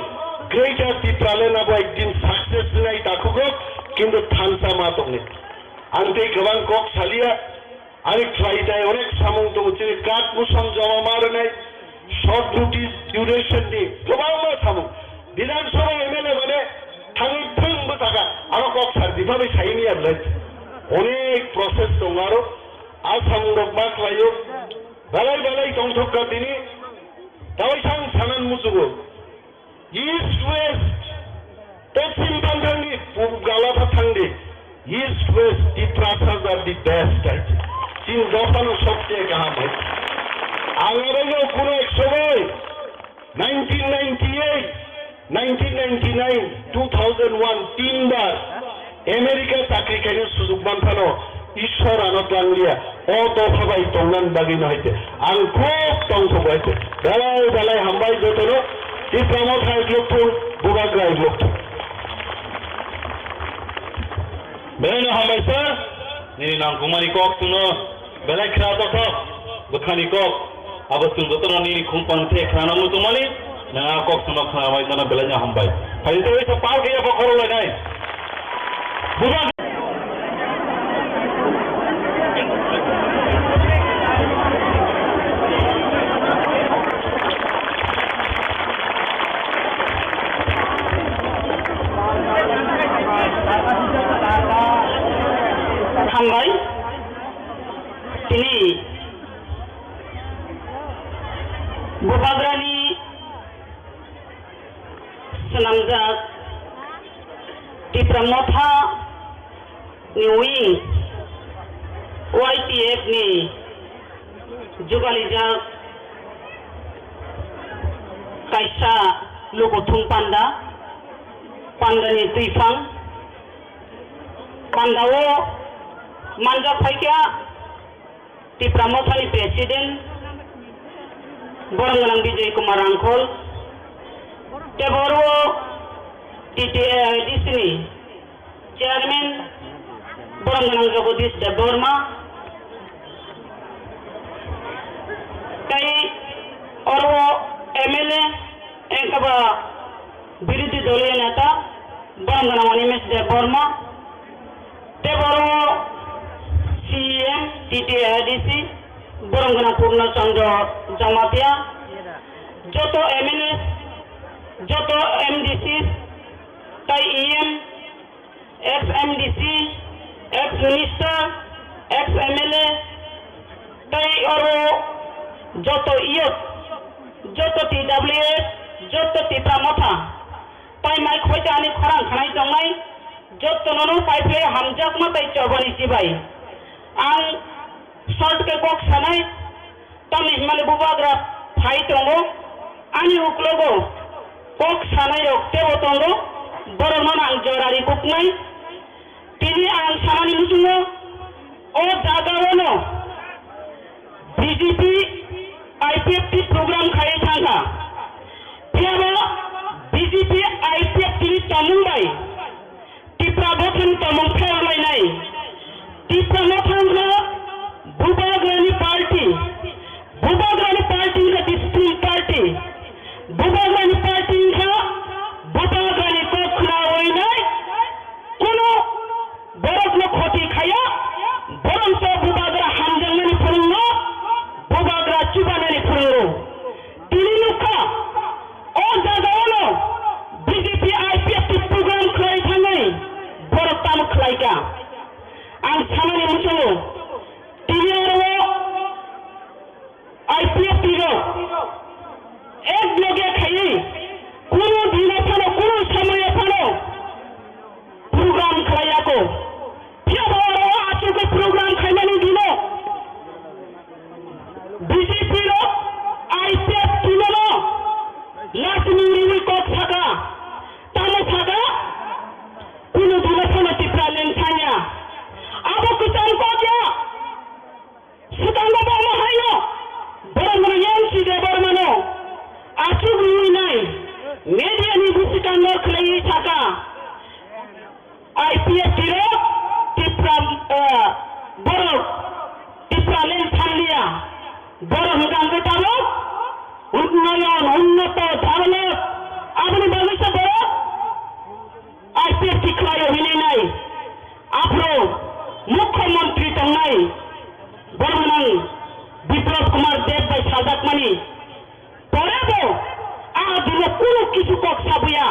Greater Tipraland abo ekdin success wngnai takhuk rok, kintu thansa ma tongni. Ang tei kwbang kok salia, ani khlai tai onek samung tongo, chini card musam joma ma rwnai, short notice duration ni kwbangma samung. Bidhan Sabha M L A mane thangwi thwng bwsaka, aro kok sar diba bai saini ya bwlai. Onek process tongo aro, a samung rok ma khlaio. Belai belai tongthok kha tini. Tawai sang sanan musugo. East West, Poschim Phanthangdi, Purub Galapha thangdi. East West, Tiprasas are the best, hai. Chin dophano sobche kaham, hai. Ang abaino kuno ek somoy, nineteen ninety-eight, nineteen ninety-nine, two thousand one, tinbar America chakri khaina sujug manphano, Ishwar ano tlangliya, o dopha bai tongnan bagwi no haite. Ang khub tongthogo haite. Belai belai hambai jotono, Tipra Motha hai lokthung, Bubagra hai lokthung. Belai no hambai sir, nini nangkukmani kok chwngno belai khna tongthok, bwkhani kok. Abo chwng jotono nini khum pang the khna nangwi tongmani, nwng a kok chwngno khna bai mano belai no hambai. Phai tei waisa pal khe yapha khorok lainai. Bubagra. Hambai. Tini Bubagrani swnamjak Tipra Motha ni wing Y T F ni jugalijak kaisa lukuthum panda, pandani twiphang, pandao manjak phaikha. Tipra Mothani President, Boromgwnang Bijoy Kumar Rangkhol, tei boro T T A I D C ni Chairman, Borom gwnang Jagadish Debbarma, tei oro M L A, engkha ba birodhi doliya neta, borom gwnang Animesh Debbarma, tei oro C E M, T T A D C, borom gwnang Purno Chandra Jamatia, joto M L A, joto M D C, tei E M, ex M D C, ex minister, ex M L A, tei oro joto youth, joto T W F, joto Tipra Motha, tei mai khoita ani khorang khanai tongnai, jotono no paiphlai hamjakma tei chobani chibai. Ang short khe kok sanai, tamni hwnmale bubagra phai tongo, ani uklogo kok sanai rok tebo tongo, borokno ang jorari buknai. Tini ang sanani muchungo o jagao no B J P I P F T program khai thangkha. Phiyaba B J P I P F T ni tongmung bai Tipra Motha ni tongmung pherlainai. Tipra Motha wngkha Bubagrani party, Bubagrani party wngkha discipline party, Bubagrani party wngkha Bubagrani kok khnawi nai, kunu borokno khoti khaya, borokno Bubagra hamjaknani phwrwngno, Bubagra chubanani phwrwngo. Tini nukha, o jagao no B J P I P F T program khlai thangwi borok tamo khlaikha. Ang sanani muchungo, tini oro I P F T rok ek loge khaiwi kunu dino phano, kunu somoyo phano program khlaiya kho. Phiya ba oro achukgwi program khaimani dino B J P rok I P F T no no lachimung riwi kok saka. Tamo saka? Kunu dino phano Tipraland thangya. Abo kwcham kok ya. Swkango bo omo haino borok mano M C Debbarmano achuk rwinai media ni bwswkango khwlaiwi saka, I P F T rok Tipra, eh, borok Tipraland thangliya, borok hwnkha hwnkhe tabuk unnoyon, unnoto, develop, aboni bagwi se borok I P F T khlaio hinwi nai. Aphuru Mukhyamantri tongnai borok nang Biplab Kumar Deb bai saljakmani pore bo a dino kunu kisu kok sabuya.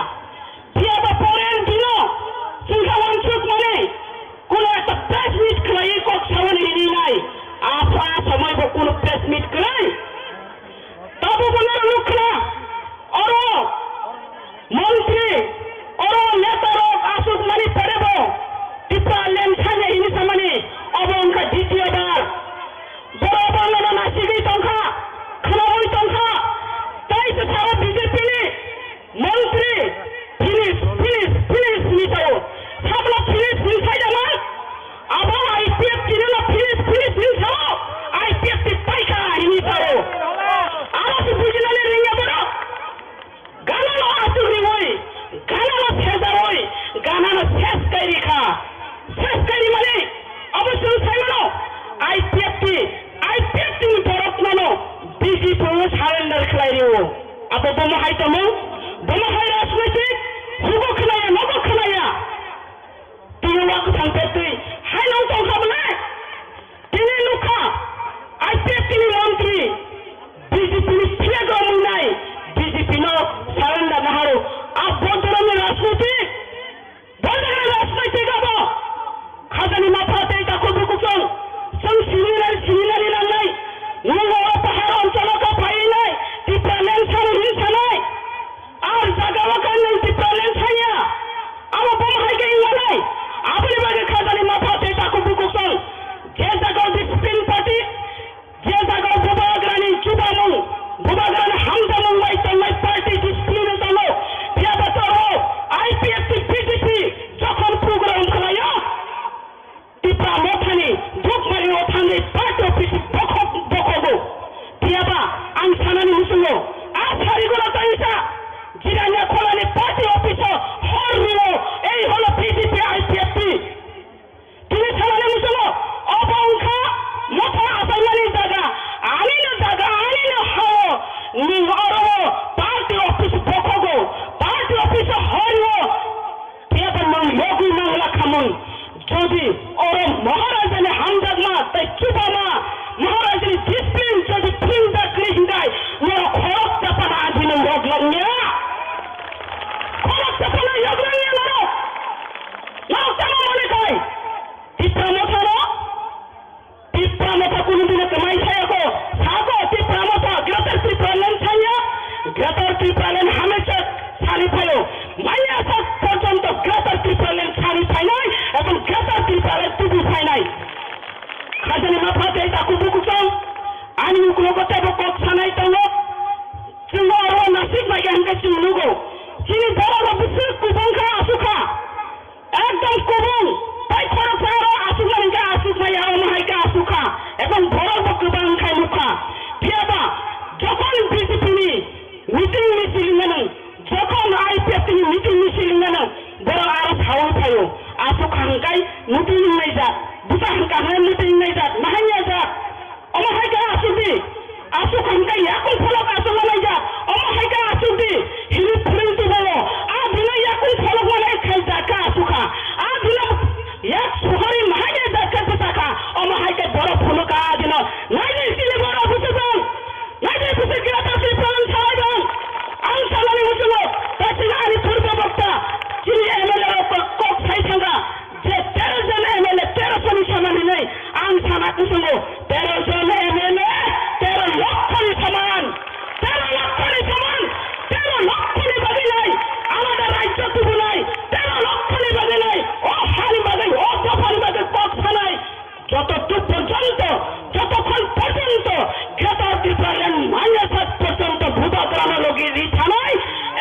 Phiya ba pore dino chwngkha wansukmani kunu ekta press meet khlaiwi kok sabani hinwi nai. Apha somoi bo kunu press meet khlai. Tabuk bo norok nukha, oro montri, oro netarok aswkmani pore bo Tipraland thangya hini samani, obo wngkha ditiyo bar. Borok bo nono nasigwi tongkha, khwnagwi tongkha, tei se sao B J P ni montri, "Finish, finish, finish," hinwi sao. Sabla finish hinwi saidama? Abo I P F T no finish, finish hinwi sao, I P F T paikha hinwi sao. Abo se bujinani ringya borok. Ganano aswk riwi, ganano sejawi, ganano ses kai rikha. Ses kai rimani abo chwng saimano I P F T, I P F T ni borok nano B J P o surrender khlai rio. Abo bomo hai tongmung, bomo hai rajnaitik, hugo khwnaya, nogo khwnaya. Tini o kwthang tei twi haino wng tong kha bwle? Tini nukha I P F T ni montri B J P ni flag rok wngnai, B J P no surrender naharo. A bo dhoromni rajniti, bo dhoromni rajniti abo. Khajani mapha tei takhuk bukuchwng chwng simi nai, simi nai nangnai. Nwng o pahar oncholo kha phai nai, Tipraland sano hin sanai. Ar jaga o kha nwng Tipraland saya. Abo bomo hai khe wngmanai. Aboni bagwi khajani mapha Kisa horiwo, phiya ba nwng yogwi mangla khamung. Jodi oro Maharajani hamjakma tei chubama, Maharajani discipline jodi phwrwngjak kwrwi hwnkhe, norok khorok chapana adino yog langya. Khorok chapana yog langya norok. Norok chama mani khai. Tipra Motha no Tipra Motha kunu dino kwmai saya ko, sako Tipra Motha Greater Tipraland saya, Greater Tipraland hamesa sari phaio, maya sak porjonto Greater Tipraland sari phainai, ebong Greater Tipraland tubu phainai. Khajani mapha tei taku buku song, ani ukulogo tebo kok sanai tongo, chwngno aro nasik bai hwnkhe chwng nugo, chini borok rok bwswk kubung kha asukha. Ekdom kubung, tei khoroksa aro asukmani khe asukmaya, omo hai khe asukha, ebong borok bo kwbang khai nukha. Phiya ba, jokhon B J P ni meeting misil wngmano, jokhon I P F T ni meeting misil wngmano, borok aro saui phaio, asukha hwnkhe meeting wngnaijak, bwsa hwnkha hwnkhe meeting wngnaijak, nahanyajak. Omo hai khe asuk di, asuk hwn khe yakung pholok asuk ma laijak, omo hai khe asuk di, hini phwrwng tubo, a dino yakung pholok ma lai khaijak khe asuk kha, a dino yak suhari ma hai khe jak khe bwsa kha, omo hai khe borok phunuk kha a dino, nai di chini borok bwsajwk, nai di bwsajwk khe ta Tripura ni salai dong, ang sanani muchungo, ta chini ani purbo bokta, chini M L A rok kok sai thangkha, je tero jon M L A, tero soni saman hinwi ang sana kusungo, tero jon M L A, tero lokho ni saman, tero lokho ni saman, tero lokho ni bagwi nai, alada rajyo tubunai, tero lokho ni bagwi nai, o hani bagwi, o dopha ni bagwi kok sanai, joto tuk porjonto, jotokhon porjonto, Greater Tipraland manya sak porjonto bubagrano logi ri thanai,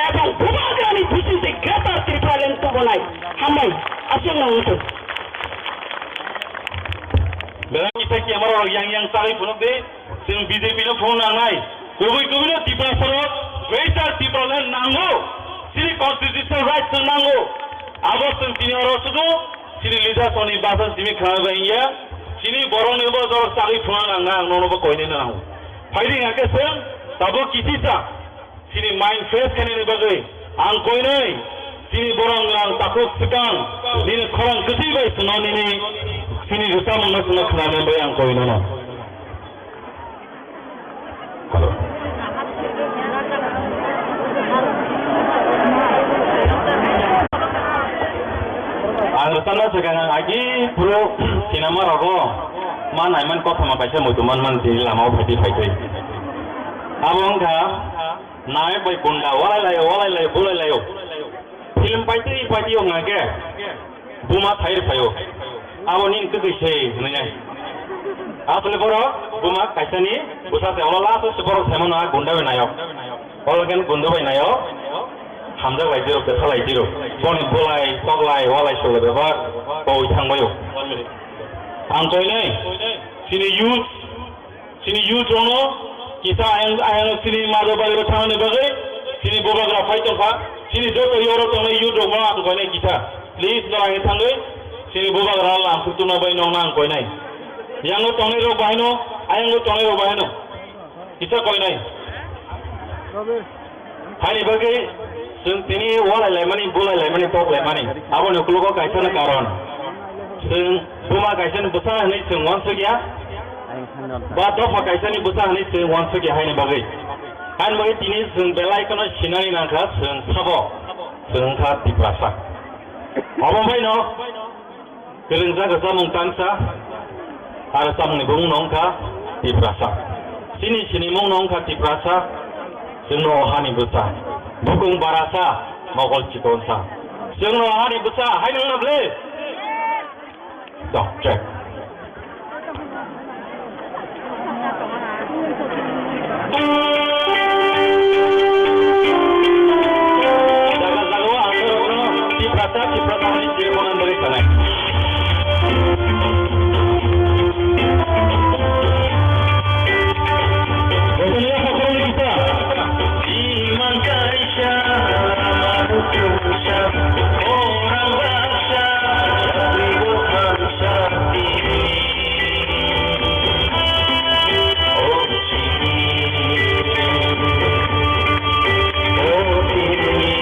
ebong bubagrani bisingtwi Greater Tipraland tubunai. Hambai, aswk nang wngthok. Belai kisa camera rok yang yang chagwi phunuk di, chwng B J P no phunuk nangnai. Kubui kubui no Tiprasa rok Greater Tipraland nango. Chini constitutional rights no nango. Abo chwng chini oro sudu chini leaders rokni basa simi khna bai ya. Chini borok ni bo jorok chagwi phunuk nangna ang nono bo koinai nango. Phaidi hake chwng tabuk kisisa. Chini mind fresh khainani bagwi ang koinai, chini borok ang takhuk swkang, nini khorang kwtwi bai chwngno nini, chini rwchapmungno chwngno khnani bagwi ang koinano. Ang rwchapna swkang ang agi phuru sinama rogo ma naiman kothoma kaisa muitu man man tini lamao phaitwi phaitwi. Abo wngkha Nayok bai gunda walai laio, walai laio, bulai laio. Film paitwi paitwi wng khe buma thai rw phaio. Abo nini kwtwi se hwnwi nai. Asole borok buma kaisani bwsa se olo last o se borok saimano a gunda bai nayok. Olo khe gunda bai nayok. Hamjak lai dirok, kwtha lai dirok. Boni bulai, toklai, walai solai bebak koi thangbaio. Ang koinai chini youth Chini youth rokno kisa ayang, ayang chini majo bari rok thangna bagwi chini bubagra phai tongkha. Chini joto yoro tongnai youth rokno ang koinai kisa. Please no ang thangwi chini bubagra lang khutuna bai nongna ang koinai. Yango tongnai rok bahaino, ayango tongnai rok bahaino. Kisa koinai. Haini bagwi chwng tini walai laimani, bulai laimani, tok laimani. Aboni ukologo kaisa no karon. Chwng buma kaisa ni bwsa hinwi chwng uansuk ya. Ba dopha kaisa ni bwsa hinwi chwng uansuk ya haini bagwi. Haini bagwi tini chwng belai kheno sinani nangkha chwng sabo. Chwng wngkha Tiprasa. Obo bai no. Kwrwngjak rwchapmung tangsa, aro rwchapmungni bumung no wngkha Tiprasa. Chini sinimung no wngkha Tiprasa, chwngno o hani bwsa. Bukung barasa, mokol chikonsa. Chwngno o hani bwsa, haino wngna ble? Dok, check. Jaga jaga o ang norokno Tiprasa, Tiprasa hwnwi siri mona bagwi sanai. Bothani o hakhorokni kisa. Imang kaisa, orang baksa, jagwi bwkhang sakti. O chini, o chini,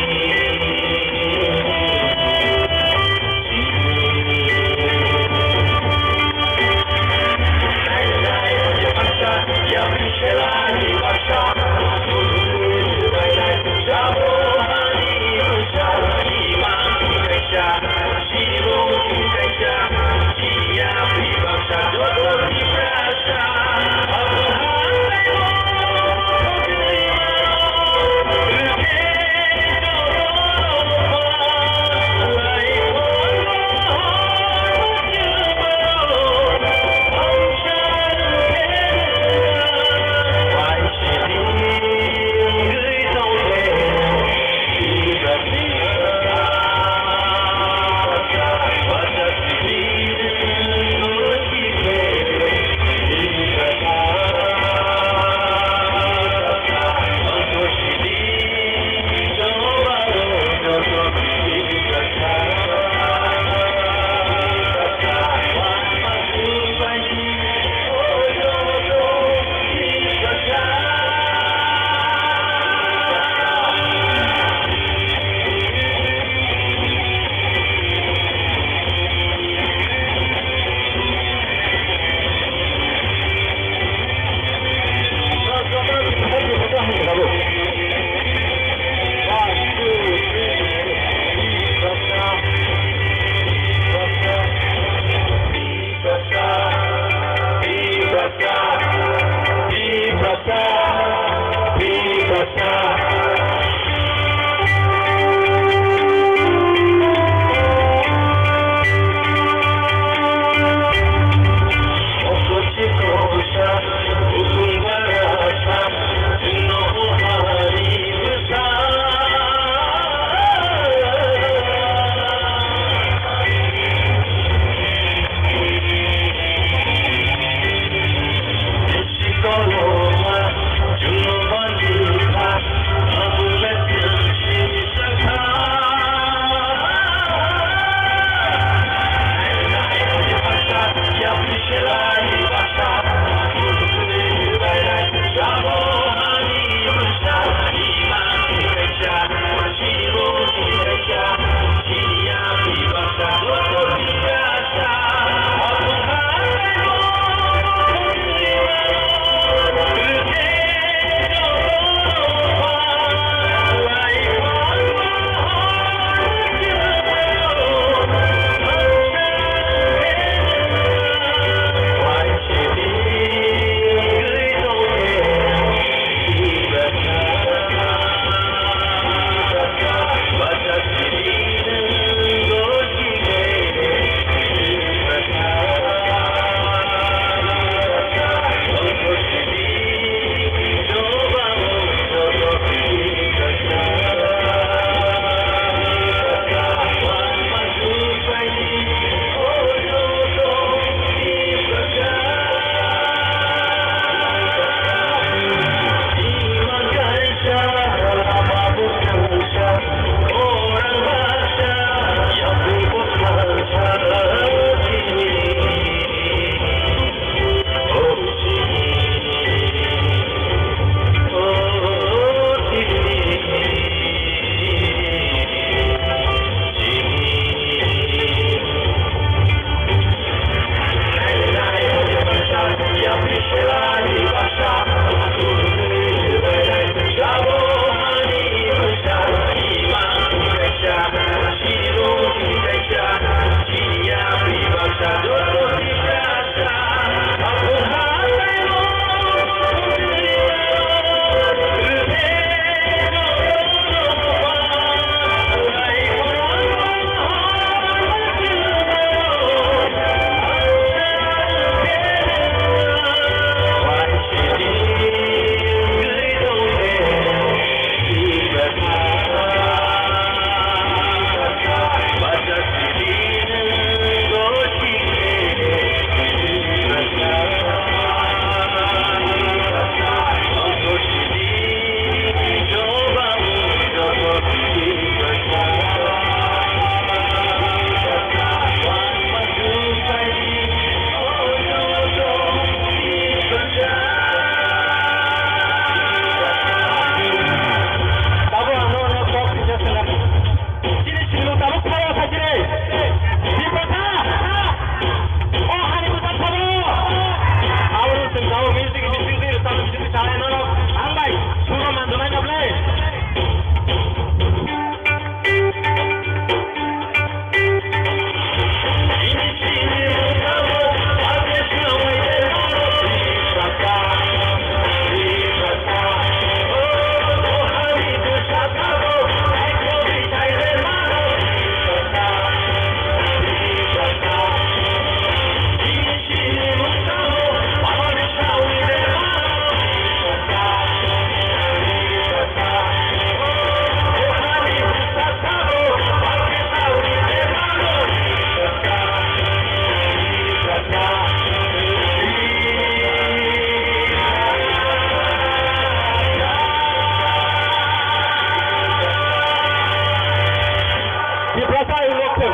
Tiprasa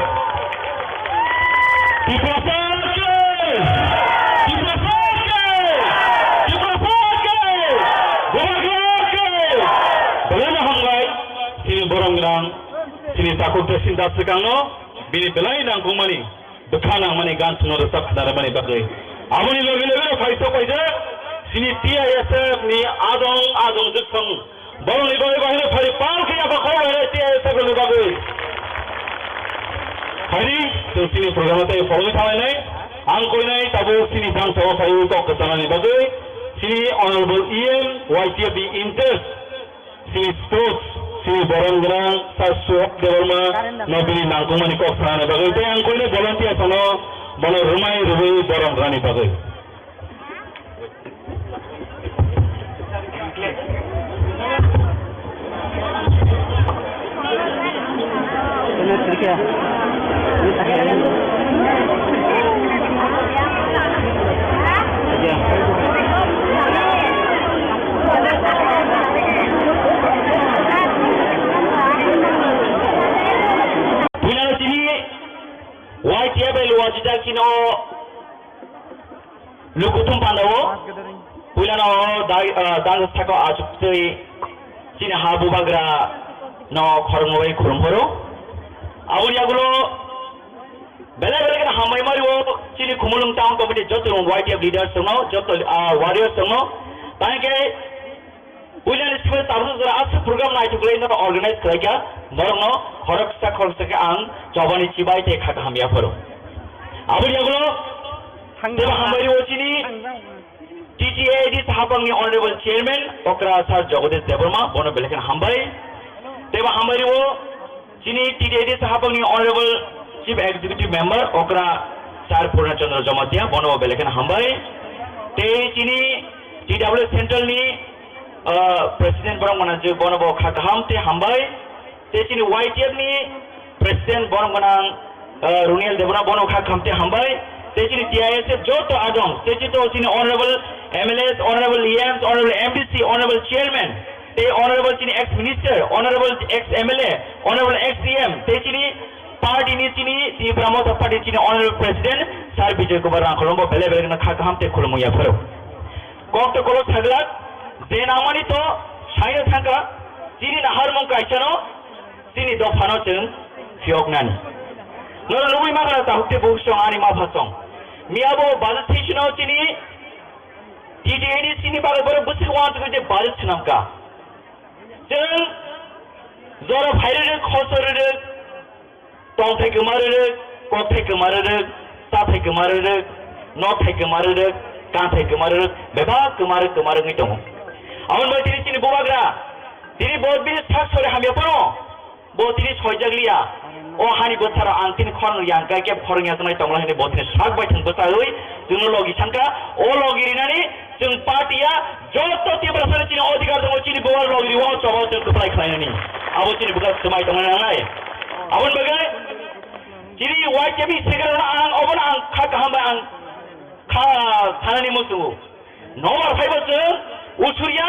ke! Tiprasa ke! Tiprasa ke! Bubagra ke! Belai no hambai, sini borong rang, sini takhuk te sinda swkang no, bini belai nangkukmani, bwkha nangmani gan songno rwchap khnarwmani bagwi. Aboni logi logi no phai sok paijak, sini T I S F ni adong adong jwkhwng, borokni bagwi bahino phari pal khe yapha khorok bahino T I S F ni bagwi. Phaidi, chwng chini program tei phorogwi thanglainai. Ang koinai tabuk chini bangsa o phaiwi kok kwchanani bagwi chini Honorable E M Y T F ni interest, chini sports, chini borom gwnang Sir Suhok Debbarma no bini nangkukmani kok sanani bagwi tei ang koinai volunteer phano bono rwmai rwui borom rwnani bagwi. Puila chini Y T F L wajijak chini o Lukuthum pandao, puilano dai, ah, dang saka achuk tei chini ha bubagra no khoroknwi khulum phoro. Aboni yagulo belai belai kheno hambai mario chini Khumulwng town committee joto Y T F leaders tongno, joto, ah, warriors tongno. Tangke Puilani simi tabuk jora aswk program naitugwi no organize khlaikha, norokno khoroksa khoroksa khe ang chobani chibai tei kha kaham yapharo. Aboni yagulo tebo hambai rio chini T T A D Sahapangni Honorable Chairman Okra Sir Jagadesh Debbarma, bono belai kheno hambai. Tebo hambai rio chini T T A D Sahapangni Honorable Chief Executive Member Okra Sir Purna Chandra Jamatia, bono bo belai kheno hambai. Tei chini T W Central ni, ah, President borok manajak, bono bo kha kaham tei hambai. Tei chini Y T F ni President borok gwnang, ah, Runiel Debra, bono kha kaham tei hambai. Tei chini T I S F joto adong, tei chini to chini Honorable M L As, Honorable E Ms, Honorable M D C, Honorable Chairman, tei Honorable chini ex Minister, Honorable ex M L A, Honorable ex C M, tei chini party ni chini Tipra Motha Party chini Honorable President Sir Bijoy Kumar Rangkholong bo belai belai no kha kaham tei khulumung yapharo. Kok to kolok saglak, je nangmani to saino thangka, chini naharmung kaisano, chini dophano chwng phiyoknani. Noro nugwi magra tahuk tei buhuk song ani mapha song. Miyabo budget session o chini T T A D C ni bagwi borok bwswk uansukwi je budget swnamkha. Chwng jora phai rwrwk, khosor rwrwk, tongthai kwma rwrwk, kokthai kwma rwrwk, chathai kwma rwrwk, nokthai kwma rwrwk, kanthai kwma rwrwk, bebak kwma rwk kwma rwgwi tongo. Aboni bai tini chini bubagra, tini bo bini sak sori hamya phano, bo tini soijak liya. O hani bwsarok ang tini khorang yang kai khe khorang ya tongnai tongla hwnwi bo tini sak bai thang bwsawi chwngno logi sankha. O logi rinani chwng party ya joto Tiprasani chini odhikar tongo, chini bubagra logi riwo, o choba chwng kwplai khlainani. Abo chini bwkha swmai tongna nangnai. Aboni bagwi chini Y T F ni secretary ang obono ang kha kaham bai ang kha thanani muchungo. Nobar phaibo chwng usuriya,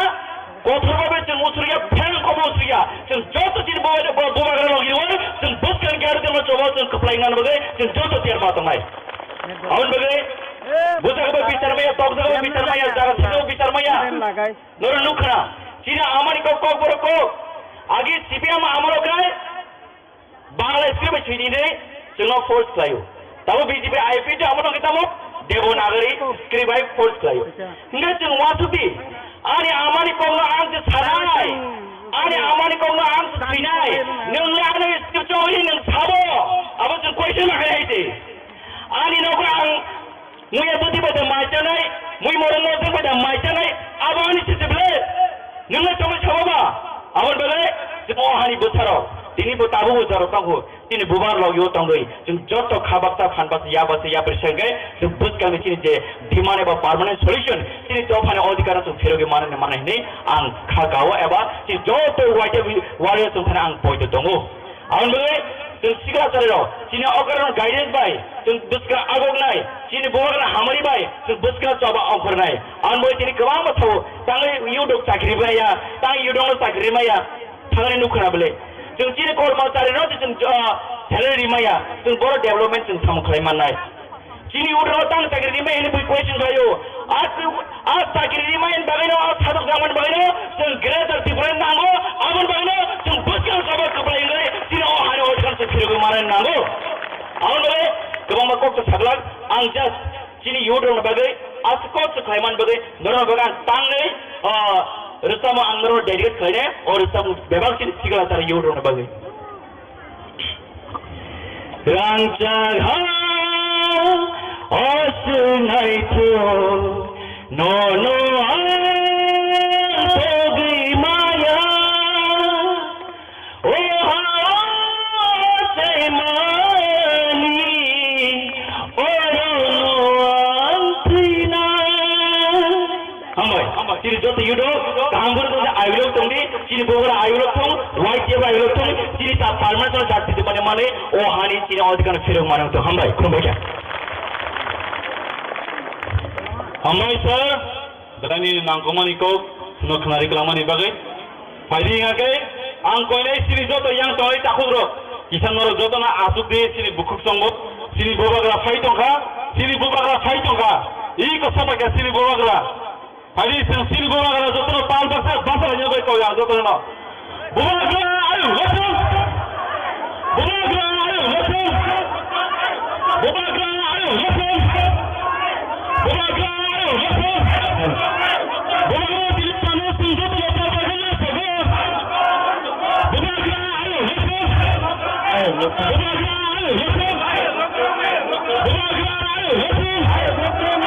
kothor babe chwng usuriya, pherang kobo usuriya. Chwng joto chini bo, bo, bubagra logi riwo, chwng bwskang khe aro chwng choba chwng kwplai ngan bagwi chwng joto tiyar ma tongnai. Aboni bagwi bwsakbo bichar maya, tokjagbo bichar maya, jaga thwngjago bichar maya. Norok nukha, chini amani kok, kok borok kok. Agi C P M amalo khai, Bangla script bai swidi hinwi chwngno force khlaio. Tamo B J P I P T abo nokhe tamo Devanagari script bai force khlaio. Hingkhe chwng uansukdi, ani amani kokno ang se sanai, ani amani kokno ang se swinai, nwng le ani script chongwi nwng sabo, abo chwng question ma khai hai se. Ani nokno ang Muya bwtwi bai da mai chanai, mui morok mojang bai da mai chanai, abo ani sisi ble. Nwng le tongwi sabo ba? Aboni bagwi chwng o hani bwsarok, tini bo tabuk bo jorok tongkhu, tini bubar logi o tongwi, chwng joto kha baksa, phan baksa, ya baksa, ya bwrwi se hwnkhe, chwng bwskangni chini je demand eba permanent solution, chini dophani odhikar no chwng phirogwi manani manai hwnwi ang kha kao eba chini joto waite warrior chwng phano ang poito tongo. Aboni bagwi chwng sikla chwrairok chini okra rok guidance bai chwng bwskang agoknai, chini bubagra hamari bai chwng bwskang choba ongkhornai. Aboni bagwi tini kwbangma thago tangwi yudok chakri maya, tang yudokno chakri maya, thangni nukha na bwle. Chwng chini kormachari rok chwng, ah, Salary rimaya, chwng boro development chwng samung khlai mannai. Chini youth rok tang chakri rimai hwnwi bui question khlaio. A, a chakri rimai hwn bagwino, a sadok jangmani bagwino chwng Greater Tripura nango, aboni bagwino chwng bwskang kobo kwplai wngwi chini o hani o chwng phirogwi manani nango. Aboni bagwi kwbangma kok chwng saglak, ang just chini youth rokni bagwi, a kok chwng khlai man bagwi, norokni bagwi ang tangwi, ah, rwchapmung ang norokno dedicate khlainai, o rwchapmung bebak chini sikla chara youth rokni bagwi. Rangchak ha o swngnai thung, nono ang togwi maya. O ha o chaimani, orono ang thwinai. Hambai, hambai. Chini joto youth rok kaham bwrwi tongdi, ayuk lok tongdi, chini bubagra ayuk lok tong, Y T F ayuk lok tong, chini ta permanent jati mane mane, o hani chini odhikar phirok mane tong. Hambai, khulumbai kha. Hambai sir, belai ni nangkukmani kok no khnari kwlangmani bagwi. Phaidi hingkha khe, ang koinai chini joto yang tongnai takhuk rok, kisa norok joto no asuk di chini bukhuk chongo, chini bubagra phai tongkha, chini bubagra phai tongkha, i kosa bai kha chini bubagra. Phaidi chwng chini bubagra joto no pal baksa basa rwna bai koi ang joto no. Bubagra ayuk lok thung! Bubagra ayuk lok thung! Bubagra ayuk lok thung! Bubagra ayuk lok thung! Bubagra tini tano sung joto no pal baksa rwna bai koi. Bubagra ayuk lok thung! Bubagra ayuk lok thung! Bubagra ayuk lok thung! Bubagra ayuk lok thung!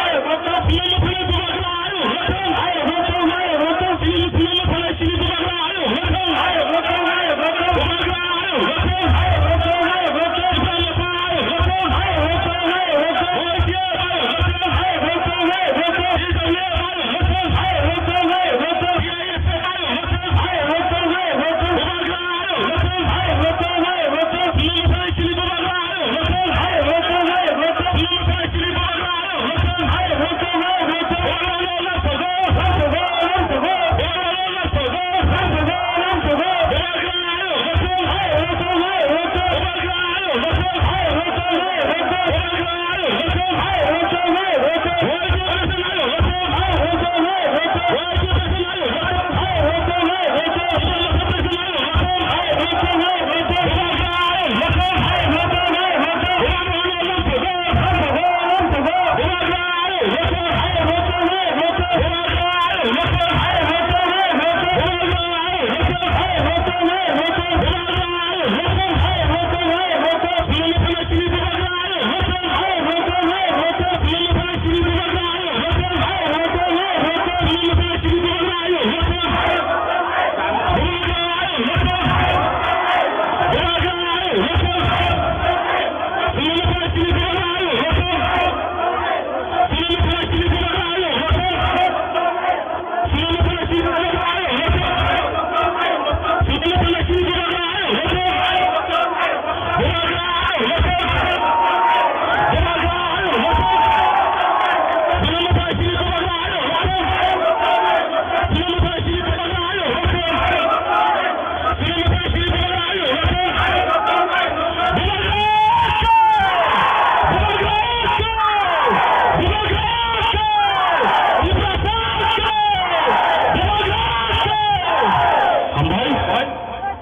Hambai,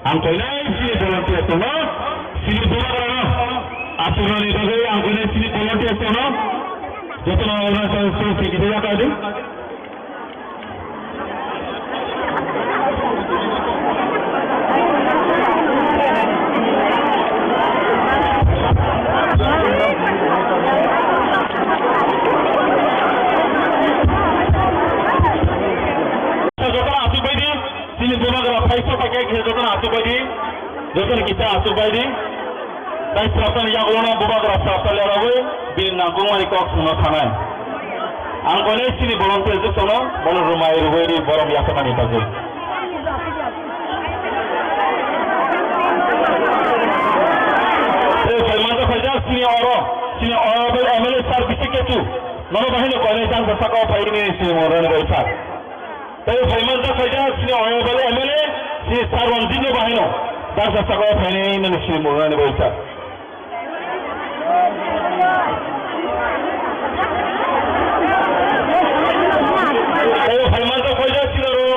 ang koinai sini volunteer tongo, sini bubagrano, asurani bagwi ang koinai sini volunteer tongo, jotono Arunachal State Secretary yakadi. Jotono asuk bai di, chini bubagra phai sok khe jotono asuk bai di, jotono kisa asuk bai di. Tai sraptani yagulono bubagra srapta lerogwi bini nangkukmani kok swngno sanai. Ang koinai chini volunteer jotono bono rwmai rwui borok yapharnani bagwi. Tei phaimanta phaijak chini oro, chini honorable M L A sir bisi ketu, nono bahino koinai jang bwsakao phaini chini morani bai sir. Tei phaimanta phaijak chini honorable M L A, chini sir Ranjit no bahino jang bwsakao phaini nini chini morani bai sir. Tei phaimanta koijak sinaro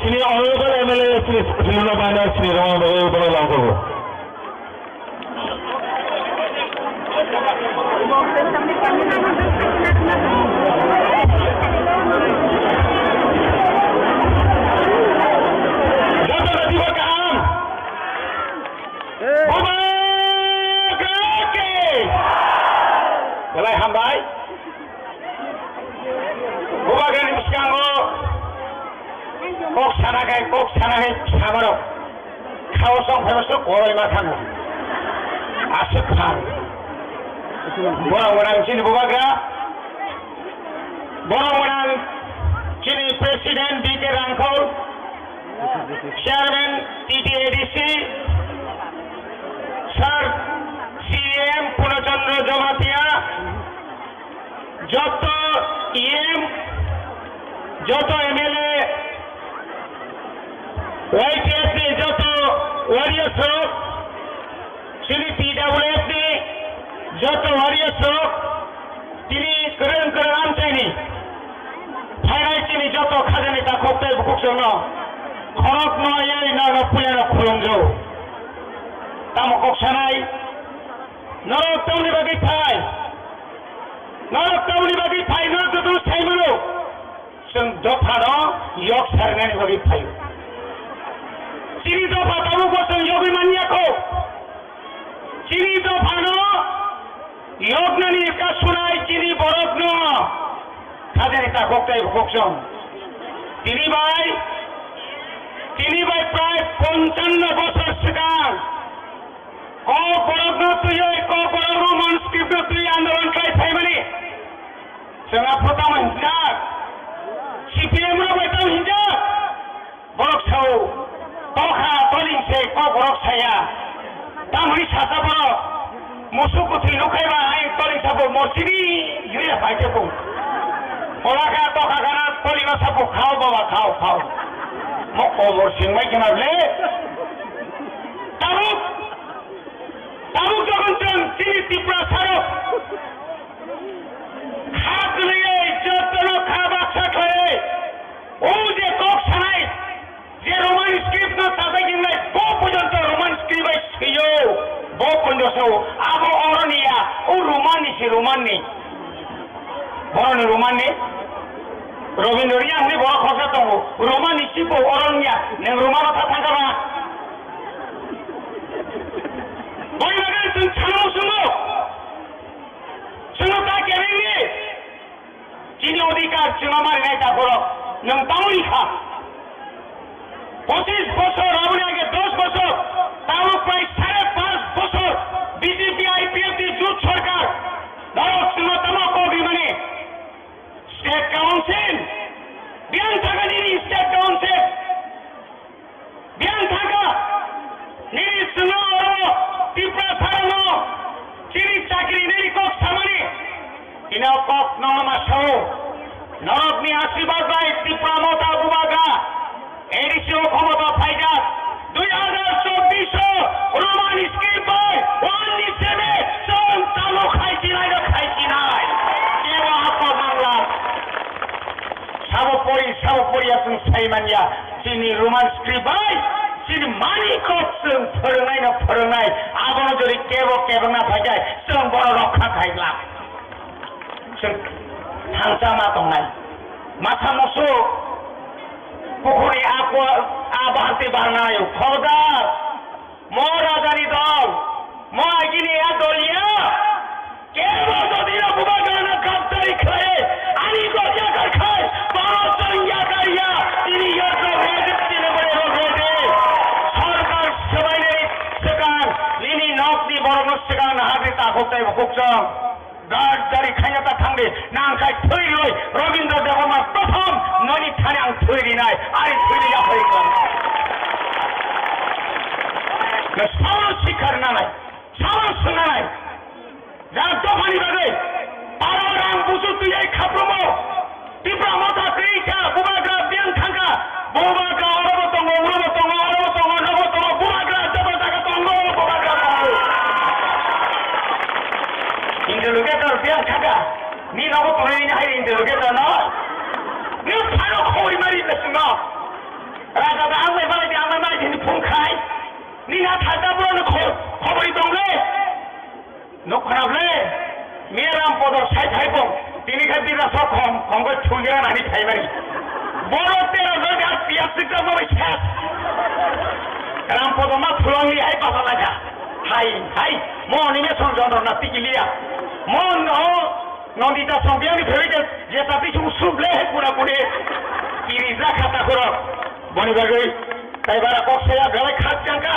chini honorable M L A chini Rilna Baina chini rwngmani bagwi bono langjago. Joto jati bo kaham. Bubagra ki! Belai hambai. Bubagrani bwskango kok sana khe, kok sana khe samarok. Khao song phaibaso koroi ma thango. Aswk kha. Borok gwnang chini Bubagra. Borok gwnang chini President B K Rangkhol, Chairman T T A D C, Sir C M Purno Chandra Jamatia, joto E M, joto M L A, Y T F ni joto warriors rok, chini T W F ni joto warriors rok, tini kwrwng kwrwng amchaini phainai chini joto khajani takhuk tei bukhuk chwngno khorokno yari nono puilano khulumjao. Tamo kok sanai, norok tamni bagwi phai, norok tamni bagwi phai, norok joto sai mano. Chwng dophano yok sarnani bagwi phaio. Chini dopha tabukbo chwng yogwi manya kho. Chini dophano yoknani kasunai chini borokno khajani takhuk tei bukhuk chwng. Tini bai, tini bai prai ponchanno bosor swkang kok borokno twiwi, kok borok Roman script no twiwi andolon khlai phaimani. Chwng aphuru tamo hinjak? C P M rok bai tamo hinjak? Borok sao, tokha toling se kok borok saya. Tamoni sasa borok, musuk kuthwi nukhaiba ai toling sabo morsini yui bai te bung. Olaka tokha kana toling sabo khao baba khao khao. Mo komor singmai kena ble. Tabuk, tabuk jokhon chwng chini Tripura sarok. Kha kwlwiwi jotono kha baksa khlaiwi, o je kok sanai, je Roman script no sajak hinlai, bo porjonto Roman script bai swiyo, bo porjonto sao, abo oro ni ya, o Roman ni se Roman ni. Borok ni Roman ni? Robindro Reang ni borok khoroksa tongo, Roman ni se bo oro ni ya, nwng Roman o ta thangkha ba? Boni bagwi chwng sana muchungo. Chwngno ta kebengni chini odhikar chwngno marinai ta borok. Nwng tamoni kha. Pochis bosor, aboni age dos bosor, tabuk prai sare panch bosor B J P I P F ni jut sorkar. Norok chwngno tamo kok rimani? State Council, biyang thangkha nini State Council. Biyang thangkha, nini chwngno oro Tripura sarano chini chakri nini kok samani. Ino kok no ma sao. Norokni asirwad bai Tipra Motha Bubagra A D C o khomota phaijak. Dui hajar chobbish o Roman script bai one ni sebe chwng chalo khaichinai no khaichinai. Kebo hakor mangla. Sabo pori, sabo pori ya chwng sai manya. Chini Roman script bai, chini mani kok chwng phwrwngnai no phwrwngnai, abono jori kebo kebengna phaikhai, chwng bono rokha khaigla. Chwng thangcha ma tongnai. Masa musu, pukhuri akwa, a baharti barnai, khobdar. Mo rajani dol, mo agini a doliya, kebo jodi no Bubagrano gabdari khlai, ani doliya kar khai, baro chwng ya kar ya, ini yatro rojit tini bore rojit. Sorkar swbainai swkang, nini nokni borokno swkang nahagri takhuk tei bukhuk chwng. Gardari khaina ta thangdi, nang khai thwi rwi, Rabindra Debbarma prothom noni thani ang thwi rinai, ani thwi ri yaphai khlai. Na sauro sikhar nanai, sauro sunanai. Jang dophani bagwi, para rang busu twi ai khaprumo. Tipra Motha kwrwi kha, Bubagra biyang thangkha, Bubagra orobo tongo, urobo tongo, orobo tongo, nobo tongo, Bubagra joto jaga tongo, Bubagra tongo. Ni nogo tongnai ni hai interrogator no. Ni phano khobori mari le sino. Raja da ang bai balai di, ang bai mari di phone khai. Ni na thata bro no kho-, khobori tong le. No khorap le. Ni ram podor sai khai pong. Tini kha dira sok khom, khom ko chungira nani khai mari. Boro tero no ga tiya sikra mo bai chas. Ram podor ma phulong ni hai pasa laga. Hai, hai. Mo ni me son jon na tikiliya. Mo no Nondita songbiani phewite jeta bisu suble he pura puri kirija khata khoro. Boni bagwi tai bara kok saya belai khak jangka.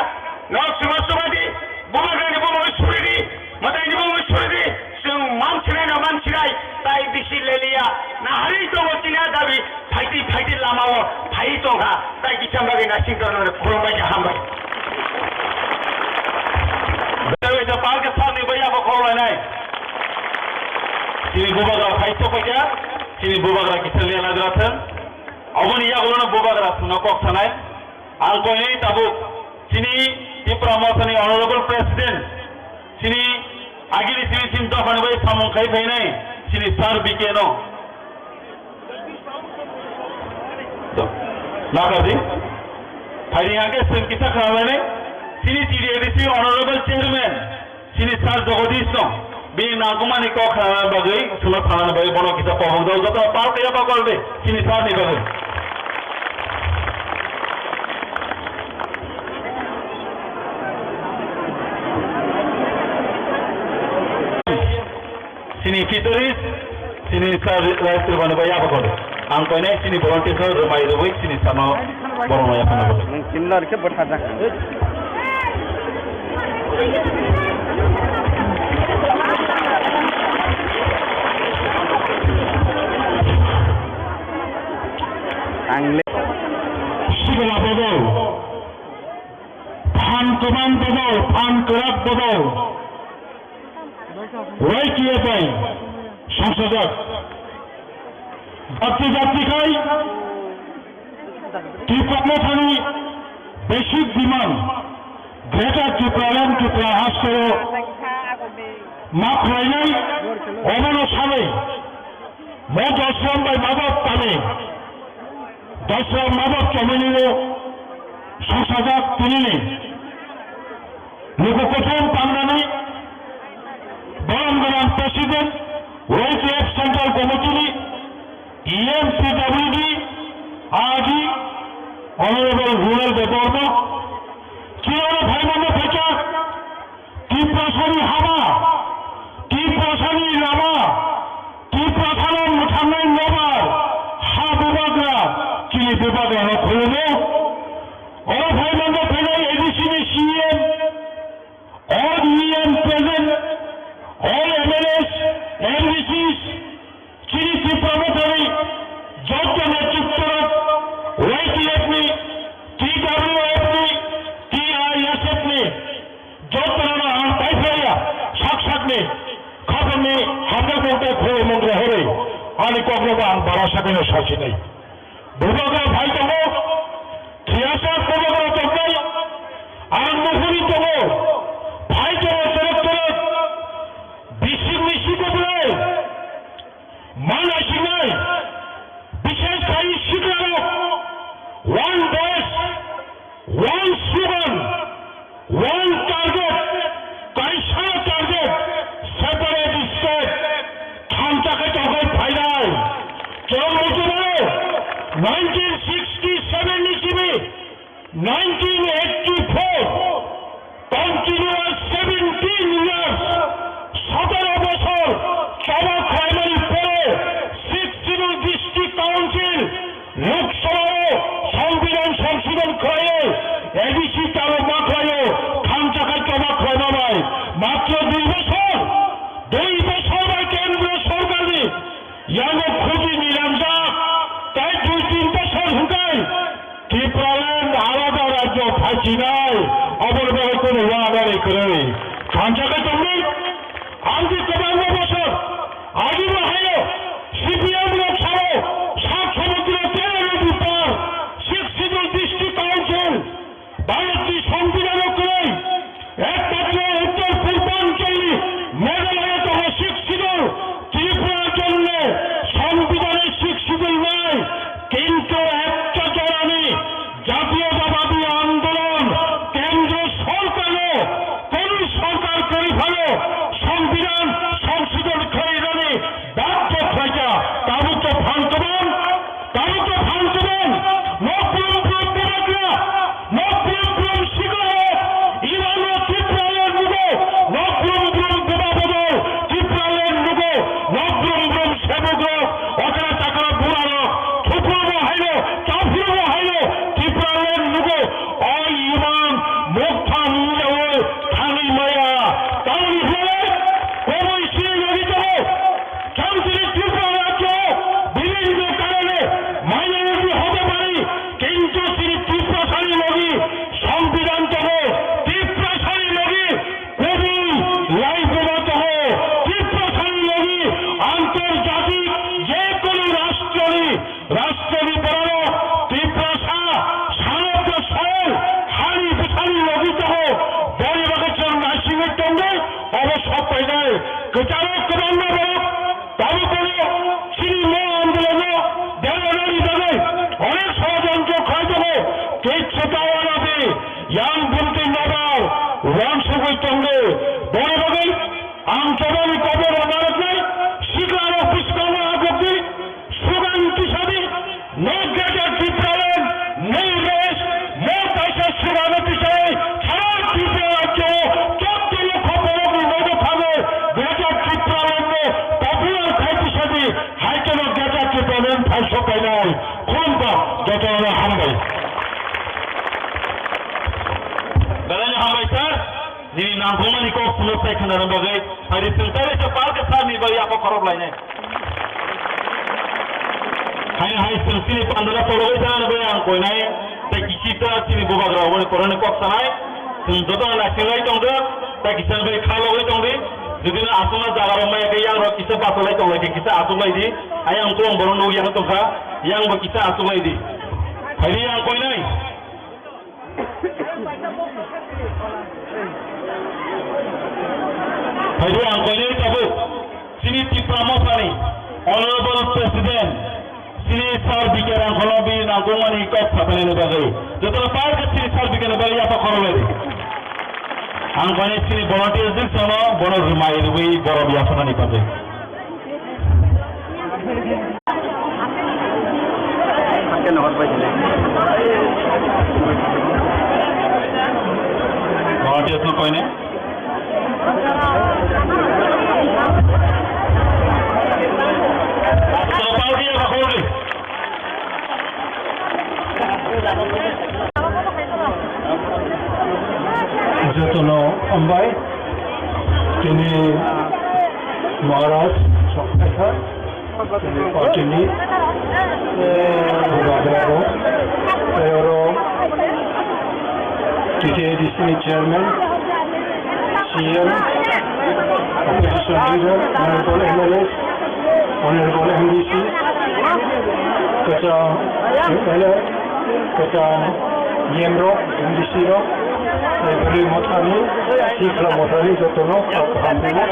No suma suma di, bubagrani bumungwi suri di, mwtaini bumungwi suri di. Chwng mansinai no mansinai, tai bisi leliya. Nahari tongo tina dabi, phaiti phaiti lamao phai tongkha, tai kisa bagwi naising torno khulumbai kha, hambai. Belai ta palke sani baya bo khorlainai. Chini bubagra phai tokpaikha, chini bubagra kisa lena grathwng. Aboni yagulono bubagra chwngno kok sanai. Ang koinwi tabuk chini Tipra Mothani Honorable President, chini agini chini chini dophani bai samung khai phainai, chini Sir B K no. Nakardi. Phaidi hake chwng kisa khlaimani, chini T D A D C Honorable Chairman, chini Sir Jagadish no, bini nangkukmani kok khlaina bagwi chwngno sanani bagwi bono kisa kok hokjak, joto pal kaiya kok kok de, chini Sir ni bagwi. Chini kitoris, chini sa rai sirmani bai yabo kono. Ang koinai chini volunteers no rwmai rwui chini samo borok no yaphana kono. Nwng chini lari khe bwtharjak. Ang le. Sikla bodol. Phan kwbang bodol, phan kwrak bodol. Y T F bai songchajak. Jati jati khai Tipra Mothani basic demand Greater Tipraland Tripura hasteo ma khlainai obono sanwi mo dosram bai mabok tani dosram mabok chomini o songchajak tinini. Luku kuthum tangnani borom gwnang President Y T F Central Committee ni E M P W D R D Honorable Rural Department Kirono Bhaimano Phaikha Tiprasani haba Tiprasani lama Tiprasano mwthangnai nobar ha bubagra chini bubagrano khulumo. Oro Bhaimano Phaikha A D C ni C E M All E M present, all M L As, M D Cs, chini Tipra Mothani joto netriktorok, Y T F ni, T W F ni, T I S F ni, jotono ang paiphlaiya, sak sakni, khapangni hamjakmung tei khulumung rohorwi, ani koknobo ang bara sakno sasinai. Bubagra phai tongo, thiyasa bubagra tongnai, ang nuhuri tongo, phai tongo torok torok, bising ni siko belai, mana sinai, bishesh khai siklarok, one voice, one slogan, one target, kaisa target, separate state, thansa khe tongkhai phainai. Chwng muchungo nineteen sixty-seven ni simi nineteen eighty-four, continuous seventeen years, সতেরো বছর চাওয়া খাইমারি পরে Sixth Schedule District Council Lok Sabha o Songbidan Songshodhon khlaiwi A D C chalo ma khlaio, thansa khai choba khlaima bai matro dui bochor, dui bochor bai kendro sorkarni yango khuti nilamjak, tai dui tin bochor hwnkhe Tipraland alada rajyo phaichinai, oboni bagwi kunu uanani kwrwi. Thansa khai tongdi, ang je kwbangma bochor agibo haino C P M rok sao, sak samudro tei nodi par, Sixth Schedule District Council, Bharatni Songbidan o kwrwi, ekmatro Uttor Purbanchal ni Meghalaya tongo Sixth Schedule, Tripura Rajyo Tongwi tongo. Boni bagwi ang joboni kobo rwna rwknai, sikla rok bwskango agukdi, sugan tisadi, no greater Tipraland, no rest, no kaisa sugano tisai, sara Tripura rajyo, chotto lokho borok ni nogo thango, greater Tipraland no popular khai tisadi, hai kheno greater Tipraland phai sokainai, khulumkha, jotono hambai. Belai no hambai sir. Nini nangkukmani kok phunuk sai khwnana bagwi, phaidi chwng tei se pal khe sir ni bagwi yapha khorok lainai. Hai hai chwng chini pandora tologwi thangna bagwi ang koinai, tei kisi ta chini bubagra oboni koroni kok sanai. Chwng joto no naising lai tongdi, tei kisa bagwi kha logwi tongdi. Jodi no aswkno jaga rok maya khe yang rok kisa bachalai tong lai khe kisa achuk lai di. Ayang tuang borok nukya tongkha, yang bo kisa achuk lai di. Phaidi ang koinai. Phaidi ang koinai tabuk chini Tipra Mothani Honorable President chini Sir B K Rangkholo bini nangkukmani kok sapanani bagwi. Jotono park chini Sir B K ni bagwi yapha khorok lai di. Ang koinai chini volunteers dik sono bono rwmai rwui borok yapharnani bagwi. Volunteers no koine. Jotono hambai, tini Maharaj sokphaikha, tini party ni bubagra rok, tei oro T T A D C ni chairman, C M, opposition leader, honorable M L As, honorable M D C, kwcham M L A, kwcham M L A rok, M D C rok, tei bwrwi mothani, sikla mothani jotono kok kaham rwo.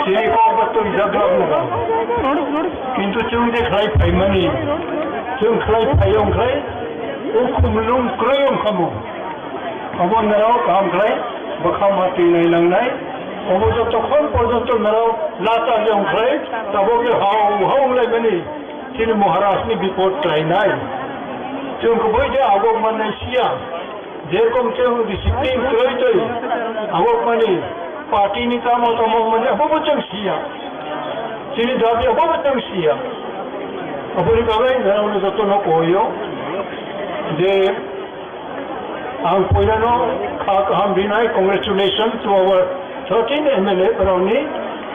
Chini kok ba twijak rok no. Kintu chwng je khlai phaimani, chwng khlai phai wng khlai, o khumlung kwrwi wng kha mo. Obo norok kaham khlai bwkha ma twi nai nangnai. Obo jotokhon porjonto norok lata je wng khlai, tabuk je hao hao wng lai mani chini Maharaj ni bipod klai nai. Chwng kubui je agok mannai siya. Jerokom chwng discipline kwrwi twi agok mani party ni tamo tamo mani abobo chwng siya. Chini dabi abobo chwng siya. Aboni bagwi norok jotono koyo je Ang poilano kha kaham rinai, congratulations to our thirteen M L A borokni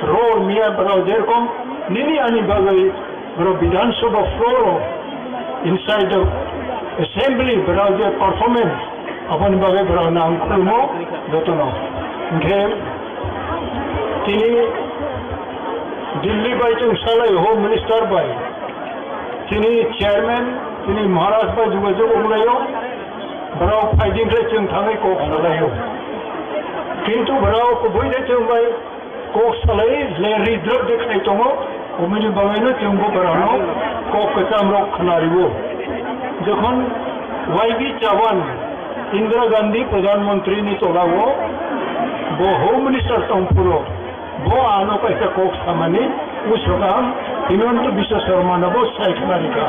role miya borok jerokom nini ani bagwi borok Bidhan Sabha floor o inside the assembly borok je performance aboni bagwi borokno ang khulumo jotono. Hinkhe tini Delhi bai chwng salai Home Minister bai chini chairman chini Maharaj bai jogajog wnglaio. Borok phaidi khe chwng thangwi kok salaio. Kintu borok kubui de chwng bai kok salai le ridrop de khai tongo. Omoni bagwino chwng bo borokno kok kwcham rok khnario. Jokhon Y B Chavan, Indira Gandhi Pradhan Mantri ni tolao bo Home Minister tongphuru, bo ano kaisa kok samani, usokam Himanta Biswa Sarma no bo sai khna rikha,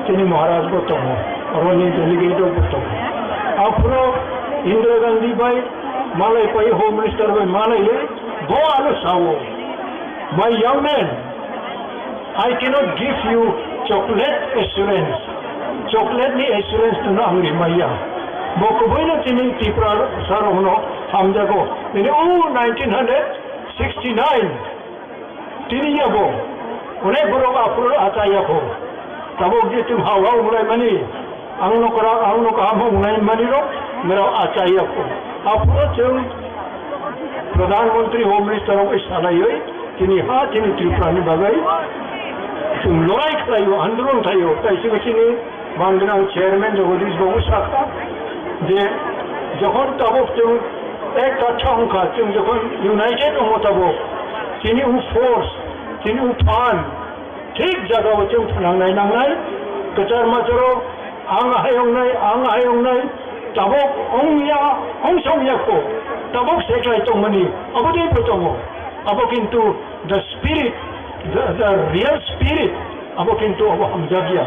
chini Maharaj bo tongo, oroni delegate rok bo tongo. Aphuru Indira Gandhi bai malai pai, Home Minister bai malai, bo ano sao, "My young man, I cannot give you chocolate assurance. Chocolate ni assurance no ang rimaya." Bo kubui no chini Tripura sa rok no hamjago. Ini o nineteen hundred sixty nine. Tini yabo, onek borok aphuru acha yakho. Tabuk je chwng hao hao wnglaimani, ang no kora, ang no kaham hwngnai mani rok, merok acha yakho. Aphuru chwng Pradhan Mantri, Home Minister rok bai salaiwi, tini ha, tini Tripura ni bagwi chwng lorai khlaio, andolon khlaio, kaisa chini Mangnang chairman Jagadish Babu sakha je jokhon tabuk chwng ek katha wngkha, chwng jokhon united wngo tabuk, chini u force, chini u phan thik jagao chwng phnangnai nangnai, kwchar macharo ang hai wngnai, ang hai wngnai, Tabok ongya, ongsa ongya kho. Tabok seklai tongmani, abo dei bo tongo. Abo kintu the spirit, the, the real spirit, abo kintu abo hamjakya.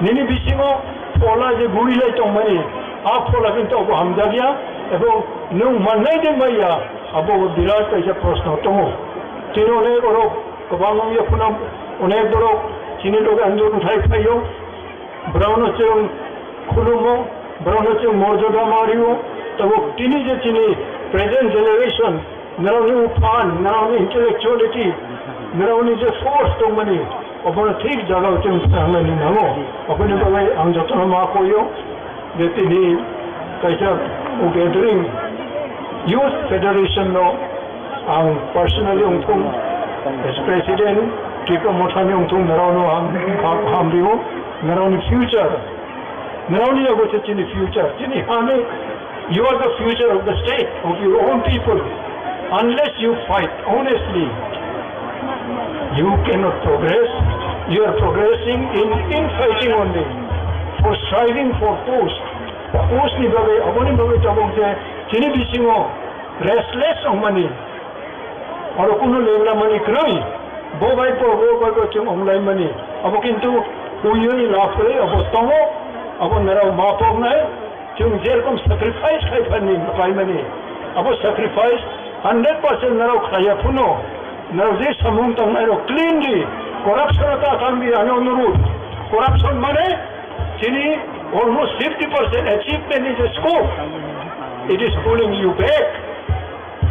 Nini bisingo phola je gurilai tongmani, a phola kintu abo hamjakya, ebong nwng mannai de maya, abo birat kaisa proshno tongo. Tini onek borok kwbang wngya phano, onek borok chini loge andolon khai phaio. Borokno chwng khulumo, borokno chwng morjada ma rio. Tabuk tini je chini present generation, norokni uphan, norokni intellectuality, norokni je force tongmani, obono thik jagao chwng thangnani nango. Oboni bagwi ang jotono ma koyo je tini kaisa gathering, Youth Federation no ang personally wngthung, as president, Tipra Mothani wngthung, norokno ang ham, ham rio, norokni future, norokni yago se chini future, chini hani, you are the future of the state, of your own people. Unless you fight honestly, you cannot progress. You are progressing in, in fighting only, for striving for post. Post ni bagwi, aboni bagwi tabuk je chini bisingo restless wngmani, oro kunu lengnamani kwrwi, bo bai bo, bo bai bo chwng wnglaimani. Abo kintu huiyoni laphrwi abo tongo, abo norok ma poknai, chwng jerokom sacrifice khai phanni paimani. Abo sacrifice hundred percent norok khlaiya phano, norok je samung tongnairok cleanly, corruption ta tangdi, ano onurudh. Corruption mane chini almost fifty percent achievement is a scope. It is pulling you back.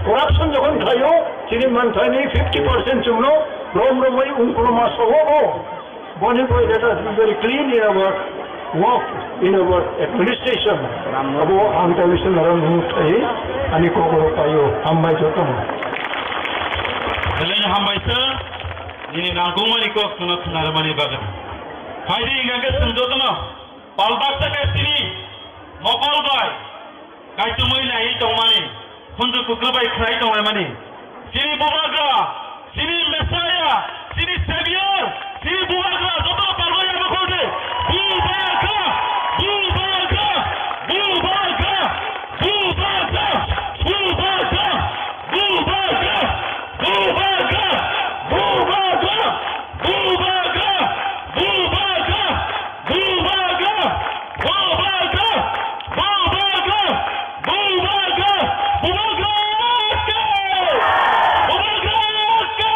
Corruption jokhon khlaio, chini manthaini fifty percent chwngno rom romwi ungkulma sogo. Boni bagwi let us be very clean in our work, in our administration. Abo ang ta wisna narang nung thai ani kokoro paio, hambai jotono. Belai hambai sir, nini nangkukmani kok khna khnarimani bagwi. Phaidi hingkha khe chwng jotono palbaksa khe chini mokol bai kaichomwi naiwi tongmani, khunju kwkla bai khlai tonglaimani. Chini Bubagra, chini Messiah, chini Savior, chini Bubagra, joto palbai abo khordi. Bubagra, Bubagra, Bubagra, Bubagra, Bubagra, Bubagra, Bubagra, Bubagra, Bubagra, Bubagra, Bubagra, Bubagra, Bubagra, Bubagra, Bubagra, Bubagra ke! Bubagra ke!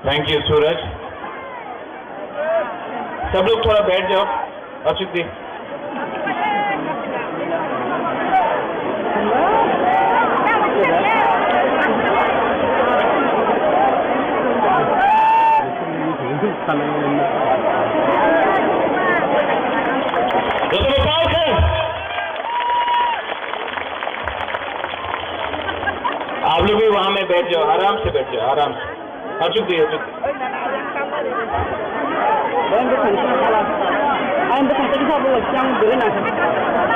Thank you, Suraj. सब लोग थोड़ा बैठ जाओ। अचुक दे। आप लोग भी वहां में बैठ जाओ, आराम से बैठ जाओ, आराम से। अचुक दे, अचुक दे।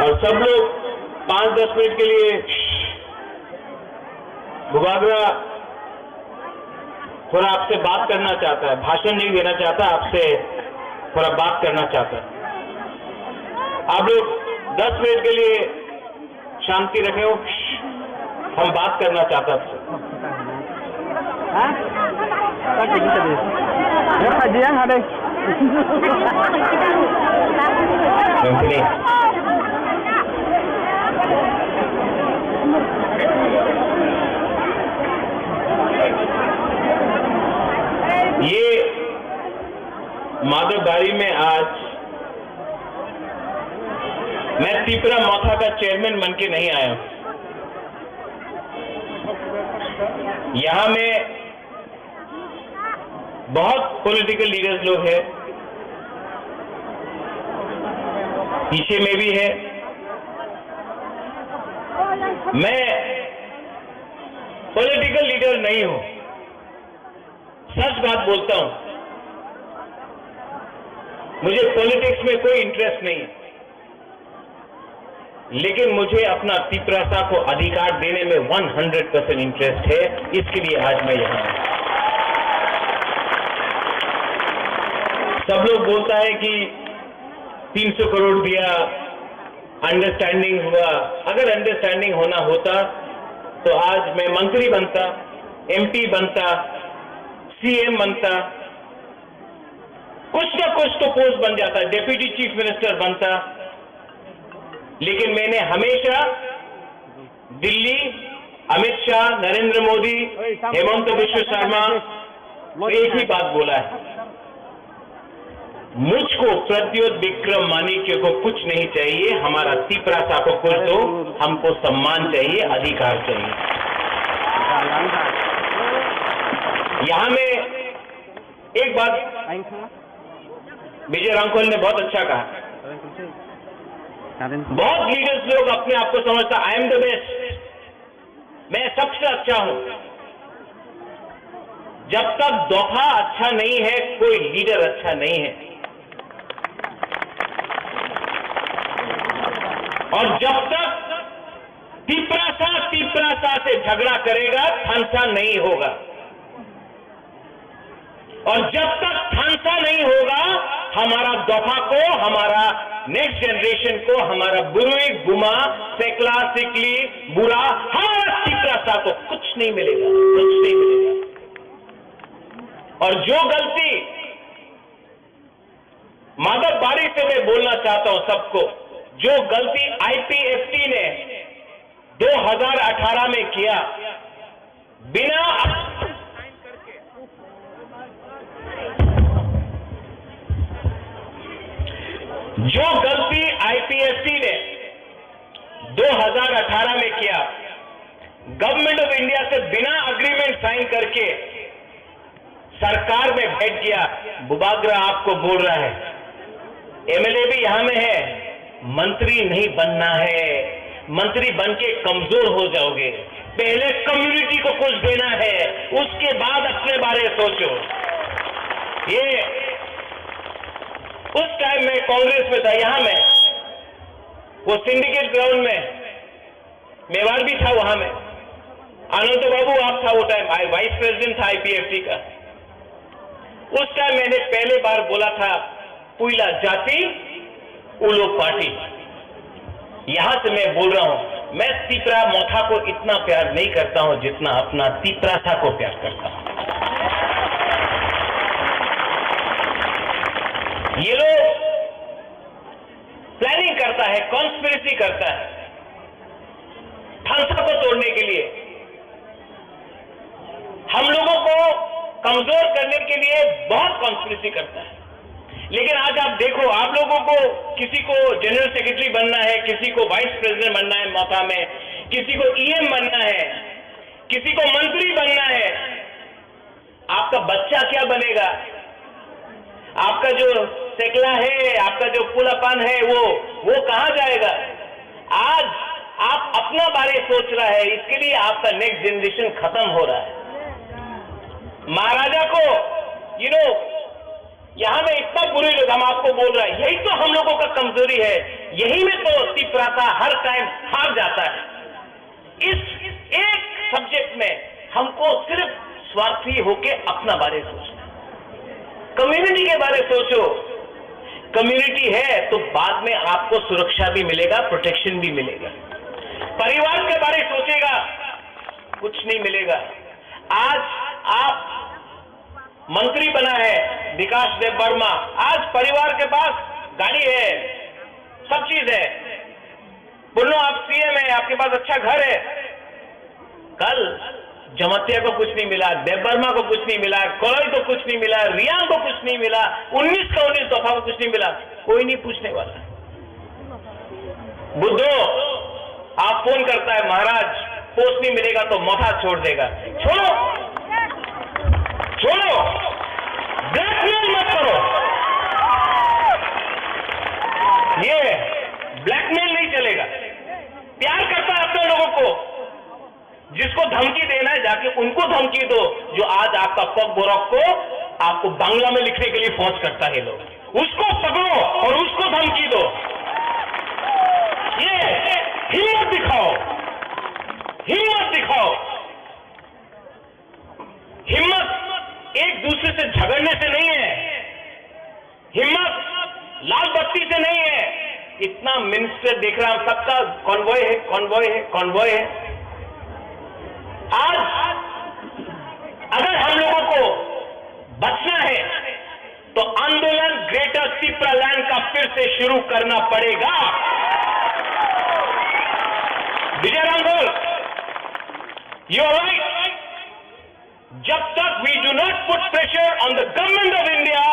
और सब लोग पाँच दस मिनट के लिए बुबागरा थोड़ा आपसे बात करना चाहता है, भाषण नहीं देना चाहता, आपसे थोड़ा बात करना चाहता है। आप लोग दस मिनट के लिए शांति रखे हो, हम बात करना चाहता है आपसे। हाँ? Kati kita deh. Ya, kajian ada. Yang sini. ये माधवबाड़ी में आज मैं तिपरा मोथा का चेयरमैन बन के नहीं आया हूँ। यहाँ में बहुत पॉलिटिकल लीडर्स लोग हैं, पीछे में भी है। मैं पॉलिटिकल लीडर नहीं हूँ, सच बात बोलता हूँ। मुझे पॉलिटिक्स में कोई इंटरेस्ट नहीं है। लेकिन मुझे अपना तिपरासा को अधिकार देने में वन हंड्रेड परसेंट इंटरेस्ट है, इसके लिए आज मैं यहाँ हूँ। सब लोग बोलता है कि तीन सौ करोड़ दिया, अंडरस्टैंडिंग हुआ। अगर अंडरस्टैंडिंग होना होता तो आज मैं मंत्री बनता, एमपी बनता, सीएम बनता, कुछ ना कुछ तो पोस्ट बन जाता, डेप्यूटी चीफ मिनिस्टर बनता। लेकिन मैंने हमेशा दिल्ली, अमित शाह, नरेंद्र मोदी, हेमंत विश्व शर्मा, एक ही बात बोला है, मुझको प्रद्युत विक्रम माणिक्य को कुछ नहीं चाहिए, हमारा तिपरासा को कुछ दो, हमको सम्मान चाहिए, अधिकार चाहिए। यहाँ में एक बात विजय रांखल ने बहुत अच्छा कहा। बहुत लीडर्स लोग अपने आप को समझता, "आई एम द बेस्ट, मैं सबसे अच्छा हूं।" जब तक दोफा अच्छा नहीं है, कोई लीडर अच्छा नहीं है। और जब तक तिपरासा तिपरासा से झगड़ा करेगा, थानसा नहीं होगा। और जब तक थानसा नहीं होगा, हमारा दोफा को, हमारा नेक्स्ट जनरेशन को, हमारा बुरुई, गुमा, सेकला, सिकली, बुरा, हमारा तिपरासा को कुछ नहीं मिलेगा, कुछ नहीं मिलेगा। और जो गलती, माधव बारी से मैं बोलना चाहता हूं सबको, जो गलती आईपीएफटी ने दो हज़ार अठारह में किया, बिना जो गलती आईपीएफटी ने दो हज़ार अठारह में किया, गवर्नमेंट ऑफ इंडिया से बिना एग्रीमेंट साइन करके सरकार में बैठ गया, बुबागरा आपको बोल रहा है, एमएलए भी यहां में है, मंत्री नहीं बनना है, मंत्री बन के कमजोर हो जाओगे। पहले कम्युनिटी को कुछ देना है, उसके बाद अपने बारे सोचो। ये उस टाइम में कांग्रेस में था, यहां में वो सिंडिकेट ग्राउंड में मेवाड़ भी था वहां में, आनंद बाबू आप था वो टाइम, आई वाइस प्रेसिडेंट था आईपीएफटी का। उस टाइम मैंने पहले बार बोला था, "पुइला जाति, उलो पार्टी।" यहां से मैं बोल रहा हूं, मैं तिपरा मोथा को इतना प्यार नहीं करता हूं जितना अपना तिपरासा को प्यार करता हूं। ये लोग प्लानिंग करता है, कॉन्स्पिरेसी करता है थानसा को तोड़ने के लिए, हम लोगों को कमजोर करने के लिए बहुत कॉन्स्पिरेसी करता है। लेकिन आज आप देखो, आप लोगों को, किसी को जनरल सेक्रेटरी बनना है, किसी को वाइस प्रेसिडेंट बनना है मोथा में, किसी को ईएम बनना है, किसी को मंत्री बनना है, आपका बच्चा क्या बनेगा? आपका जो सेकला है, आपका जो पुलापान है, वो वो कहां जाएगा? आज आप अपना बारे सोच रहा है, इसके लिए आपका नेक्स्ट जनरेशन खत्म हो रहा है। महाराजा को, यू नो, यहां में इतना बुरे लोग, हम आपको बोल रहे हैं, यही तो हम लोगों का कमजोरी है, यही में तो तिपरासा हर टाइम हार जाता है। इस एक सब्जेक्ट में हमको सिर्फ स्वार्थी होके अपना बारे सोचना, कम्युनिटी के बारे सोचो। कम्युनिटी है तो बाद में आपको सुरक्षा भी मिलेगा, प्रोटेक्शन भी मिलेगा। परिवार के बारे सोचेगा, कुछ नहीं मिलेगा। आज आप मंत्री बना है विकास देव वर्मा, आज परिवार के पास गाड़ी है, सब चीज है। बोलो, आप सीएम है, आपके पास अच्छा घर है। कल जमातिया को कुछ नहीं मिला, देव वर्मा को कुछ नहीं मिला, कलई को कुछ नहीं मिला, रियांग को कुछ नहीं मिला, उन्नीस का उन्नीस दफा को कुछ नहीं मिला, कोई नहीं पूछने वाला। बुद्धो, आप फोन करता है, "महाराज, पोस्ट नहीं मिलेगा तो मोथा छोड़ देगा।" छोड़ो, छोड़ो, ब्लैकमेल मत करो। ये ब्लैकमेल नहीं चलेगा। प्यार करता है अपने लोगों को। जिसको धमकी देना है, जाके उनको धमकी दो, जो आज आपका पग बोरक को आपको बांग्ला में लिखने के लिए फोर्स करता है लोग, उसको पकड़ो और उसको धमकी दो। ये हिम्मत दिखाओ, हिम्मत दिखाओ। हिम्मत एक दूसरे से झगड़ने से नहीं है, हिम्मत लाल बत्ती से नहीं है, मिनिस्टर देख रहा हूं, सबका कॉन्वॉय है, कॉन्वॉय है, कॉन्वॉय है। आज अगर हम लोगों को बचना है तो आंदोलन ग्रेटर तिप्रालैंड का फिर से शुरू करना पड़ेगा। विजय रांगोल, यू आर राइट। जब तक we do not put pressure on the government of India,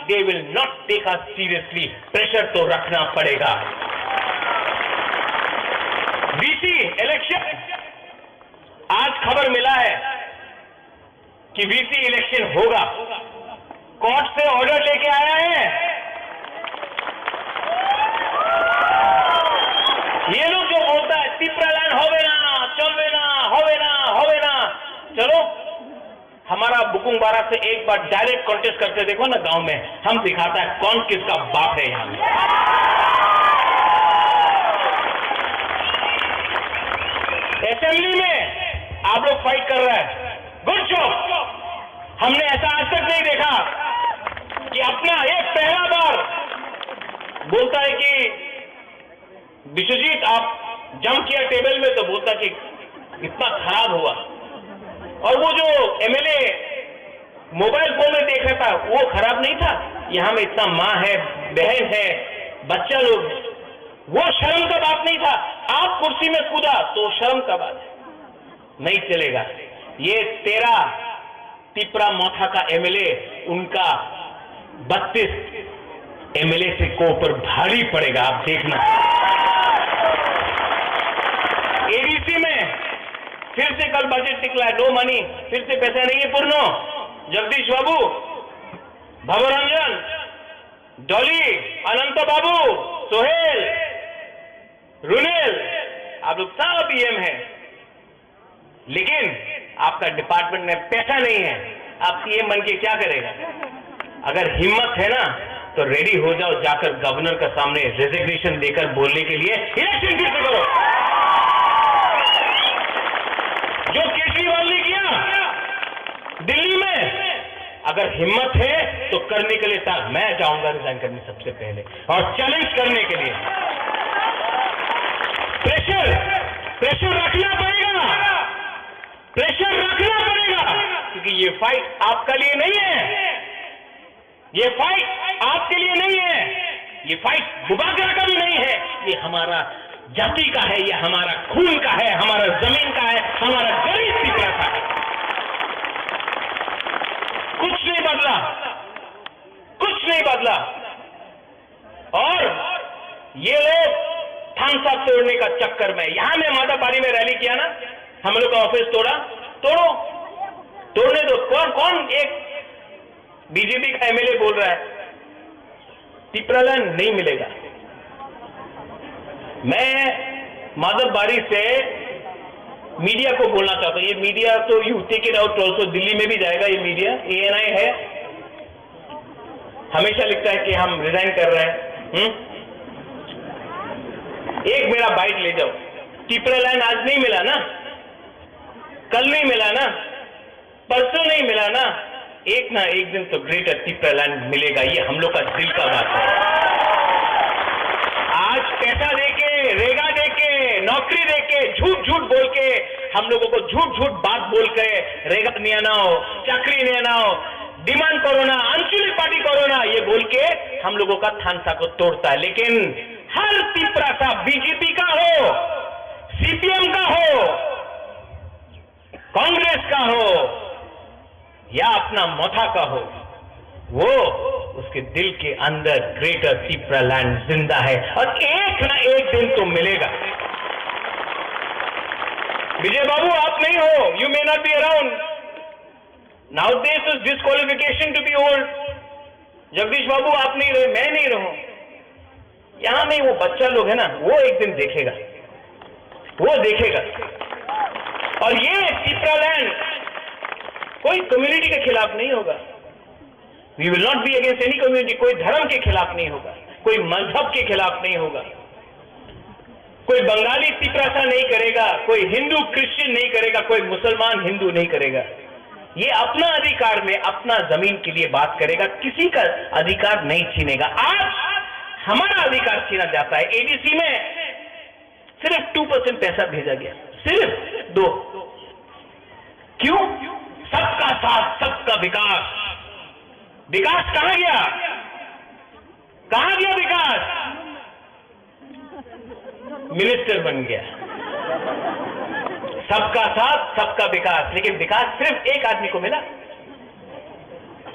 they will not take us seriously। Pressure तो रखना पड़ेगा। वीसी इलेक्शन, आज खबर मिला है कि वीसी इलेक्शन होगा। कोर्ट से ऑर्डर लेके आया है। ये लोग जो बोलता है, "तिप्रालैंड होवे ना, चलवे ना, होवे ना, होवे ना।" चलो, हमारा बुकुंग बारा से एक बार डायरेक्ट कॉन्टेस्ट करके देखो ना गांव में, हम दिखाता है कौन किसका बाप है यहाँ में। असेंबली में आप लोग फाइट कर रहे हैं, गुड जॉब। हमने ऐसा आज तक नहीं देखा कि अपना एक पहला बार बोलता है कि विश्वजीत, आप जंप किया टेबल में, तो बोलता कि इतना खराब हुआ। और वो जो एमएलए मोबाइल फोन में देख रहा था, वो खराब नहीं था? यहाँ में इतना माँ है, बहन है, बच्चा लोग है, वो शर्म का बात नहीं था? आप कुर्सी में कूदा तो शर्म का बात है, नहीं चलेगा। ये तेरा तिपरा मोथा का एमएलए, उनका बत्तीस एमएलए से को ऊपर भारी पड़ेगा, आप देखना। एडीसी में फिर से कल बजट निकला है, नो मनी, फिर से पैसा नहीं है पूर्ण। जगदीश बाबू, भवरंजन, डॉली, अनंत बाबू, सोहेल, रुनेल, आप लोग सब ईएम हैं। लेकिन आपका डिपार्टमेंट में पैसा नहीं है, आप सीएम बन के क्या करेगा? अगर हिम्मत है ना, तो रेडी हो जाओ, जाकर गवर्नर का सामने रेजिग्नेशन देकर बोलने के लिए इलेक्शन फिर से करो। जो केजरीवाल ने किया दिल्ली में, अगर हिम्मत है तो करने के लिए तैयार। मैं जाऊंगा रिजाइन करने सबसे पहले और चैलेंज करने के लिए। प्रेशर, प्रेशर रखना पड़ेगा, प्रेशर रखना पड़ेगा, क्योंकि ये फाइट आपका लिए नहीं है, ये फाइट आपके लिए नहीं है, ये फाइट बुबागरा का भी नहीं है, ये हमारा जाति का है, ये हमारा खून का है, हमारा जमीन का है, हमारा गरीब तिपरा का है। कुछ नहीं बदला, कुछ नहीं बदला। और ये लोग थानसा तोड़ने का चक्कर में, यहाँ में माधवबाड़ी में रैली किया ना, हम लोग का ऑफिस तोड़ा, तोड़ो, तोड़ने दो। कौन, कौन एक बीजेपी का एमएलए बोल रहा है, तिपरालैंड नहीं मिलेगा। मैं माधवबाड़ी से मीडिया को बोलना चाहता हूँ, ये मीडिया तो you take it out also, Delhi में भी जाएगा ये मीडिया, एएनआई है, हमेशा लिखता है कि हम रिजाइन कर रहे हैं। हम्म? एक मेरा बाइट ले जाओ, तिपरालैंड आज नहीं मिला ना, कल नहीं मिला ना, परसों नहीं मिला ना, एक ना एक दिन तो ग्रेटर तिपरालैंड मिलेगा, ये हम लोग का दिल का बात है। आज पैसा देके, रेगा देके, नौकरी देके, झूठ झूठ बोल के, हम लोगों को झूठ झूठ बात बोल के, रेगा নিয়ে নাও, চাকরি নিয়ে নাও, डिमांड करो ना, आंचलिक पार्टी करो ना, ये बोल के हम लोगों का थानसा को तोड़ता है। लेकिन हर तिपरासा, बीजेपी का हो, सीपीएम का हो, कांग्रेस का हो या अपना मथा का हो, वो, उसके दिल के अंदर ग्रेटर तिपरालैंड जिंदा है और एक ना एक दिन तो मिलेगा। विजय बाबू, आप नहीं हो, you may not be around. Nowadays is disqualification to be old. Jagdish बाबू, आप नहीं रहे, मैं नहीं रहूं। यहाँ में वो बच्चा लोग है ना, वो एक दिन देखेगा, वो देखेगा। और ये तिपरालैंड कोई कम्युनिटी के खिलाफ नहीं होगा। We will not be against any community। कोई धर्म के खिलाफ नहीं होगा, कोई मजहब के खिलाफ नहीं होगा। कोई बंगाली तिपरासा नहीं करेगा, कोई हिंदू क्रिश्चियन नहीं करेगा, कोई मुसलमान हिंदू नहीं करेगा। ये अपना अधिकार में अपना जमीन के लिए बात करेगा, किसी का अधिकार नहीं छीनेगा। आज हमारा अधिकार छीना जाता है। एडीसी में सिर्फ टू परसेंट पैसा भेजा गया, सिर्फ दो। क्यों? सबका साथ, सबका विकास। विकास कहाँ गया? कहाँ गया विकास? मिनिस्टर बन गया। सबका साथ, सबका विकास, लेकिन विकास सिर्फ एक आदमी को मिला।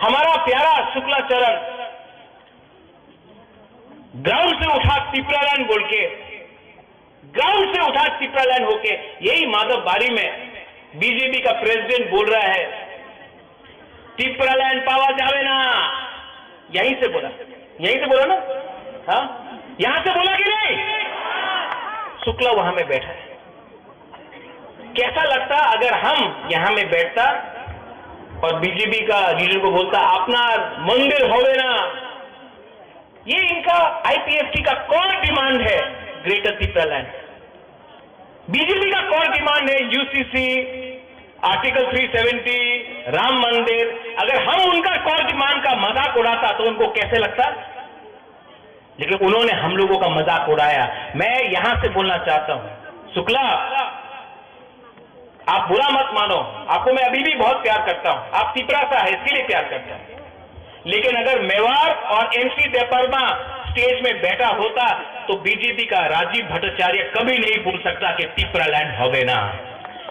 हमारा प्यारा शुक्लाचरण ग्राउंड से उठा टिप्रालैंड बोल के, ग्राउंड से उठा टिप्रालैंड होके यही माधव बाड़ी में बीजेपी का प्रेसिडेंट बोल रहा है, टिप्रालैंड पावा जावे ना। यहीं से बोला, यहीं से बोला ना? हाँ, यहाँ से बोला कि नहीं? शुक्ला वहां में बैठा है। कैसा लगता अगर हम यहाँ में बैठता और बीजेपी का लीडर को बोलता, अपना मंदिर होवे ना? ये इनका आईपीएफटी का कोर डिमांड है, ग्रेटर टिप्रालैंड। बीजेपी का कोर डिमांड है UCC, article three seventy, Ram मंदिर। अगर हम उनका कोर डिमांड का मजाक उड़ाता तो उनको कैसे लगता? लेकिन उन्होंने हम लोगों का मजाक उड़ाया। मैं यहां से बोलना चाहता हूं, शुक्ला, आप बुरा मत मानो, आपको मैं अभी भी बहुत प्यार करता हूं। आप तिपरासा है, इसके लिए प्यार करता हूं। लेकिन अगर मेवाड़ और एमसी देबबर्मा स्टेज में बैठा होता तो बीजेपी का राजीव भट्टाचार्य कभी नहीं बोल सकता कि टिप्रालैंड होवे ना।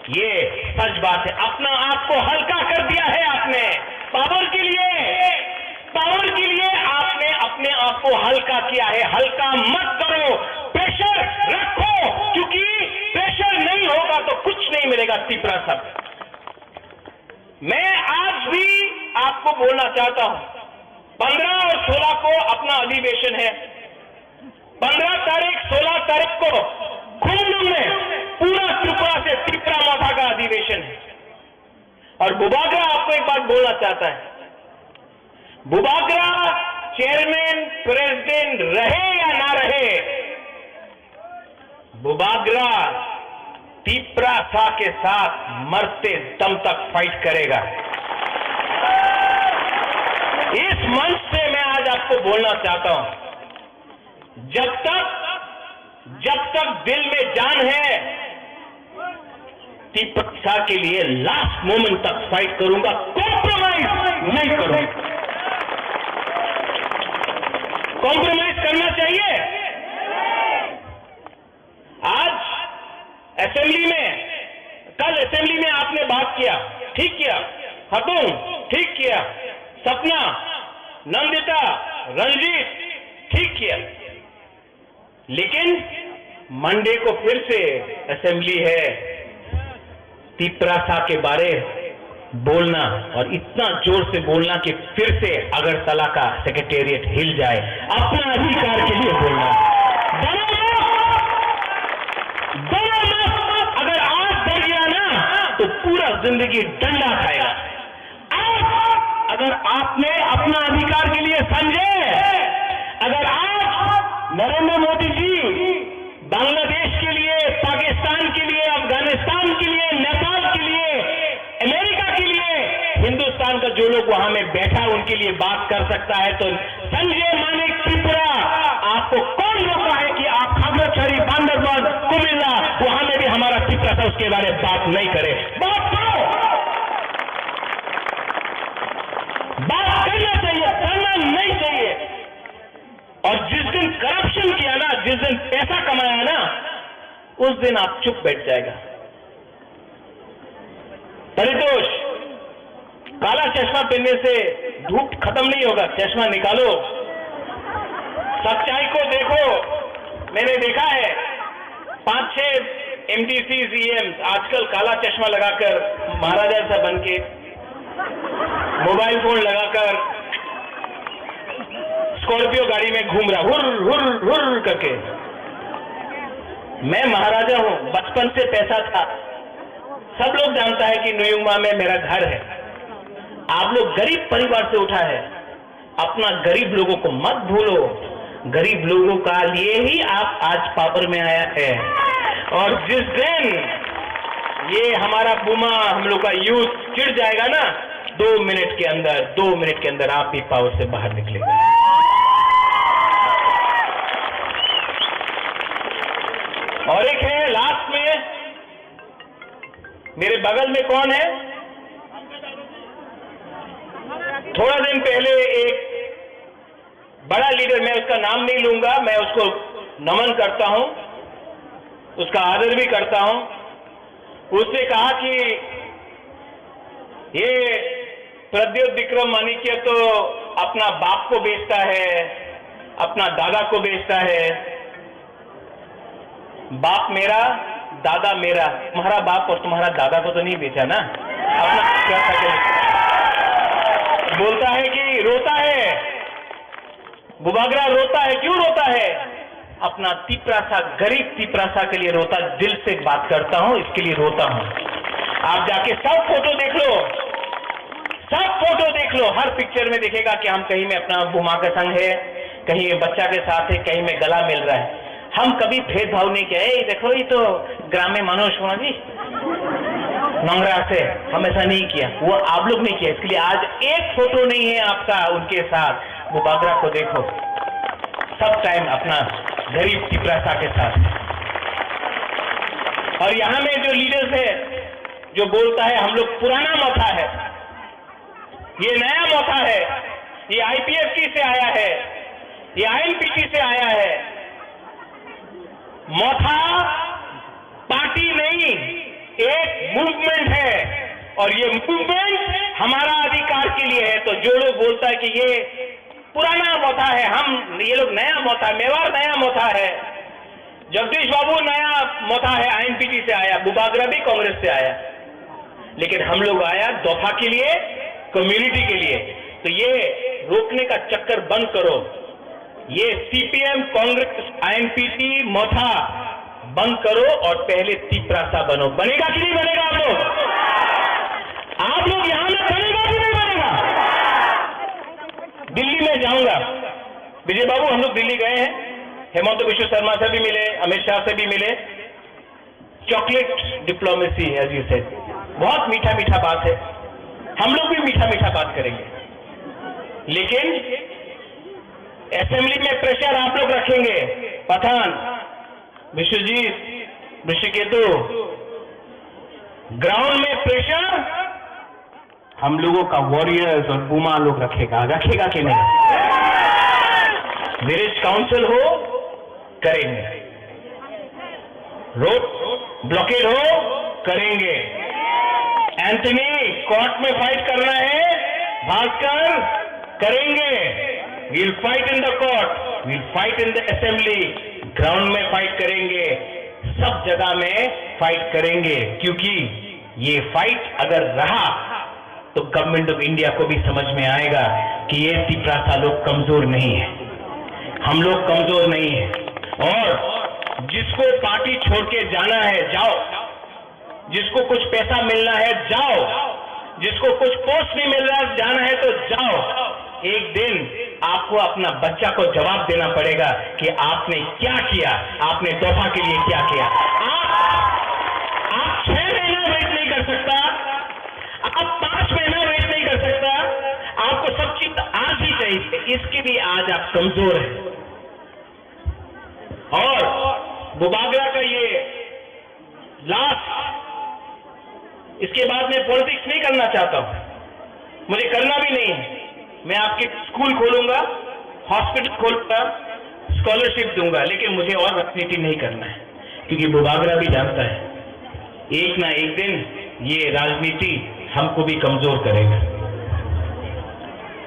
ये सच बात है। अपना आप को हल्का कर दिया है आपने, पावर के लिए, पावर के लिए आपने अपने आप को हल्का किया है। हल्का मत करो, प्रेशर रखो, क्योंकि प्रेशर नहीं होगा तो कुछ नहीं मिलेगा। तिपरासा, मैं आज भी आपको बोलना चाहता हूं, पन्द्रह और सोलह को अपना अधिवेशन है, पन्द्रह तारीख, सोलह तारीख को खुमलुंग में पूरा त्रिपुरा से तिपरा मोर्चा का अधिवेशन है। और बुबागरा, आपको एक बात बोलना चाहता है, बुबागरा चेयरमैन प्रेसिडेंट रहे या ना रहे, बुबागरा तिपरासा के साथ मरते दम तक फाइट करेगा। इस मंच से मैं आज आपको बोलना चाहता हूं, जब तक, जब तक दिल में जान है, तिपरासा के लिए लास्ट मोमेंट तक फाइट करूंगा, कॉम्प्रोमाइज नहीं करूंगा। कॉम्प्रोमाइज करना चाहिए? आज असेंबली में, कल असेंबली में आपने बात किया, ठीक किया। हतुंग, ठीक किया। सपना, नंदिता, रंजीत, ठीक किया। लेकिन मंडे को फिर से असेंबली है, तिपरासा के बारे बोलना और इतना जोर से बोलना कि फिर से अगरतला का सेक्रेटेरिएट हिल जाए, अपना अधिकार के लिए बोलना। डरो मत, डरो मत। अगर आज डर गया ना तो पूरा जिंदगी डंडा खाएगा। आज अगर आपने अपना अधिकार के लिए संजय, अगर आज नरेंद्र मोदी जी बांग्लादेश के लिए, पाकिस्तान के लिए, अफगानिस्तान के लिए, नेपाल के लिए, अमेरिका के लिए, हिंदुस्तान का जो लोग वहां में बैठा है उनके लिए बात कर सकता है, तो संजय मानिक त्रिपुरा, आपको कौन रोका है कि आप खागड़ाछड़ी, बांदरबान, कुमिल्ला, वहां में भी हमारा तिपरासा उसके बारे में बात नहीं करे? बात करो, बात करना चाहिए, करना नहीं चाहिए। और जिस दिन करप्शन किया ना, जिस दिन पैसा कमाया ना, उस दिन आप चुप बैठ जाएगा। परितोष, काला चश्मा पहनने से धूप खत्म नहीं होगा, चश्मा निकालो, सच्चाई को देखो। मैंने देखा है, पांच छह एमडीसी, सीएम आजकल काला चश्मा लगाकर, महाराजा सा बन के, मोबाइल फोन लगाकर, स्कॉर्पियो गाड़ी में घूम रहा, हुर हुर हुर करके। मैं महाराजा हूं, बचपन से पैसा था। सब लोग जानता है कि नुयुंगमा में मेरा घर है। आप लोग गरीब परिवार से उठा है, अपना गरीब लोगों को मत भूलो। गरीब लोगों का लिए ही आप आज पावर में आया है। और जिस दिन ये हमारा बुमा, हम लोग का यूथ चिढ़ जाएगा ना, दो मिनट के अंदर, दो मिनट के अंदर आप भी पावर से बाहर निकलेगा। और एक है लास्ट में, मेरे बगल में कौन है? थोड़ा दिन पहले एक बड़ा लीडर, मैं उसका नाम नहीं लूंगा, मैं उसको नमन करता हूं, उसका आदर भी करता हूं। उसने कहा कि ये प्रद्योत विक्रम माणिक्य तो अपना बाप को बेचता है, अपना दादा को बेचता है। बाप मेरा, दादा मेरा, तुम्हारा बाप और तुम्हारा दादा को तो नहीं बेचा ना? अपना, बोलता है कि रोता है, बुबागरा रोता है। क्यों रोता है? अपना तिपरासा, गरीब तिपरासा के लिए रोता, दिल से बात करता हूँ, इसके लिए रोता हूँ। आप जाके सब फोटो देख लो, सब फोटो देख लो, हर पिक्चर में देखेगा कि हम कहीं में अपना बुमा के संग है, कहीं में बच्चा के साथ है, कहीं में गला मिल रहा है। हम कभी भेदभाव नहीं किया। "ए, देखो, ये तो ग्राम्य मानुष होना जी, नंगरा से", हम ऐसा नहीं किया, वो आप लोग ने किया। इसके लिए आज एक फोटो नहीं है आपका उनके साथ, वो बागरा को देखो, सब टाइम अपना गरीब तिपरासा के साथ। और यहाँ में जो लीडर्स है, जो बोलता है हम लोग पुराना मथा है, ये नया मथा है, ये आईपीएफटी से आया है, ये आईएनपीटी से आया है। मथा पार्टी नहीं, एक मूवमेंट है, और ये मूवमेंट हमारा अधिकार के लिए है। तो जो लोग बोलता है कि ये पुराना मथा है, हम, ये लोग नया मथा, मेवाड़ नया मथा है, जगदीश बाबू नया मथा है, आईएनपीटी से आया, बुबागरा भी कांग्रेस से आया, लेकिन हम लोग आया दोफा के लिए, कम्युनिटी के लिए। तो ये रोकने का चक्कर बंद करो, ये सीपीएम, कांग्रेस, आईएनपीटी मथा बंद करो और पहले तिपरासा बनो। बनेगा कि नहीं बनेगा आप लोग? आप लोग यहाँ में बनेगा कि नहीं बनेगा? दिल्ली में जाऊंगा, विजय बाबू, हम लोग दिल्ली गए हैं, हेमंत बिश्व शर्मा से भी मिले, अमित शाह से भी मिले। Chocolate diplomacy, as you said, बहुत मीठा मीठा बात है, हम लोग भी मीठा मीठा बात करेंगे, लेकिन असेंबली में प्रेशर आप लोग रखेंगे। पठान, विश्वजीत, ऋषिकेतु, ग्राउंड में प्रेशर हम लोगों का वॉरियर्स और बुमा लोग रखेगा, रखेगा कि नहीं? विलेज काउंसिल हो, करेंगे। रोड ब्लॉकेड हो, करेंगे। एंथनी, कोर्ट में फाइट करना है, भास्कर, करेंगे। We'll fight in the court, we'll fight in the assembly, ground में फाइट करेंगे, सब जगह में फाइट करेंगे, क्योंकि ये फाइट अगर रहा तो गवर्नमेंट ऑफ इंडिया को भी समझ में आएगा कि ये तिपरासा लोग कमजोर नहीं है, हम लोग कमजोर नहीं है। और जिसको पार्टी छोड़ के जाना है, जाओ, जिसको कुछ पैसा मिलना है, जाओ, जिसको कुछ पोस्ट नहीं मिल रहा, जाना है तो जाओ। एक दिन आपको अपना बच्चा को जवाब देना पड़ेगा कि आपने क्या किया, आपने दोफा के लिए क्या किया। आप, आप छह महीना वेट नहीं कर सकता, आप पांच महीना वेट नहीं कर सकता, आपको सब चीज आज ही चाहिए। इसके लिए आज आप कमजोर हैं। और बुबागरा का ये लास्ट, इसके बाद मैं पॉलिटिक्स नहीं करना चाहता हूँ, मुझे करना भी नहीं है। मैं आपके स्कूल खोलूंगा, हॉस्पिटल खोलूंगा, स्कॉलरशिप दूंगा, लेकिन मुझे और राजनीति नहीं करना है, क्योंकि बुबागरा भी जानता है एक ना एक दिन ये राजनीति हमको भी कमजोर करेगा।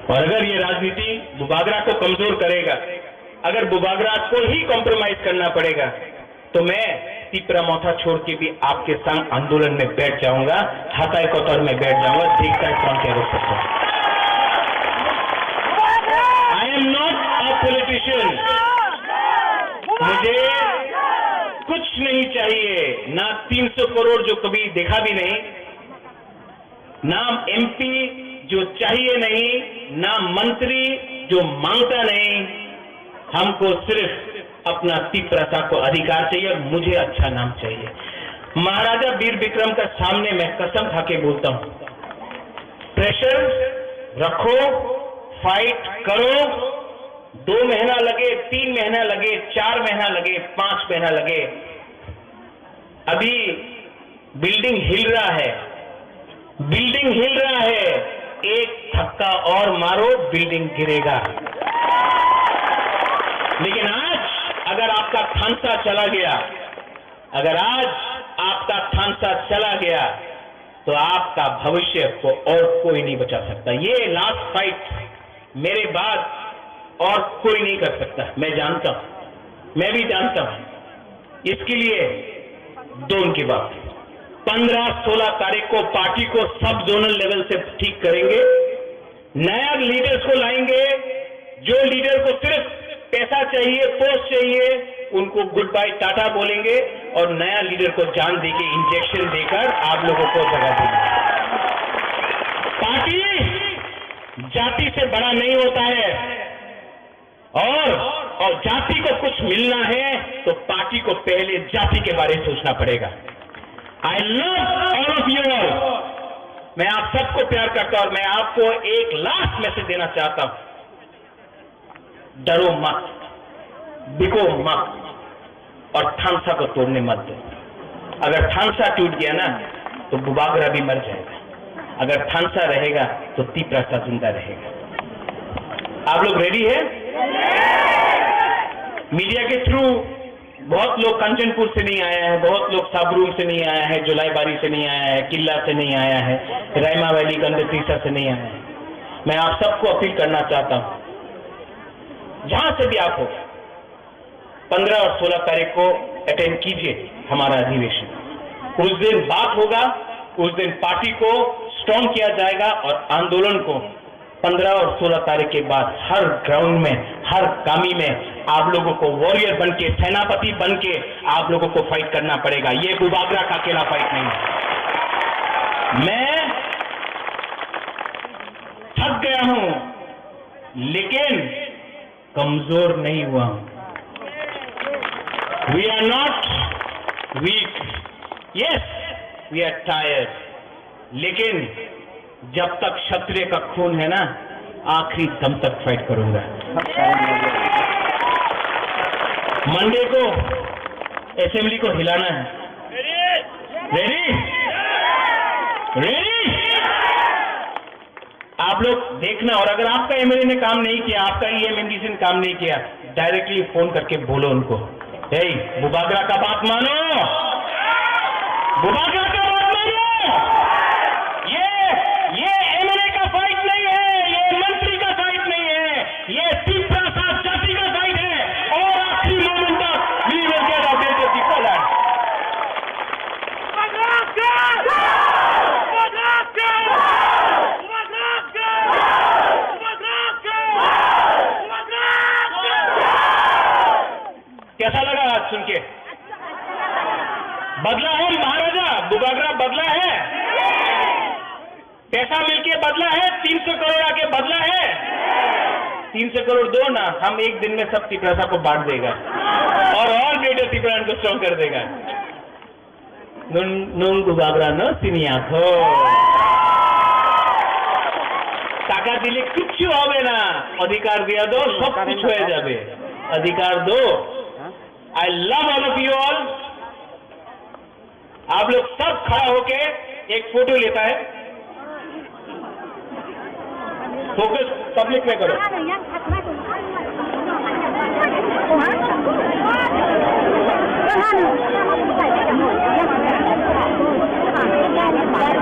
और अगर ये राजनीति बुबागरा को कमजोर करेगा, अगर बुबागरा को ही कॉम्प्रोमाइज करना पड़ेगा, तो मैं तिपरा मोथा छोड़ के भी आपके संग आंदोलन में बैठ जाऊंगा, हाथाई कतर में बैठ जाऊंगा। देखता है कौन क्या रोक सकता है। I am not a politician। मुझे कुछ नहीं चाहिए, ना तीन सौ करोड़ जो कभी देखा भी नहीं, ना एमपी जो चाहिए नहीं, ना मंत्री जो मांगता नहीं। हमको सिर्फ अपना तिपरासा को अधिकार चाहिए और मुझे अच्छा नाम चाहिए। महाराजा वीर विक्रम का सामने मैं कसम खा के बोलता हूँ, प्रेशर रखो, फाइट करो, दो महीना लगे, तीन महीना लगे, चार महीना लगे, पांच महीना लगे, अभी बिल्डिंग हिल रहा है, बिल्डिंग हिल रहा है, एक धक्का और मारो, बिल्डिंग गिरेगा। लेकिन आज अगर आपका थानसा चला गया, अगर आज आपका थानसा चला गया, तो आपका भविष्य को और कोई नहीं बचा सकता। ये लास्ट फाइट, मेरे बाद और कोई नहीं कर सकता। मैं जानता हूं, मैं भी जानता हूं। इसके लिए दो उनकी बात, पन्द्रह सोलह तारीख को पार्टी को सब जोनल लेवल से ठीक करेंगे, नया लीडर्स को लाएंगे। जो लीडर को सिर्फ पैसा चाहिए, पोस्ट चाहिए, उनको गुड बाय टाटा बोलेंगे और नया लीडर को जान देके, इंजेक्शन देकर आप लोगों को जगह देंगे। पार्टी जाति से बड़ा नहीं होता है। और, और जाति को कुछ मिलना है तो पार्टी को पहले जाति के बारे में सोचना पड़ेगा। I love all of you all। मैं आप सबको प्यार करता हूं और मैं आपको एक लास्ट मैसेज देना चाहता हूं, डरो मत, बिको मत, और थानसा को तोड़ने मत दो। अगर थानसा टूट गया ना, तो बुबागरा भी मर जाएगा। अगर थानसा रहेगा, तो तिपरासा जिंदा रहेगा। आप लोग रेडी है? मीडिया के थ्रू बहुत लोग कंचनपुर से नहीं आया है, बहुत लोग साबरूम से नहीं आया है, जुलाईबारी से नहीं आया है, किल्ला से नहीं आया है, रायमा वैली, गंडतीसा से नहीं आया है। मैं आप सबको अपील करना चाहता हूँ, जहां से भी आप हो, पन्द्रह और सोलह तारीख को अटेंड कीजिए हमारा अधिवेशन। उस दिन बात होगा, उस दिन पार्टी को स्ट्रॉन्ग किया जाएगा और आंदोलन को पन्द्रह और सोलह तारीख के बाद हर ग्राउंड में, हर कामी में आप लोगों को वॉरियर बन के, सेनापति बन के आप लोगों को फाइट करना पड़ेगा। ये बुबागरा का अकेला फाइट नहीं है। मैं थक गया हूं, लेकिन कमजोर नहीं हुआ हूं। We are not weak, yes, we are tired, लेकिन जब तक क्षत्रिय का खून है ना, आखिरी दम तक फाइट करूंगा। मंडे को असेंबली को हिलाना है। रेडी? रेडी? आप लोग देखना, और अगर आपका एमएलए ने काम नहीं किया, आपका ईएम एमडीसी ने काम नहीं किया, डायरेक्टली फोन करके बोलो उनको, "हे, बुबागरा का बात मानो, बुबागरा का बात मानो।" ये, ये एमएलए का फाइट नहीं है, ये मंत्री का फाइट नहीं है, ये तिपरासा जाति का फाइट है। और आखिरी मोमेंट तक we will get our Greater Tipraland। कैसा लगा आज सुन के? बदला है महाराजा, बुबागरा बदला है? पैसा मिलके बदला है, तीन सौ करोड़ आके बदला है। तीन सौ करोड़ दो ना, हम एक दिन में सब तिपरासा को बांट देगा और, और ग्रेटर तिपरालैंड को स्ट्रॉन्ग कर देगा। নুন, নুন গুবাগরা ন চিনিয়া খো। টাকা দিলে কিচ্ছু হবে না, অধিকার দিয়া দাও, সব কিছু হয়ে যাবে। অধিকার দো। I love all of you all। आप लोग सब खड़ा होके एक फोटो लेता है। फोकस पब्लिक में करो।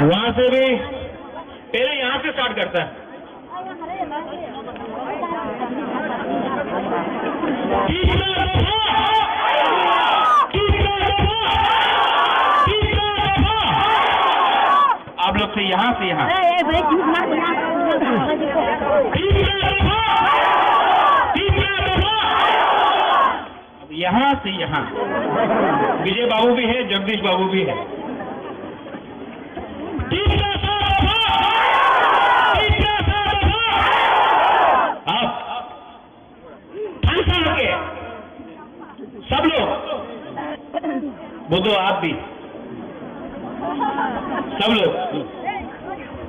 वहां से भी पहले यहां से स्टार्ट करता है। तीसरा दफा, तीसरा दफा, तीसरा दफा। आप लोग से यहाँ से यहाँ। ए, ए, भाई, झूठ मत बोल। तीसरा दफा, तीसरा दफा। अब यहाँ से यहाँ। विजय बाबू भी है, जगदीश बाबू भी है। तीसरा दफा, तीसरा दफा। आप थानसा होके सब लोग, बुद्धो आप भी, सब लोग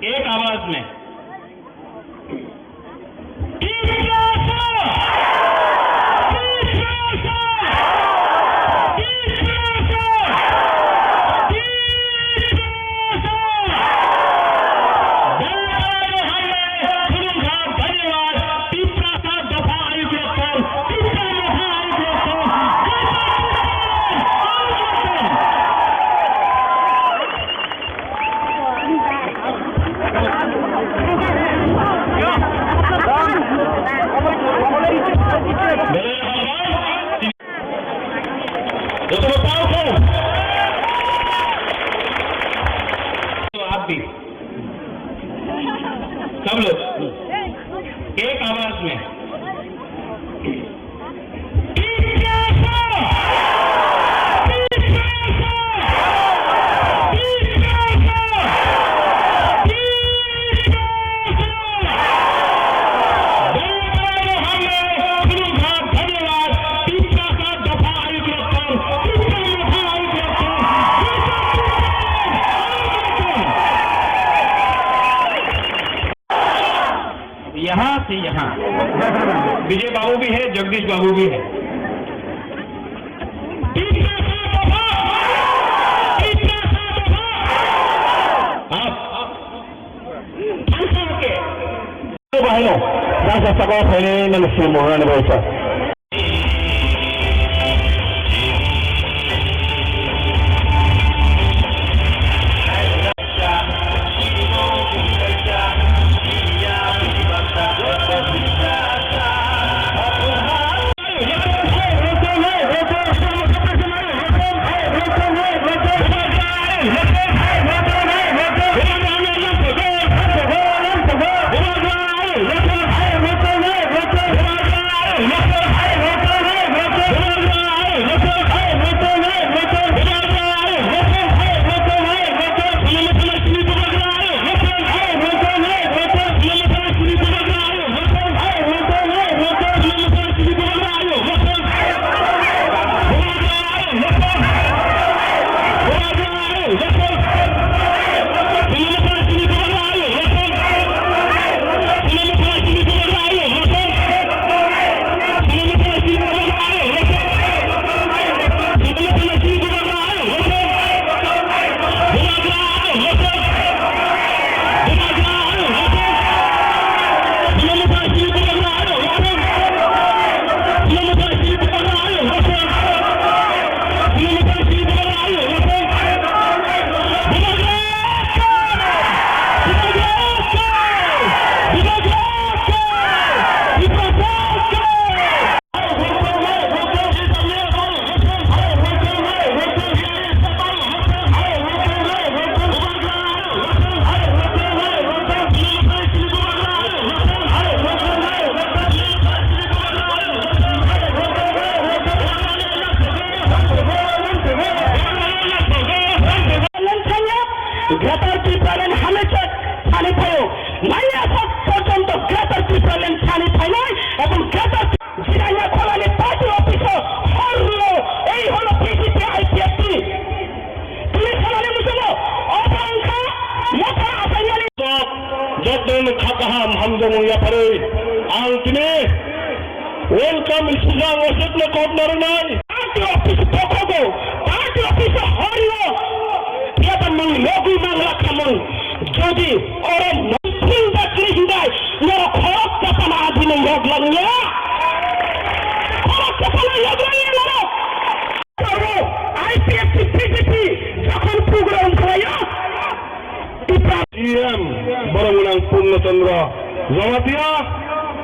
एक आवाज में, "तीसरा सौ! तीसरा सौ! तीसरा सौ!" तो बताओ कौन? तो आप भी। सब लोग एक आवाज में। यहाँ से यहाँ, विजय बाबू भी है, जगदीश बाबू भी है। Bahino, rasa saka phainai nang swi mwngnani bai sa. Greater Tipraland hamechek sani phaio. Naiya sok porjonto Greater Tipraland sani phainai ebong Greater Jiranya Kholani party office o hor rwo, ei holo B J P I P F T ni. Tini kholani muchungo obo wngkha motha achaimani. Jotoni kha kaham hamjakmung yapharwi ang tini welcome isijak wasukno kok narwknai. Party office bokogo, party office o horio. Phiya ba nwng yogwi mangla khamung. Jodi oro nwng phil da kwrwi hwnkhe norok khorok chapana adino yog langya. Khorok chapana yog langya norok. Oro I P F T B J P jokhon program khlaio. Tipra. E M borok gwnang Purno Chandra Jamatia,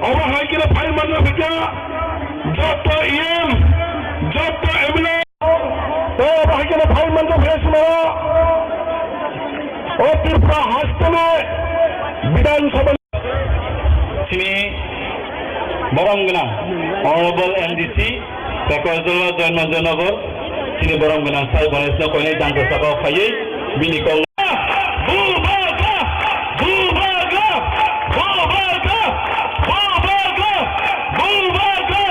obo hai khe phai manna phikha, joto E M, joto M L A, tei obo hai khe phai manna phikha sima o Tripura hasteni Bidhan Sabha. Chini borom gwnang Honorable M D C Tekosdolo Joymanjanagar, chini borom gwnang sai Ganesh no koinai jang saka phaiwi bini kok. Bubagra! Bubagra! Bubagra! Bubagra! Bubagra!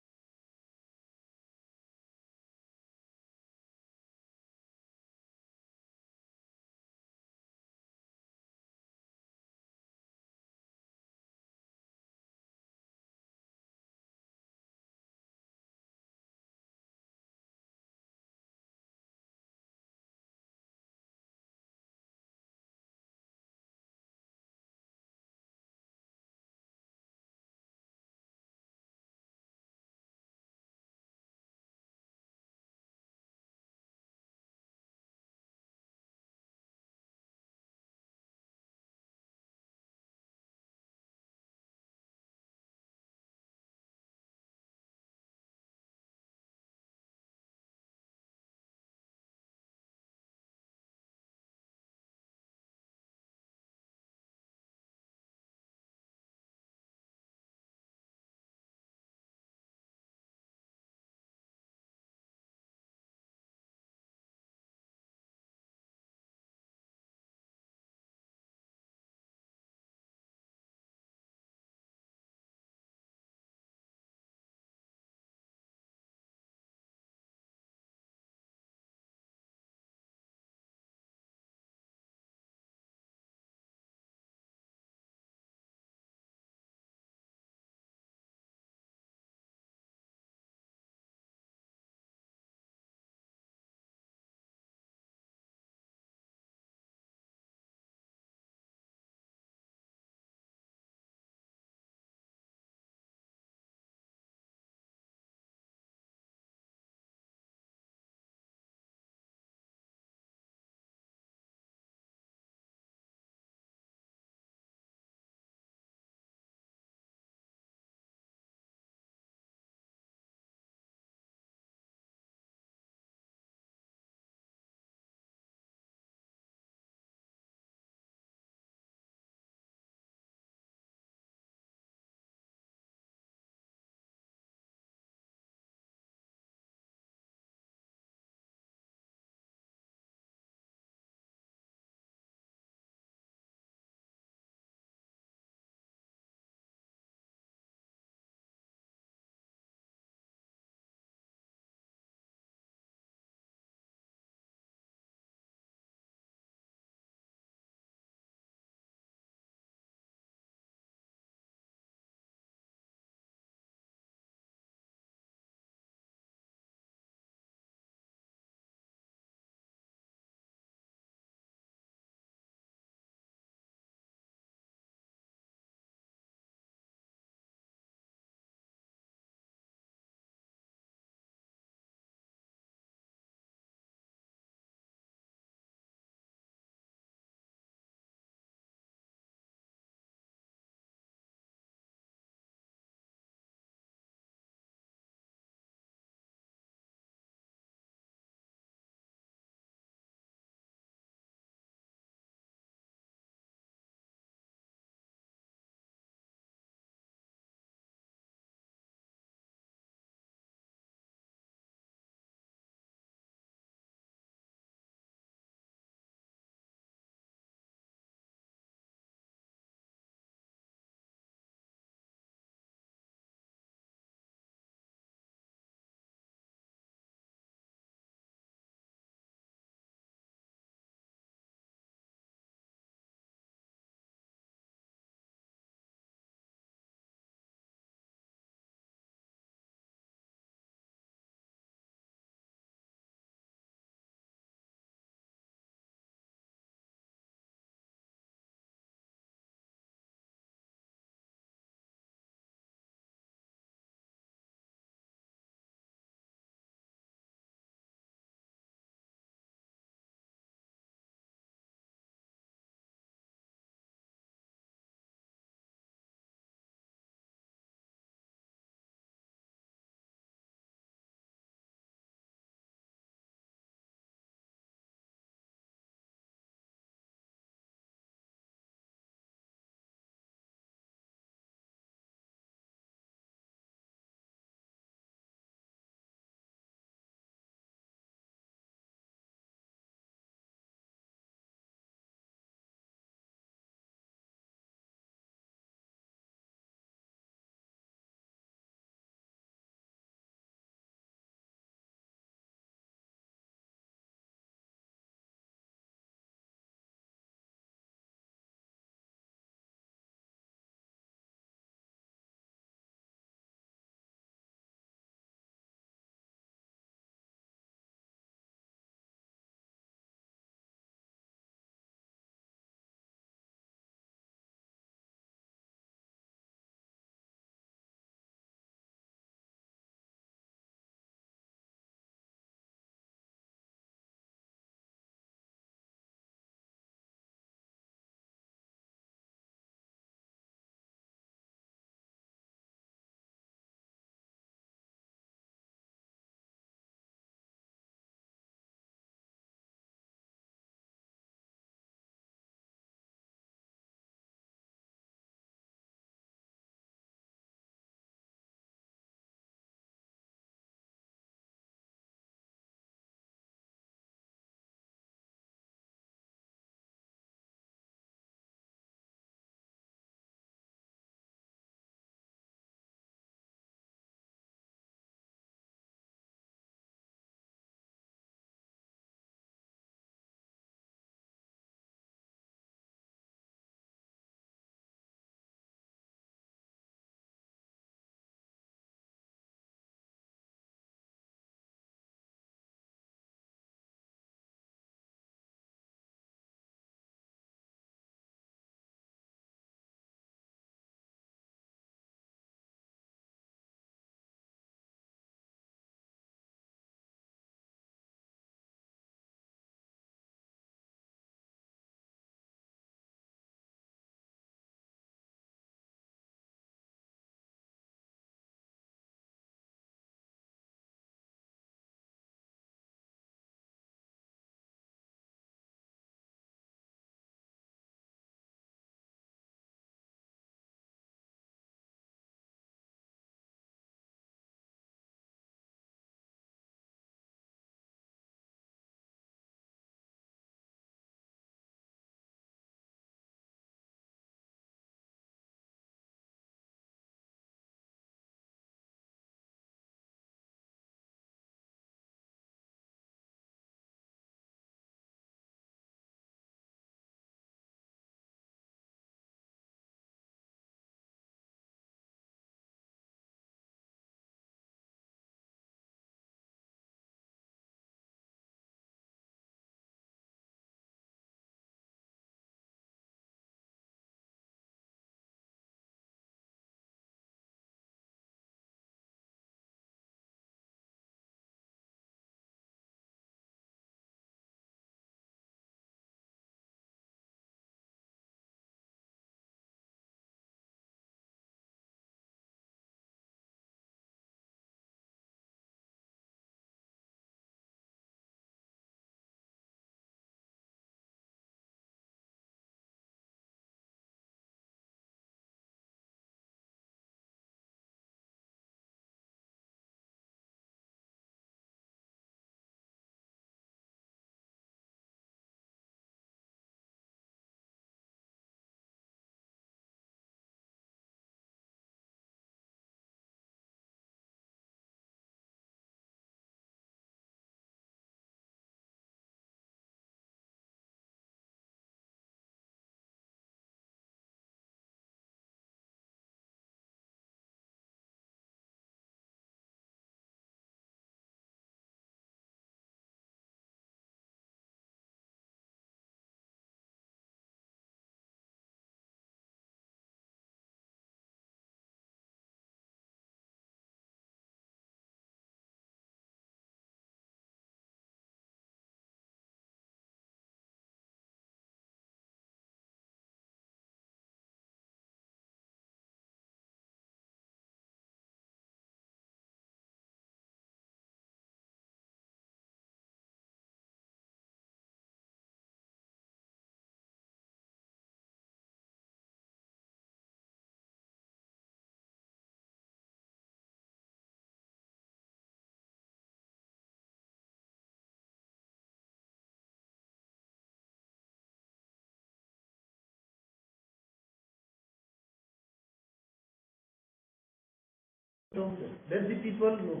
Let the people know.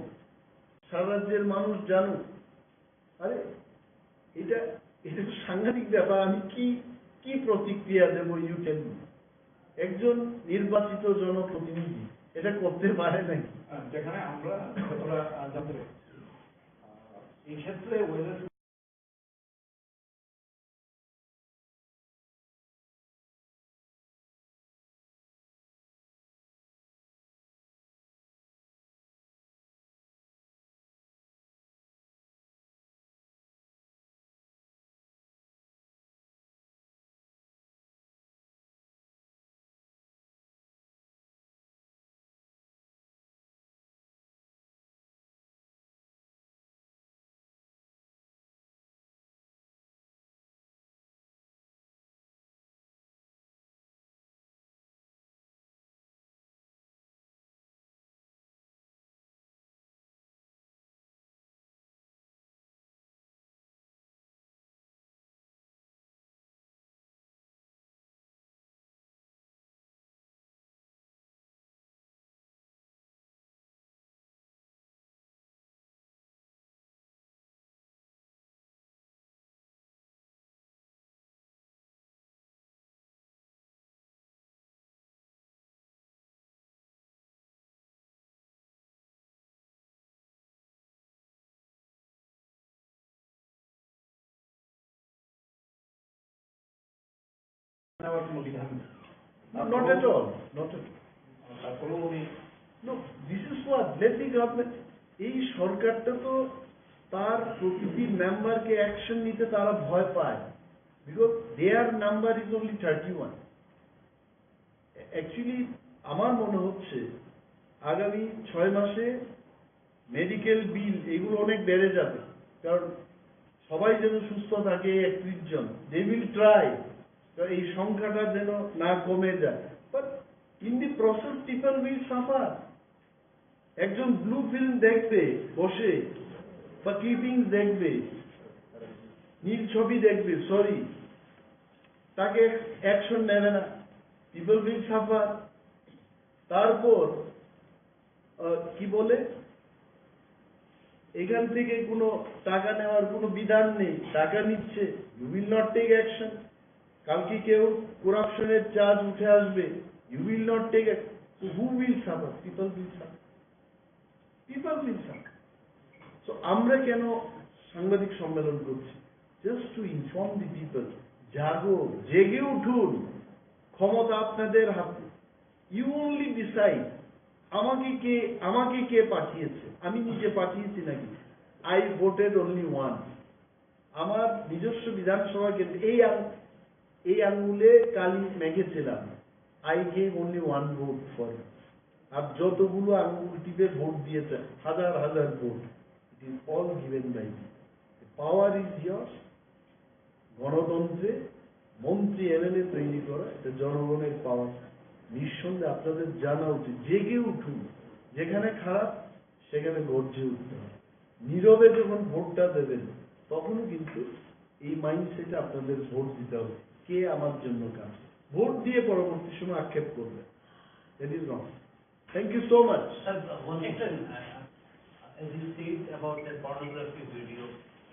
সারা রাজ্যের মানুষ জানুক। আরে, এটা, এটা তো সাংঘাতিক ব্যাপার। আমি কি, কি প্রতিক্রিয়া দেবো, you tell me? একজন নির্বাচিত জনপ্রতিনিধি এটা করতে পারে নাকি? আহ, যেখানে আমরা যতটা, আহ, জানতে পেরেছি, আহ, এই ক্ষেত্রে ওয়েদার নেওয়ার কোনো বিধান নেই। No, not at all, not at all. তারপরেও উনি No, this is what, let the government, এই সরকারটা তো তার প্রতিটি মেম্বারকে অ্যাকশন নিতে তারা ভয় পায়, because their number is only thirty one. Actually আমার মনে হচ্ছে আগামী ছয় মাসে মেডিকেল বিল এগুলো অনেক বেড়ে যাবে, কারণ সবাই যেন সুস্থ থাকে, একত্রিশ জন, they will try, তো এই সংখ্যাটা যেন না কমে যায়। But in the process people will suffer. একজন ব্লু ফিল্ম দেখবে বসে বা ক্লিপিংস দেখবে, নীল ছবি দেখবে, সরি, তাকে অ্যাকশন নেবে না, পিপল উইল সাফার। তারপর আহ, কি বলে, এখান থেকে কোনো টাকা নেওয়ার কোনো বিধান নেই, টাকা নিচ্ছে, you will not take action. কালকে কেউ করাপশনের চার্জ উঠে আসবে, you will not take action. So who will suffer? People will suffer. People will suffer. So আমরা কেন সাংবাদিক সম্মেলন করছি? Just to inform the people, জাগো, জেগে উঠুন, ক্ষমতা আপনাদের হাতে। You only decide. আমাকে কে, আমাকে কে পাঠিয়েছে? আমি নিজে পাঠিয়েছি নাকি? I voted only once. আমার নিজস্ব বিধানসভা কেন্দ্র, এই আং-, এই আঙ্গুলে কালি মেখেছিলাম। I gave only one vote for it. আর যতগুলো আঙ্গুল টিপে ভোট দিয়েছে, হাজার হাজার vote, it is all given by me. The power is yours. গণতন্ত্রে মন্ত্রী এমএলএ তৈরি করা, এটা জনগণের পাওয়ার। নিঃসন্দেহে আপনাদের জানা উচিত, জেগে উঠুন, যেখানে খারাপ সেখানে গর্জে উঠতে হবে। নীরবে যখন ভোটটা দেবেন, তখনও কিন্তু এই মাইন্ডসেটে আপনাদের ভোট দিতে হবে, কে আমার জন্য কাজ। ভোট দিয়ে পরবর্তী সময় আক্ষেপ করবেন, that is wrong. Thank you so much. Sir, uh, one question. Uh, as you said about the pornography video,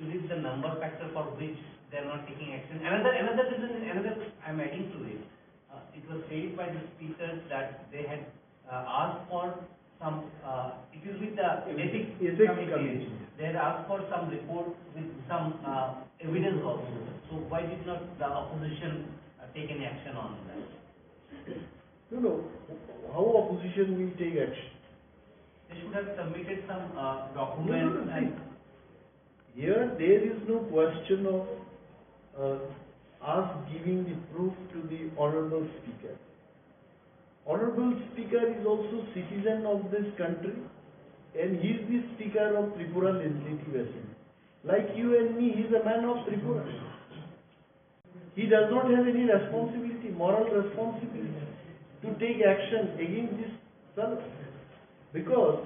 is it the number factor for which they are not taking action? Another, another reason, another, I'm adding to it. Uh, it was said by the speakers that they had, uh, asked for some, uh, it is with the ethics committee. They had asked for some report with some, uh, evidence also. So why did not the opposition, uh, take any action on that? No, no. How opposition will take action? They should have submitted some, uh, documents. No, no, no, see. Here there is no question of, uh, us giving the proof to the Honorable Speaker. Honorable Speaker is also citizen of this country and he is the Speaker of Tripura Legislative Assembly. Like you and me, he is a man of Tripura. He does not have any responsibility, moral responsibility to take action against this fellow, because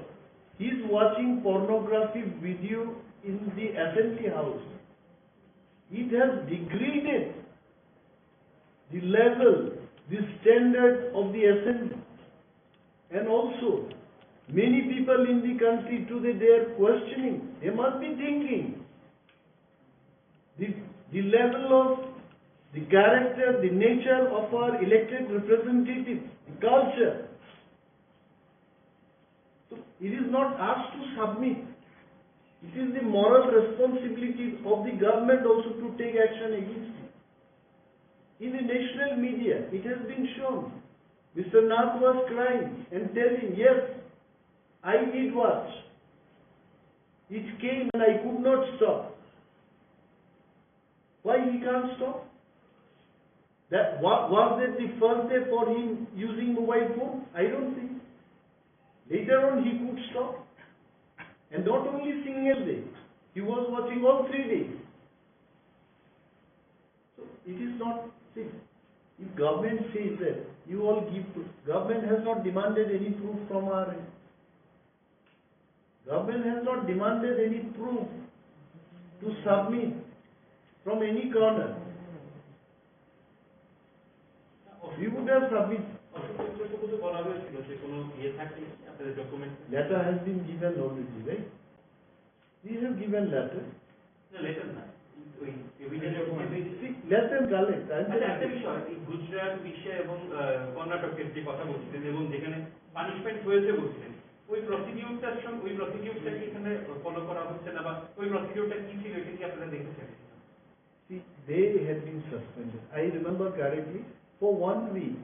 he is watching pornography video in the assembly house. It has degraded the level, the standard of the assembly. And also, Many people in the country today, they are questioning. They must be thinking the, the level of the character, the nature of our elected representatives, the culture. So it is not us to submit. It is the moral responsibility of the government also to take action against it. In the national media, it has been shown. Mister Nath was crying and telling, "Yes, I did what? It came and I could not stop." Why he can't stop? That wa-, was that the first day for him using mobile phone? I don't think. Later on, he could stop. And not only single day, he was watching all three days. So it is not, see, if government says that you all give proof, government has not demanded any proof from our end. Government has not demanded any proof to submit from any corner. We would have submitted. Ashok মিত্রকে বোধহয় বলা হয়েছিল যে কোনো ইয়ে থাকলে আপনাদের document. Letter has been given already, right? We have given letter. না, লেটার না, ওই evidence document. See, let them collect. I আচ্ছা, একটা বিষয়, এই গুজরাট, উড়িষ্যা এবং আহ, কর্ণাটকের যে কথা বলছিলেন এবং যেখানে পানিশমেন্ট হয়েছে বলছিলেন, ওই প্রসিডিউরটার সঙ্গে ওই প্রসিডিউরটা কি এখানে ফলো করা হচ্ছে না বা ওই প্রসিডিউরটা কি ছিল, এটা কি আপনারা দেখেছেন? See, they had been suspended. I remember correctly, for one week,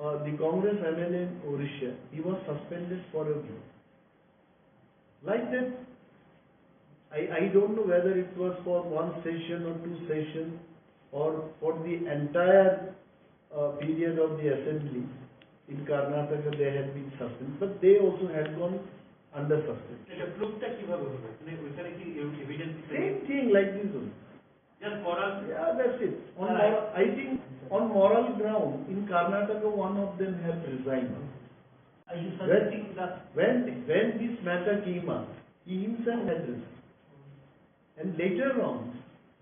uh, the Congress M L A in Odisha, he was suspended for a week. Like that, I, I don't know whether it was for one session or two sessions or for the entire uh, period of the assembly in Karnataka, they had been suspended, but they also had gone under suspension. এটা প্রুফটা কিভাবে হলো? মানে ওইখানে কি evidence? Same thing like this only. Just moral? Yeah, that's it. On moral, I think on moral ground, in Karnataka, one of them have resigned. Are you suggesting that when, when this matter came up, he himself had resigned. And later on,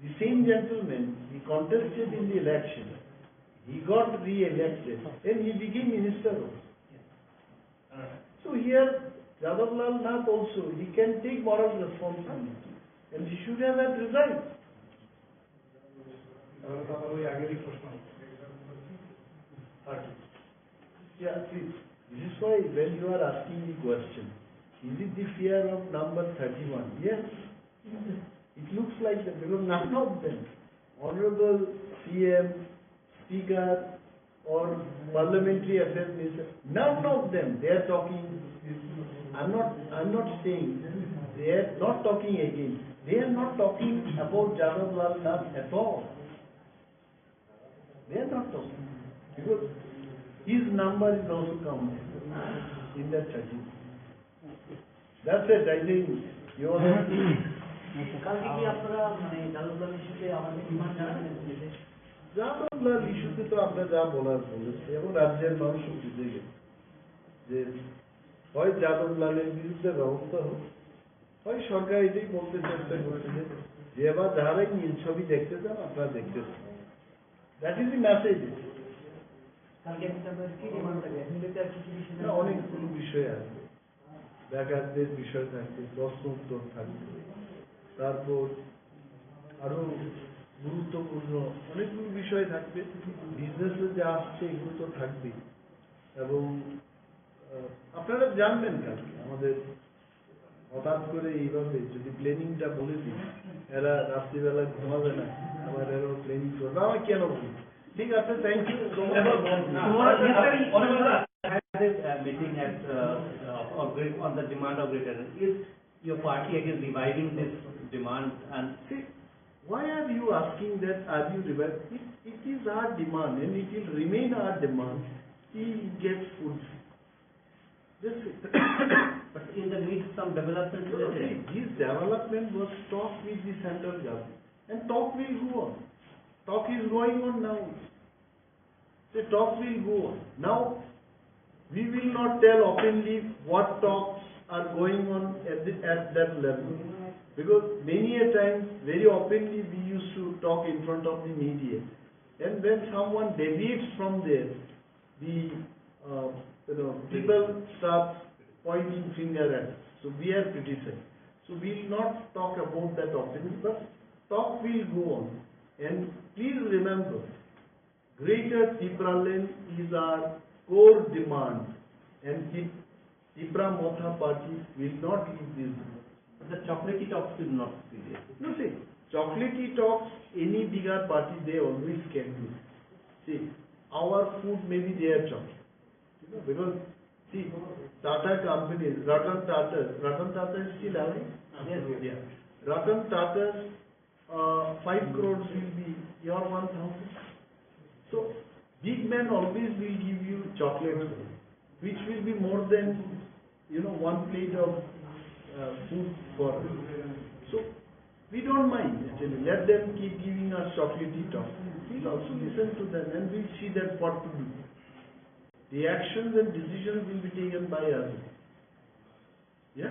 the same gentleman, he contested in the election, he got re-elected, and he became minister also. So here, Jadavlal Nath also, he can take moral responsibility, and he should have had resigned. তাহলে তো আমার ওই আগেরই প্রশ্ন। Thirty. Yeah, see, this is why when you are asking the question, is it the fear of number thirty-one? Yes, it looks like that because none of them, Honorable C M, Speaker, or Parliamentary Affairs Minister, none of them, they are talking, I'm not, I'm not saying they are not talking again. They are not talking about Jadavlal Nath at all. They are not talking. Because his number is also counted in that thirty. That's it, I think you all have to কালকে কি আপনারা মানে জাদবলাল ইস্যুতে আমাদের ডিমান্ড জানাবেন পুলিশে? জাদবলাল ইস্যুতে তো আমরা যা বলার বলেছি এবং রাজ্যের মানুষও বুঝে গেছে যে হয় জাদবলালের বিরুদ্ধে ব্যবস্থা হোক, হয় সরকার এটাই বলতে চেষ্টা করছে যে যেবা যারাই নীল ছবি দেখতে চান আপনারা দেখতে চান। That is the message. কালকে আপনাদের কি ডিমান্ড থাকবে? এখন যদি আর কিছু বিষয় না, অনেকগুলো বিষয় আছে। ডাকাতদের বিষয় থাকবে, প্রশ্ন উত্তর থাকবে, তারপর আরো গুরুত্বপূর্ণ অনেকগুলো বিষয় থাকবে। বিজনেসে যে আসছে এগুলো তো থাকবে। এবং আহ, আপনারা জানবেন কালকে আমাদের হঠাৎ করে এইভাবে যদি প্ল্যানিংটা বলে দিই, এরা রাত্রিবেলা ঘুমাবে না, আবার এরা প্ল্যানিং করবে। আমি কেন বলি? ঠিক আছে, thank you so much. Had a uh, meeting at uh, uh, of great, on the demand of Greater Is your party again reviving this demand? And see, why are you asking that? Are you revived? It, it is our demand and it will remain our demand till it gets fulfilled. That's it. But in the midst, some development will see, this development was talk with the central government, and talk will go on. Talk is going on now. The talk will go on. Now, we will not tell openly what talks are going on at, the, at that level. Because many a times, very openly, we used to talk in front of the media. And when someone deviates from there, the uh, you know, people start pointing finger at. So we are criticized. So we will not talk about that openly, but talk will go on. And please remember, Greater Tipraland is our core demand, and Tip- Tipra Motha Party will not leave this demand. The chocolatey talks will not be there. No, see, chocolatey talks, any bigger party, they always can do. See, our food may be their chocolate. You know, because, see, Tata company, Ratan Tata, Ratan Tata is still alive? Yes, yes. Yeah. Ratan Tata's uh, five crores will be your one thousand. So, big man always will give you chocolate, which will be more than, you know, one plate of uh, food for us. So, we don't mind, actually. Let them keep giving us chocolatey talk. We'll also listen to them and we'll see that what to do. The actions and decisions will be taken by us. Yeah?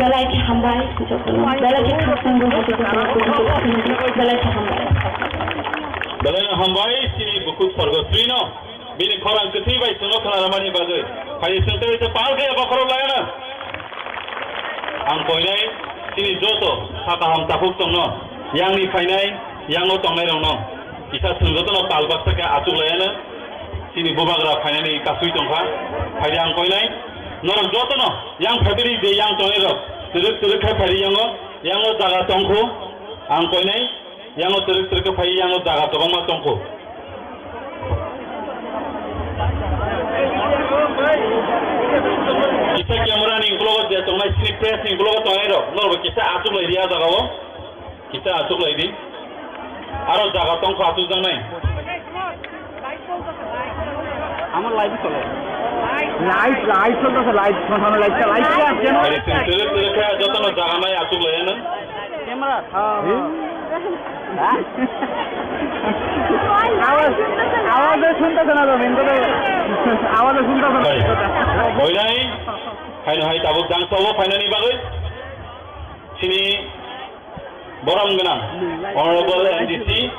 Belai khe hambai, belai khe khakchangbo, belai khe hambai. Belai Hambai chini bukhuk Sorgosri no bini khorang kwthwi bai chwngno khwna rwmani bagwi. Phaidi chwng tei se pal khe bokhorok laiano. Ang koinai chini joto sa kaham takhuk tongno, yangni phainai, yango tongnai rokno kisa chwng jotono pal baksa khe achuk laiano. Chini bubagra phainani kasui tongkha. Phaidi ang koinai norok jotono yang phaibiri je yang tongnai rok twrwk twrwk khai phaidi yango, yango jaga tongkhu. Ang koinai Yango twrwk twrwk khe phai, yango jaga kwbangma tongkho. Kisa camera ni uklogo je tongnai, chini press ni uklogo tongnai rok, norok bo kisa achuk lai di a jaga o, kisa achuk lai di. Aro jaga tongkho achuk jaknai. Ama live chole. Live, live cholteche, live, sono live, live, live. Ari chwng twrwk twrwk khe jotono jaga nai achuk lai ano. Camera. Ha, ha. Awaz, awaz e sunta sana to, main kotha. Awaz e sunta sana. Bai. Hoinai, haino hai tabuk jang sawo phainani bagwi. Chini borom gwnang Honorable M D C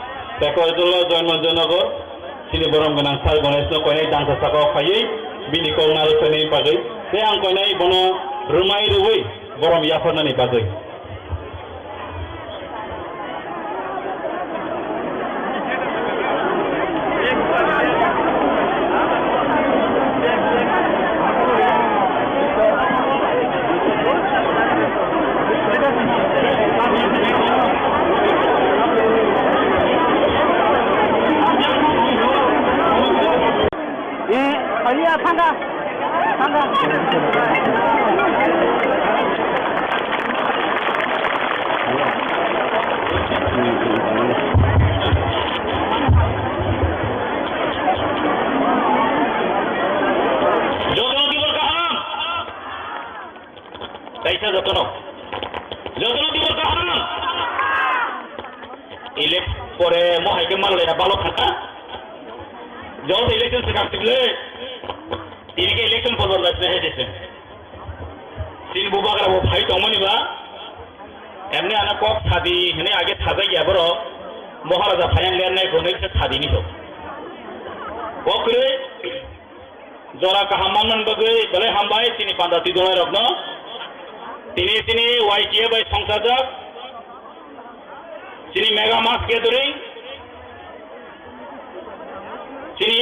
Tekojola Joymanjanagar, chini borom gwnang Sir Ganesh no koinai dangsa saka phaiwi bini kok narwknani bagwi tei ang koinai bono rwmai rwui borom yapharnani bagwi. Eh, kaliya thangka, thangka. Jotono tibor kaham. Kaisa jotono. Jotono tibor kaham. Elect pore mo hai khe mal le balok thangka. Joto election se kak tikle. Tini khe election pore lai se hai dise. Tini bubagra bo phai tongmani ba. Emni ana kok sadi hini age sajai ya boro. Moharaja phayang le nai gonai se sadi ni to. Okre. Jora kaham manmani bagwi belai hambai chini panda twijlai rokno. Tini chini Y T A bai songchajak. Chini mega mass gathering. Chini